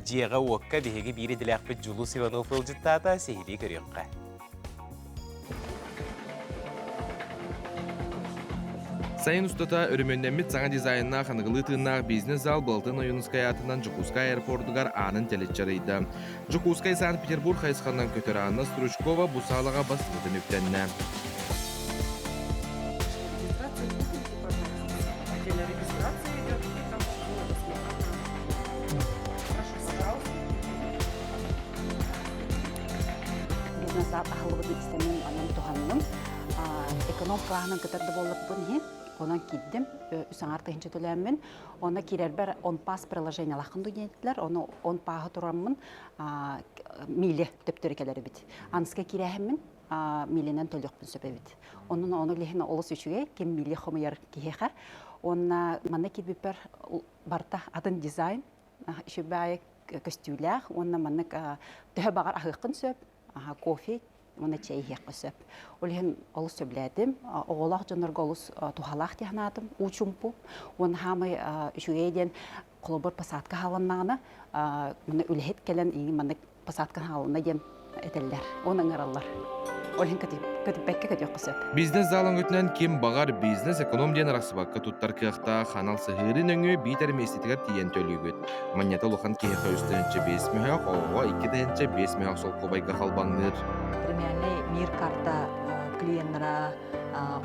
дьиэҕэ-уокка биһиги биир идэлээхпит Дьулус Иванов ыалдьыттаата, сиһилии көрүөххэ. Сайын устата өрөмүөннэммит саҥа дизайннаах аныгылыы тыыннаах бизнес-зал Былатын Ойуунускай аатынан Дьокуускай аэропордугар аанын тэлэччи арыйда. Дьокуускай Санкт-Петербург хайысханан көтөр Анна Стручкова бу саалаҕа бастакытын үктэннэ. Бизнес-зал аһыллыбытын истэммин онон туһанным. Эконом клаһынан кытар да буолларбын иһин, онон киирдим. Үс аҥаар тыһыынча төлөөммүн. Онно киирэрбэр он-пас приложениелааххын дуу диэтилэр. Ону он-пааһы тураммын мили төптөрү кэлэр эбит. Аныска киирээһиммин миленэн төлүөхпүн сөп эбит. Онон ону лиһин олус үчүгэй, ким мили хомуйар киһиэхэ. Уонна манна киирбиппэр барыта атын дизайн, үчүгэй көстүүлээх уонна маннык төһө баҕар аһыаххын сөп, кофе уонна чэй иһиэххэ сөп. Ол иһин олус сөбүлээтим. Оҕолоох дьоннорго олус туһалаах дии санаатым, уу чумпу. Уонна хаамай үчүгэй диэн холобур посадка хааланнаҕына, манна үлэһит кэлэн маннык посадка хааланна диэн этэллэр, уонна ыҥыраллар. Ол иһин көтүппэккэ көтүөххэ сөп. Бизнес залын өтүнэн ким баҕар бизнес-эконом диэн арахсыбакка туттар кыахтаах анал сыһыары нөҥүө биитэр миэстэтигэр тиийэн төлүүгүт. Манньата улахан киһиэхэ 3 5 мөһөөх, оҕоҕо 2 5 мөһөөх солкуобайга халбаҥныыр. Премиальный мир карта клиеннара,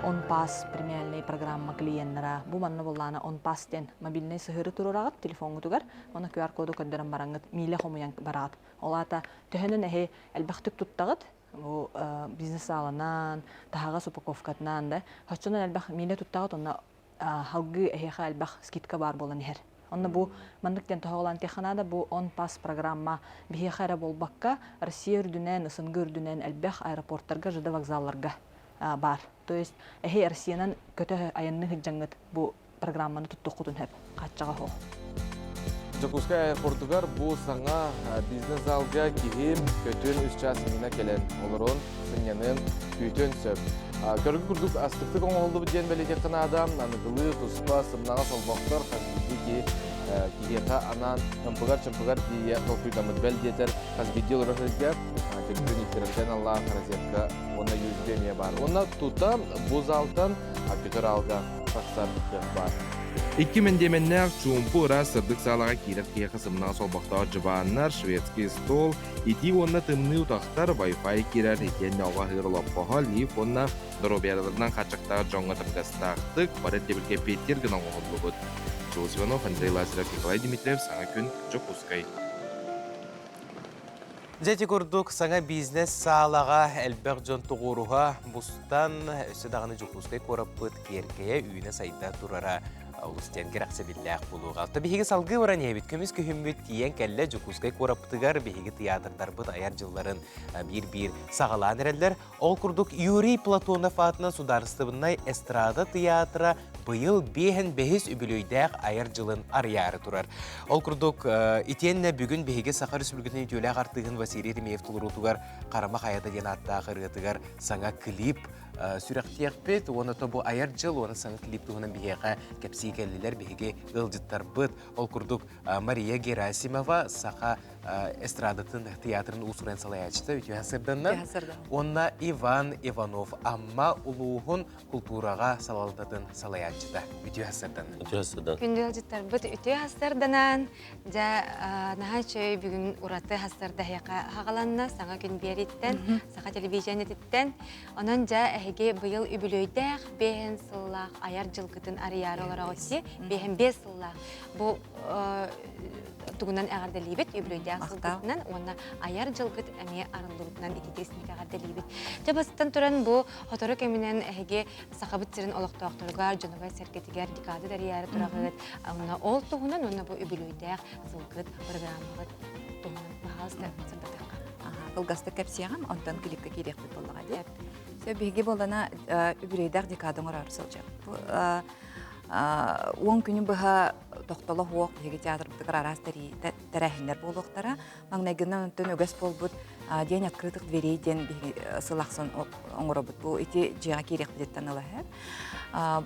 OnPass премиальный программа клиеннара. Бу манна буоллаана OnPass диэн мобильный сыһыары туруораҕыт телефоҥҥутугар, оны QR-коду көрдөрөн бараҥҥыт миилэ хомуйан бараҕыт. Ол аата төһөнөн эһи элбэхтик туттаҕыт, бу бизнес сааланан, таһаҕас упаковкатынан да, оччонон элбэх миилэ туттаҕыт, онно халгыы эһиэхэ элбэх скидка баар буолан иһэр. Онно бу маннык диэн тоһоҕолоон этиэххэ наада, бу он-пас программа биһиэхэ эрэ буолбакка, Россия үрдүнэн, СНГ үрдүнэн элбэх аэропорттарга, ЖД вокзалларга баар. То есть эһи Россиянан көтө айанны сылдьаҥҥыт бу программаны туттуоххутун сөп, хааччаҕа суох. Дьокуускай аэропордугар бу саҥа бизнес-залга киһи көтүөн үс чаас иннинэ кэлэн олорон, сынньаныан, күүтүөн сөп. Көргү курдук астыктык оҥоһуллубут диэн бэлиэтиэххэ наада. Аныгылыы туспа сымнаҕас олбохтор хас биирдии киһи киһиэхэ анаан ымпыгар-чымпыгар тиийэ толкуйдаммыт бэл диэтэр хас биирдии олорор сиргэ төлөпүөн иттэрэргэ аналлаах розетка уонна USB эмиэ баар. Уонна тута бу залтан көтөр аалга тахсар кыах баар. Икки мэндиэмэннээх чуумпу ыраас сырдык саалаҕа киирэр киһиэхэ сымнаҕас олбохтоох дьыбааннар, шведский стол, итии уонна тымныы утахтар, Wi-Fi киирэр, итиэннэ оҕо аһыыр олоппоһо, лифт уонна доруобуйаларынан хааччахтаах дьоҥҥо табыгастаахтык бары ирдэбилгэ эппиэттиир гына оҥоһуллубут. Джулс Иванов, Андрей Лазарев, Николай Дмитриев, Саҥа күн, Дьокуускай. Дьэ ити курдук саҥа бизнес-саалаҕа элбэх дьон тоҕуоруһа мустан, өссө даҕаны Дьокуускай куораппыт киэркэйэ үүнэ-сайда турара олус диэн кэрэхсэбиллээх буолуоҕа. Оттон биһиги салгыы баран иһэбит. Көмүс күһүммүт тиийэн кэллэ Дьокуускай куораппытыгар биһиги тыйаатырдарбыт айар дьылларын биир-биир саҕалаан эрэллэр. Ол курдук Юрий Платонов аатынан судаарыстыбыннай эстрада тыйаатыра быйыл биэһэн бэһис үбүлүөйдээх айар дьылын арыйаары турар. Ол курдук итиэннэ бүгүн биһиги Саха Республикатын үтүөлээх артыыһын Василий Еремеев толоруутугар Харама хайата диэн ааттаах ырыатыгар саҥа клип сүрэхтиэхпит. Уонна то бу айар дьыл уонна саҥа клип туһунан биһиэхэ кэпсии кэллилэр биһиги ыалдьыттарбыт. Ол курдук Мария Герасимова саха эстрадатын театрын уус-уран салайааччыта үтүө сырданна. Уонна Иван Иванов Амма улууһун култуураҕа салалтатын салайааччыта үтүө сырданна. Үтүө сырдан. Күндү ыалдьыттарбыт үтүө хастарданан, дьэ наһаа үчүгэй бүгүн ураты хастарда эһиэхэ хаҕаланна саҥа күн биэриттэн, саха телевидениетиттэн. Онон дьэ эһиги быйыл үбүлүөйдээх биэһин сыл сыллаах айар дьылгытын арыйаары олороҕут си 55 сыллаах бу тугунан эҕэрдэлиибит үбүлүөйдээх сылгытынан уонна айар дьылгыт эмиэ арыллыбытынан ититиисник эҕэрдэлиибит. Дьэ бастан туран бу сотору кэминэн эһиги Сахабыт сирин олохтоохторугар, дьонугар-сэргэтигэр декада тэрийээри тураҕыт. Онно ол туһунан уонна бу үбүлүөйдээх сылгыт программаҕыт туһунан баһаалыста сырдатыахха. Кылгастык кэпсиэҕим, онтон клипка киириэхпит буоллаҕа дии. Сөп биһиги буоллана үбүлүөйдээх декада оҥороору сылдьабыт. 10 күнү быһа тохтоло суох биһиги театрбытыгар араас тэрээһиннэр буолуохтара. Маҥнайгынан онтон үгэс буолбут День открытых дверей диэн биһиги сыл ахсын оҥоробут. Бу ити дьиэҕэ киириэхпититтэн ыла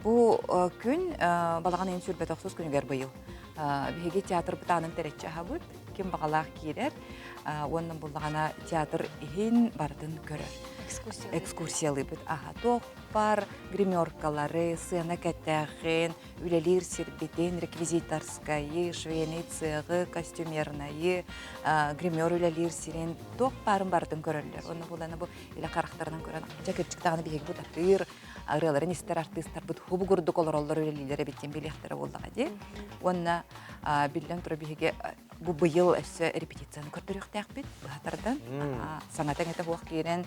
Бу күн балаҕан ыйын 29 күнүгэр быйыл биһиги театрбыт аанын тэрэччи аһабыт. Ким баҕалаах киирэр уонна буллаҕына театр иһин барытын көрөр. Экскурсиялыыбыт. Аха туох бар гримеркалары, сыана кэтэҕин, үлэлиир сирбитин, реквизиторскайы, швейный цеҕы, костюмернайы, гример үлэлиир сирин туох баарын барытын көрөллөр. Онно булана бу илэ харахтарынан көрөн, дьэ кырдьык даҕаны биһиги бу татыыр ырыаларын истэр артыыстарбыт хубу курдук олороллор үлэлиилэр эбит диэн билиэхтэрэ буоллаҕа дии. Уонна биллэн турар биһиги бу быйыл өссө репетицияны көрдөрүөхтээхпит быһа тардан саҥата иҥэтэ суох киирэн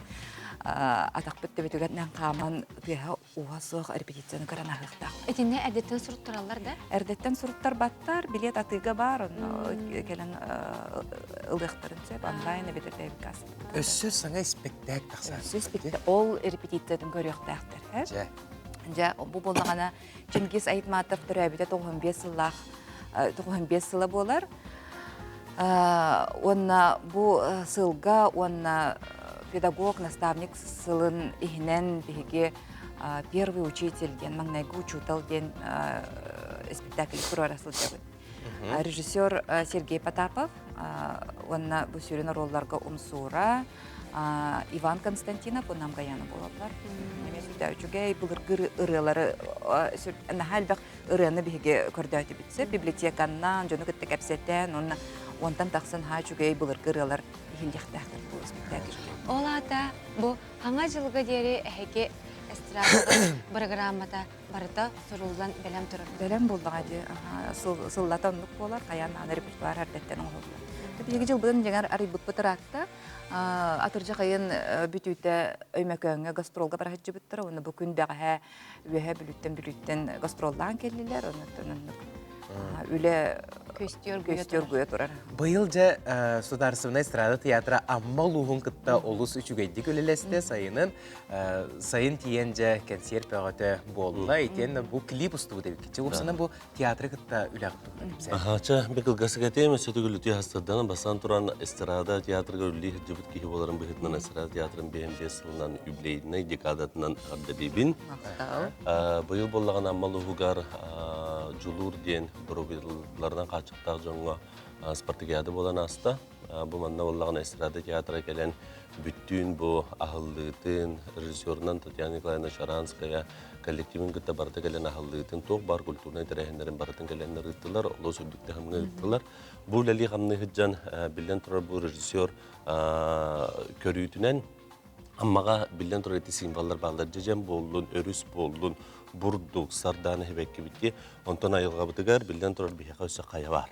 атахпыт төбөтүгэр хааман тыаһа ууһа суох репетицияны көрөн аһыахтаах. Итиннэ эрдэттэн суруттараллар да? Эрдэттэн суруттарбаттар, билет атыыга баар, онно кэлэн ылыахтарын сөп, онлайн эбэтэр бэйэбит Өссө саҥа испэктээк тахсар. Өссө испэктээк. Ол репетициятын көрүөхтээхтэр. Дьэ. Дьэ, бу буоллаҕына Чингиз Айтматов төрөөбүтэ 95 сыллаах 95 сыла буолар. Уонна бу сылга уонна педагог, наставник сылын иһинэн биһиги первый учитель диэн, маҥнайгы учуутал диэн спектакль туруора сылдьабыт. Режиссер Сергей Потапов уонна бу сүрүн оруолларга Умсуура, Иван Константинов уонна Амгаяна буолаллар. Эмиэ сүрдээх үчүгэй былыргы ырыалары наһаа элбэх ырыаны биһиги көрдөөтүбүт сөп библиотеканнан дьону кытта кэпсэтэн уонна онтон тахсан наһаа үчүгэй былыргы ырыалар иһиллиэхтээхтэр бу спектакльга. Ол аата бу Хаҥа дьылга диэри эһиги эстрада бырагыраамата барыта суруллан бэлэм турар. Бэлэм буоллаҕа дии. Сыллата оннук буолар, хайаан даҕаны репертуар эрдэттэн оҥоһуллар. Биһиги дьылбытын дьиҥэр арыйбыппыт ыраатта. Атырдьах ыйын бүтүүтэ Өймөкөөҥҥө гастролга бара сылдьыбыттара уонна бу күн бэҕэһээ Үөһээ Бүлүүттэн Бүлүүттэн гастроллаан кэллилэр. Оннуттан оннук үлэ көстүөр турар. Быйыл дьэ Судаарыстыбаннай эстрада театра Амма улууһун кытта олус үчүгэйдик үлэлэстэ. Сайынын сайын тиийэн дьэ кэнсиэр бөҕөтө буолла. Итиэннэ бу клип устубут эбиккит. Уопсанан бу театры кытта үлэҕит туһунан кэпсээн. Аха, бу кылгасык этиэм, өссө төгүл хастардан бастан туран эстрада театрга үлэлии сылдьыбыт киһи буоларын быһыытынан эстрада театрын бэйэм биэс сылынан юбилейнай декадатынан ардабибин. Быйыл буоллаҕына Амма улууһугар Дьулуур диэн доруобуйаларынан хааччахтаах дьоҥҥо спартакиада буолан ааста. Бу манна буоллаҕына эстрада театра кэлэн бүттүүн бу аһыллыытын режиссерунан Татьяна Николаевна Шаранская коллективын кытта барыта кэлэн аһыллыытын туох баар культурнай тэрээһиннэрин барытын кэлэн ыыттылар, олус үрдүк таһымҥа ыыттылар. Бу үлэлии-хамныы сылдьан биллэн турар бу режиссер көрүүтүнэн Аммаҕа биллэн турар ити символлар бааллар. Дьэдьэн буоллун, өрүс буоллун, бурдук, сардаана эбэккибитти. Онтон айылҕабытыгар биллэн турар биһиэхэ өссө хайа баар.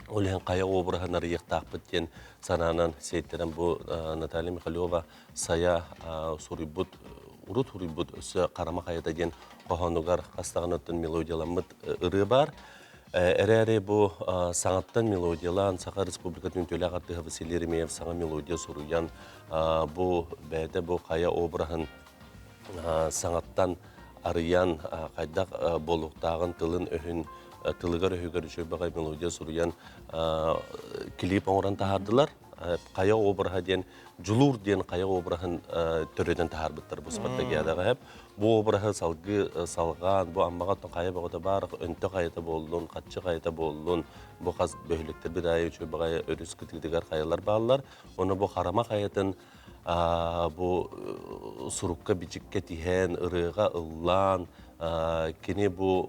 Ол иһин хайа обраһын арыйыахтаахпыт диэн санаанан сиэттэрэн бу Наталья Михалева Сайа суруйбут урут суруйбут өссө Харама хайата диэн хоһоонугар хас даҕаны оттон мелодияламмыт ырыа баар. Эрээри бу саҥаттан мелодиялаан Саха Республикатын үтүөлээх артыыһа Василий Еремеев саҥа мелодия суруйан бу бэйэтэ бу хайа обраһын саҥаттан арыйан хайдах буолуохтааҕын тылын-өһүн тылыгар-өһүгэр үчүгэй баҕайы мелодия суруйан клип оҥорон таһаардылар. Хайа обраһа диэн Дьулуур диэн хайа обраһын төрөтөн таһаарбыттар бу спартакиадаҕа. Бу обраһы салгыы салҕаан, бу Аммаҕа хайа бөҕөтө баар, өнтө хайата буоллун, хаччы хайата буоллун, бу хас бөһүөлэктэрбит аайы үчүгэй баҕайы өрүс кытыытыгар хайалар бааллар. Ону бу Харама хайатын бу сурукка-бичиккэ тиһэн, ырыаҕа ыллаан, кини бу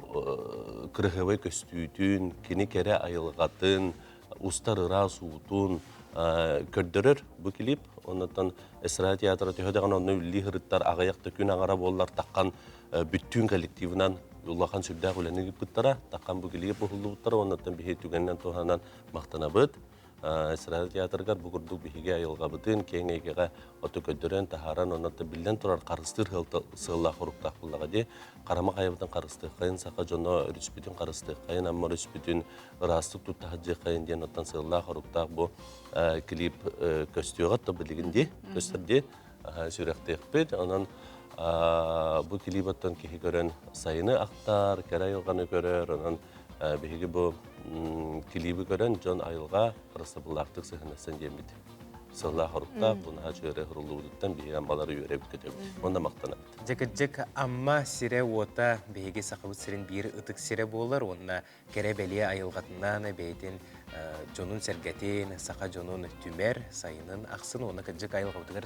кырыһыабай көстүүтүн, кини кэрэ айылҕатын, устар ыраас уутун көрдөрөр бу клип. Оннуттан эстрада театра төһө даҕаны онно үллии сырыттар аҕыйах да күн аҥара буоллар таххан Бүттүүн коллективынан улахан сүрдээх үлэни ыыппыттара, таххан бу килиэп уһуллубуттара, оннуттан биһи түгэнинэн туһанан махтанабыт. Эстрада театрыгар бу курдук биһиги айылҕабытын киэҥ эйгэҕэ оту көрдөрөн, таһааран, оннуттан биллэн турар харыстыыр сыаллаах хоруктаах буллаҕа дии. Харама хайабытын харыстыаххайын, саха дьоно өрүспүтүн харыстыаххайын, Амма өрүспүтүн ыраастык тутта сылдьыаххайын диэн оттон сыаллаах хоруктаах бу клип көстүөҕэ то билигин дии, көстөр дии сүрэхтиэхпит. Онон бу клип оттон киһи көрөн сайыны ахтар, кэрэ айылҕаны көрөр, онон биһиги бу клиби көрөн дьон айылҕа харыстабыллаахтык сыһыннасан диэммит сыллаах хоруктаах бу наһаа үчүгэй хуруллубутуттан биһиги аммалары үөрэбит көтөбүт уонна махтанабыт. Дьэ Амма сирэ-уота биһиги Сахабыт сирин биир ытык сирэ буолар уонна кэрэ-бэлиэ айылҕатынан бэйэтин дьонун-сэргэтин, саха дьонун түмэр, сайынын ахсын уонна кырдьык айылҕабытыгар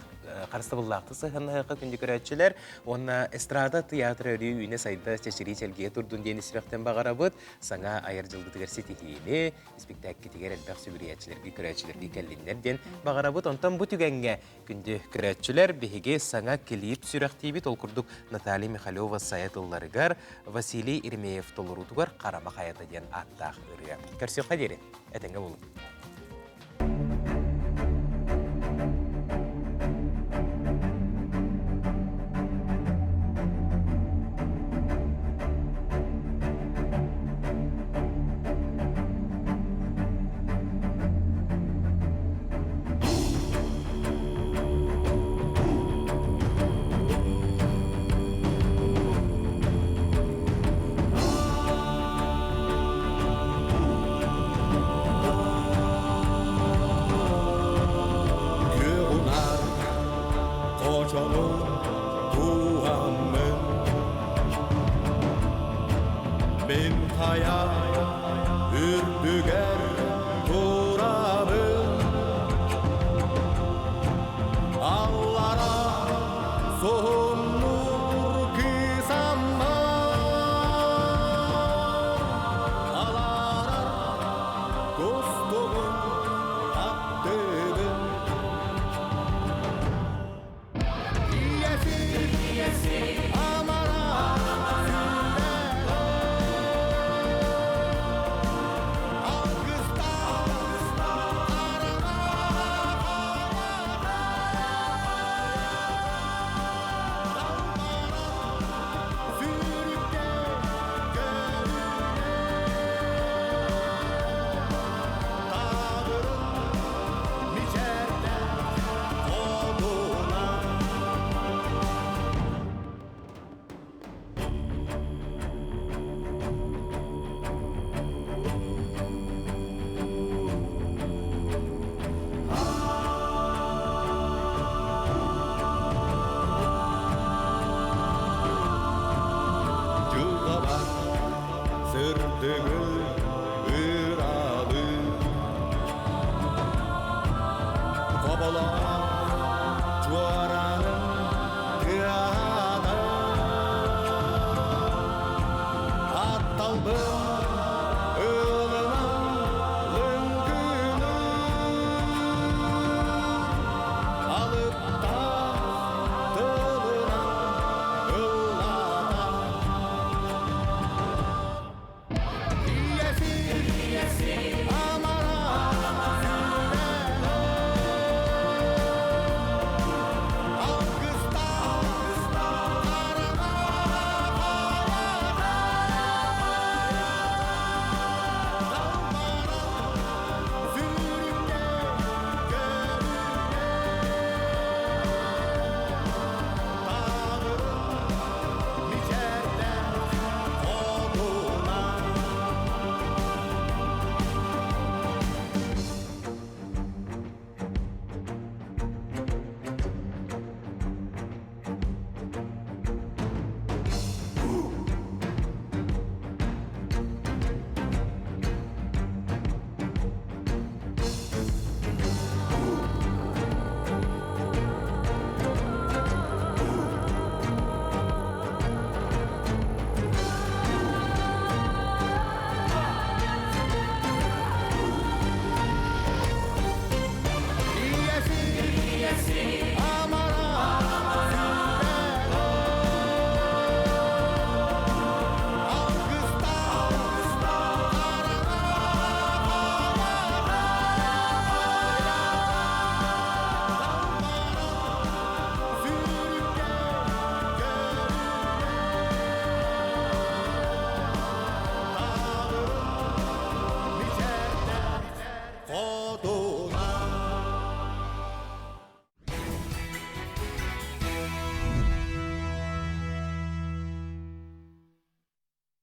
харыстабыллаахтык сыһыаннаһыахха күндү көрөөччүлэр уонна эстрада тыйаатыра өрүү үүнэ-сайда чэчирии-чэлгийэ турдун диэн ис сүрэхтэн баҕарабыт. Саҥа айар дьылбытыгар ситиһиини, испиктээккитигэр элбэх сүгүрүйээччилэргэ, көрөөччүлэргэ кэллиннэр диэн баҕарабыт. Онтон бу түгэҥҥэ күндү көрөөччүлэр, биһиги саҥа клип сүрэхтиибит. Ол курдук Наталья Михалева сайа тылларыгар Василий Еремеев толоруутугар Харама хайата диэн ааттаах ырыа. Көрсүөххэ диэри, этэҥҥэ буолуҥ. Күөх хочону туһаммын Мин хайа үрдүгэр.